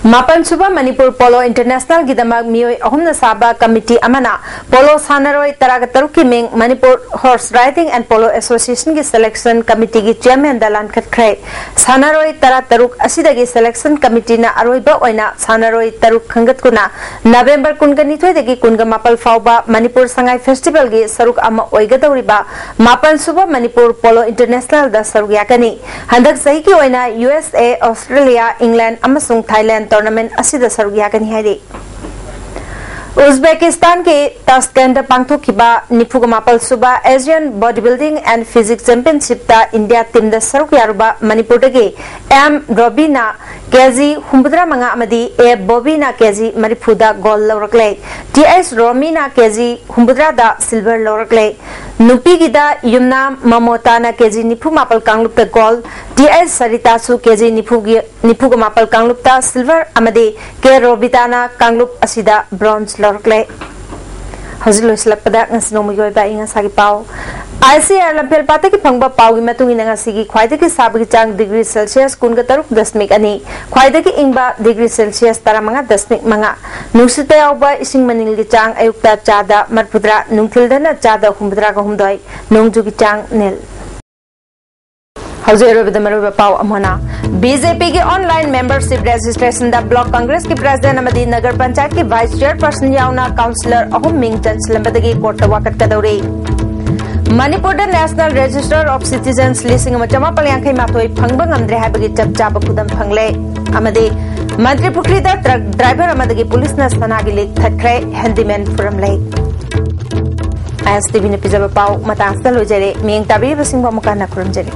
ꯃꯥꯄꯟ ꯁꯨꯕ ꯃꯅꯤꯄꯨꯔ ꯄꯣꯂꯣ ꯏꯟꯇꯔꯅꯦꯁꯅꯦꯜꯒꯤꯗꯃꯛ ꯃꯤꯑꯣꯏ ꯑꯍꯨꯝꯅ ꯁꯥꯕ committee ꯑꯃꯅ ꯄꯣꯂꯣ ꯁꯥꯟꯅꯔꯣꯏ ꯇꯔꯥꯒ ꯇꯔꯨꯛꯀꯤ ꯃꯤꯡ Manipur Horse Riding and Polo Associationꯒꯤ selection committeeꯒꯤ chairmanꯗ ꯂꯥꯟꯈꯠꯈ꯭ꯔꯦ꯫ ꯁꯥꯟꯅꯔꯣꯏ ꯇꯔꯥ ꯇꯔꯨꯛ ꯑꯁꯤꯗꯒꯤ selection committeeꯅ ꯑꯔꯣꯏꯕ ꯑꯣꯏꯅ ꯁꯥꯟꯅꯔꯣꯏ ꯇꯔꯨꯛ ꯈꯟꯒꯠꯇꯨꯅ November ꯀꯨꯟꯒ ꯅꯤꯊꯣꯏꯗꯒꯤ ꯀꯨꯟꯒ ꯃꯥꯄꯜ ꯐꯥꯎꯕ ꯃꯅꯤꯄꯨꯔ ꯁꯉꯥꯏ festivalꯒꯤ ꯁꯔꯨꯛ ꯑꯃ ꯑꯣꯏꯒꯗꯧꯔꯤꯕ ꯃꯥꯄꯟ ꯁꯨꯕ ꯃꯅꯤꯄꯨꯔ ꯄꯣꯂꯣ ꯏꯟꯇꯔꯅꯦꯁꯅꯦꯜꯗ ꯁꯔꯨꯛ ꯌꯥꯒꯅꯤ꯫ ꯍꯟꯗꯛ ꯆꯍꯤꯒꯤ ꯑꯣꯏꯅ U S A, Australia, England ꯑꯃꯁꯨꯡ Thailand tournament ꯑꯁꯤꯗ ꯁꯔꯨꯛ ꯌꯥꯒꯅꯤ ꯍꯥꯏꯔꯤ꯫ ꯎꯖꯕꯦꯀꯤꯁꯇꯥꯟꯒꯤ ꯇꯥꯁꯀꯦꯟꯗ ꯄꯥꯡꯊꯣꯛꯈꯤꯕ ꯅꯤꯐꯨꯒ ꯃꯥꯄꯜ ꯁꯨꯕ Asian Bodybuilding and Physique Championshipꯇ ꯏꯟꯗꯤꯌꯥ ꯇꯤꯝꯗ ꯁꯔꯨꯛ ꯌꯥꯔꯨꯕ ꯃꯅꯤꯄꯨꯔꯗꯒꯤ ꯑꯦꯝ ꯔꯣꯕꯤꯅ ꯀꯦꯖꯤ ꯍꯨꯝꯐꯨꯇꯔꯥ ꯃꯉꯥ ꯑꯃꯗꯤ ꯑꯦ ꯕꯣꯕꯤꯅ ꯀꯦꯖꯤ ꯃꯔꯤꯐꯨꯗ ꯒꯣꯜ ꯂꯧꯔꯛꯂꯦ꯫ ꯇꯤ ꯑꯦꯁ ꯔꯣꯃꯤꯅ ꯀꯦꯖꯤ ꯍꯨꯝꯐꯨꯇꯔꯥꯗ ꯁꯤꯜꯚꯔ ꯂꯧꯔꯛꯂꯦ꯫ ꯅꯨꯄꯤꯒꯤꯗ ꯌꯨꯝꯅꯥꯝ ꯃꯃꯣꯇꯥꯅ ꯀꯦꯖꯤ ꯅꯤꯐꯨ ꯃꯥꯄꯜ ꯀꯥꯡꯂꯨꯞꯇ ꯒꯣꯜ, ꯇꯤ ꯑꯦꯁ ꯁꯔꯤꯇꯥꯁꯨ ꯀꯦꯖꯤ ꯅꯤꯐꯨꯒꯤ ꯅꯤꯐꯨꯒ ꯃꯥꯄꯜ ꯀꯥꯡꯂꯨꯞꯇ ꯁꯤꯜꯚꯔ ꯑꯃꯗꯤ ꯀꯦ ꯔꯣꯕꯤꯇꯥꯅ ꯀꯥꯡꯂꯨꯞ ꯑꯁꯤꯗ ꯕ꯭ꯔꯣꯟꯖ ꯂꯧꯔꯛꯂꯦ꯫ ꯍꯧꯖꯤꯛ ꯂꯣꯏꯁꯤꯜꯂꯛꯄꯗ ꯉꯁꯤ ꯅꯣꯡꯃꯒꯤ ꯑꯣꯏꯕ ꯑꯏꯪ ꯑꯁꯥꯒꯤ ꯄꯥꯎ꯫ ꯑꯥꯏ ꯁꯤ ꯑꯥꯔ ꯂꯝꯐꯦꯜ ꯄꯥꯠꯇꯒꯤ ꯐꯪꯕ ꯄꯥꯎꯒꯤ ꯃꯇꯨꯡ ꯏꯟꯅ ꯉꯁꯤꯒꯤ ꯈ꯭ꯋꯥꯏꯗꯒꯤ ꯁꯥꯕꯒꯤ ꯆꯥꯡ ꯗꯤꯒ꯭ꯔꯤ ꯁꯦꯜꯁꯤꯌꯁ ꯀꯨꯟꯒ ꯇꯔꯨꯛ ꯗꯁꯃꯤꯛ ꯑꯅꯤ, ꯈ꯭ꯋꯥꯏꯗꯒꯤ ꯏꯪꯕ ꯗꯤꯒ꯭ꯔꯤ ꯁꯦꯜꯁꯤꯌꯁ ꯇꯔꯥꯃꯉꯥ ꯗꯁꯃꯤꯛ ꯃꯉꯥ, ꯅꯨꯡꯁꯤꯠꯇ ꯌꯥꯎꯕ ꯏꯁꯤꯡ ꯃꯅꯤꯜꯒꯤ ꯆꯥꯡ ꯑꯌꯨꯛꯇ ꯆꯥꯗ ꯃꯔꯤꯐꯨꯇꯔꯥ, ꯅꯨꯡꯊꯤꯜꯗꯅ ꯆꯥꯗ ꯍꯨꯝꯐꯨꯇꯔꯥꯒ ꯍꯨꯝꯗꯣꯏ, ꯅꯣꯡꯖꯨꯒꯤ ꯆꯥꯡ ꯅꯤꯜ꯫ ꯍꯧꯖꯤꯛ ꯑꯔꯣꯏꯕꯗ ꯃꯔꯨꯑꯣꯏꯕ ꯄꯥꯎ ꯑꯃꯅ, ꯕꯤ ꯖꯦ ꯄꯤꯒꯤ online membership registrationꯗ block congressꯀꯤ president ꯑꯃꯗꯤ ꯅꯒꯔ ꯄꯟꯆꯥꯌꯠꯀꯤ vice chairperson ꯌꯥꯎꯅ councillor ꯑꯍꯨꯝ ꯃꯤꯡ ꯆꯟꯁꯤꯜꯂꯝꯕꯗꯒꯤ courtꯇ ꯋꯥꯀꯠꯀꯗꯧꯔꯤ꯫ ꯃꯅꯤꯄꯨꯔꯗ National Register of Citizens ꯂꯤꯁꯤꯡ ꯑꯃ ꯆꯃꯥꯄꯜ ꯌꯥꯡꯈꯩ ꯃꯥꯊꯣꯏ ꯐꯪꯕ ꯉꯝꯗ꯭ꯔꯦ ꯍꯥꯏꯕꯒꯤ ꯆꯞ ꯆꯥꯕ ꯈꯨꯗꯝ ꯐꯪꯂꯦ꯫ ꯑꯃꯗꯤ ꯃꯟꯇ꯭ꯔꯤ ꯄꯨꯈ꯭ꯔꯤꯗ truck driver ꯑꯃꯗꯒꯤ ꯄꯨꯂꯤꯁꯅ ꯁꯅꯥꯒꯤ ꯂꯤꯛ ꯊꯠꯈ꯭ꯔꯦ, handyman ꯐꯨꯔꯝꯂꯦ꯫ ꯑꯥꯏ ꯑꯦꯁ ꯇꯤ ꯚꯤꯅ ꯄꯤꯖꯕ ꯄꯥꯎ ꯃꯇꯥꯡ ꯑꯁꯤꯗ ꯂꯣꯏꯖꯔꯦ꯫ ꯃꯤꯠꯌꯦꯡ ꯇꯥꯕꯤꯔꯤꯕꯁꯤꯡꯕꯨ ꯑꯃꯨꯛꯀ ꯍꯟꯅ ꯈꯨꯔꯨꯝꯖꯔꯤ꯫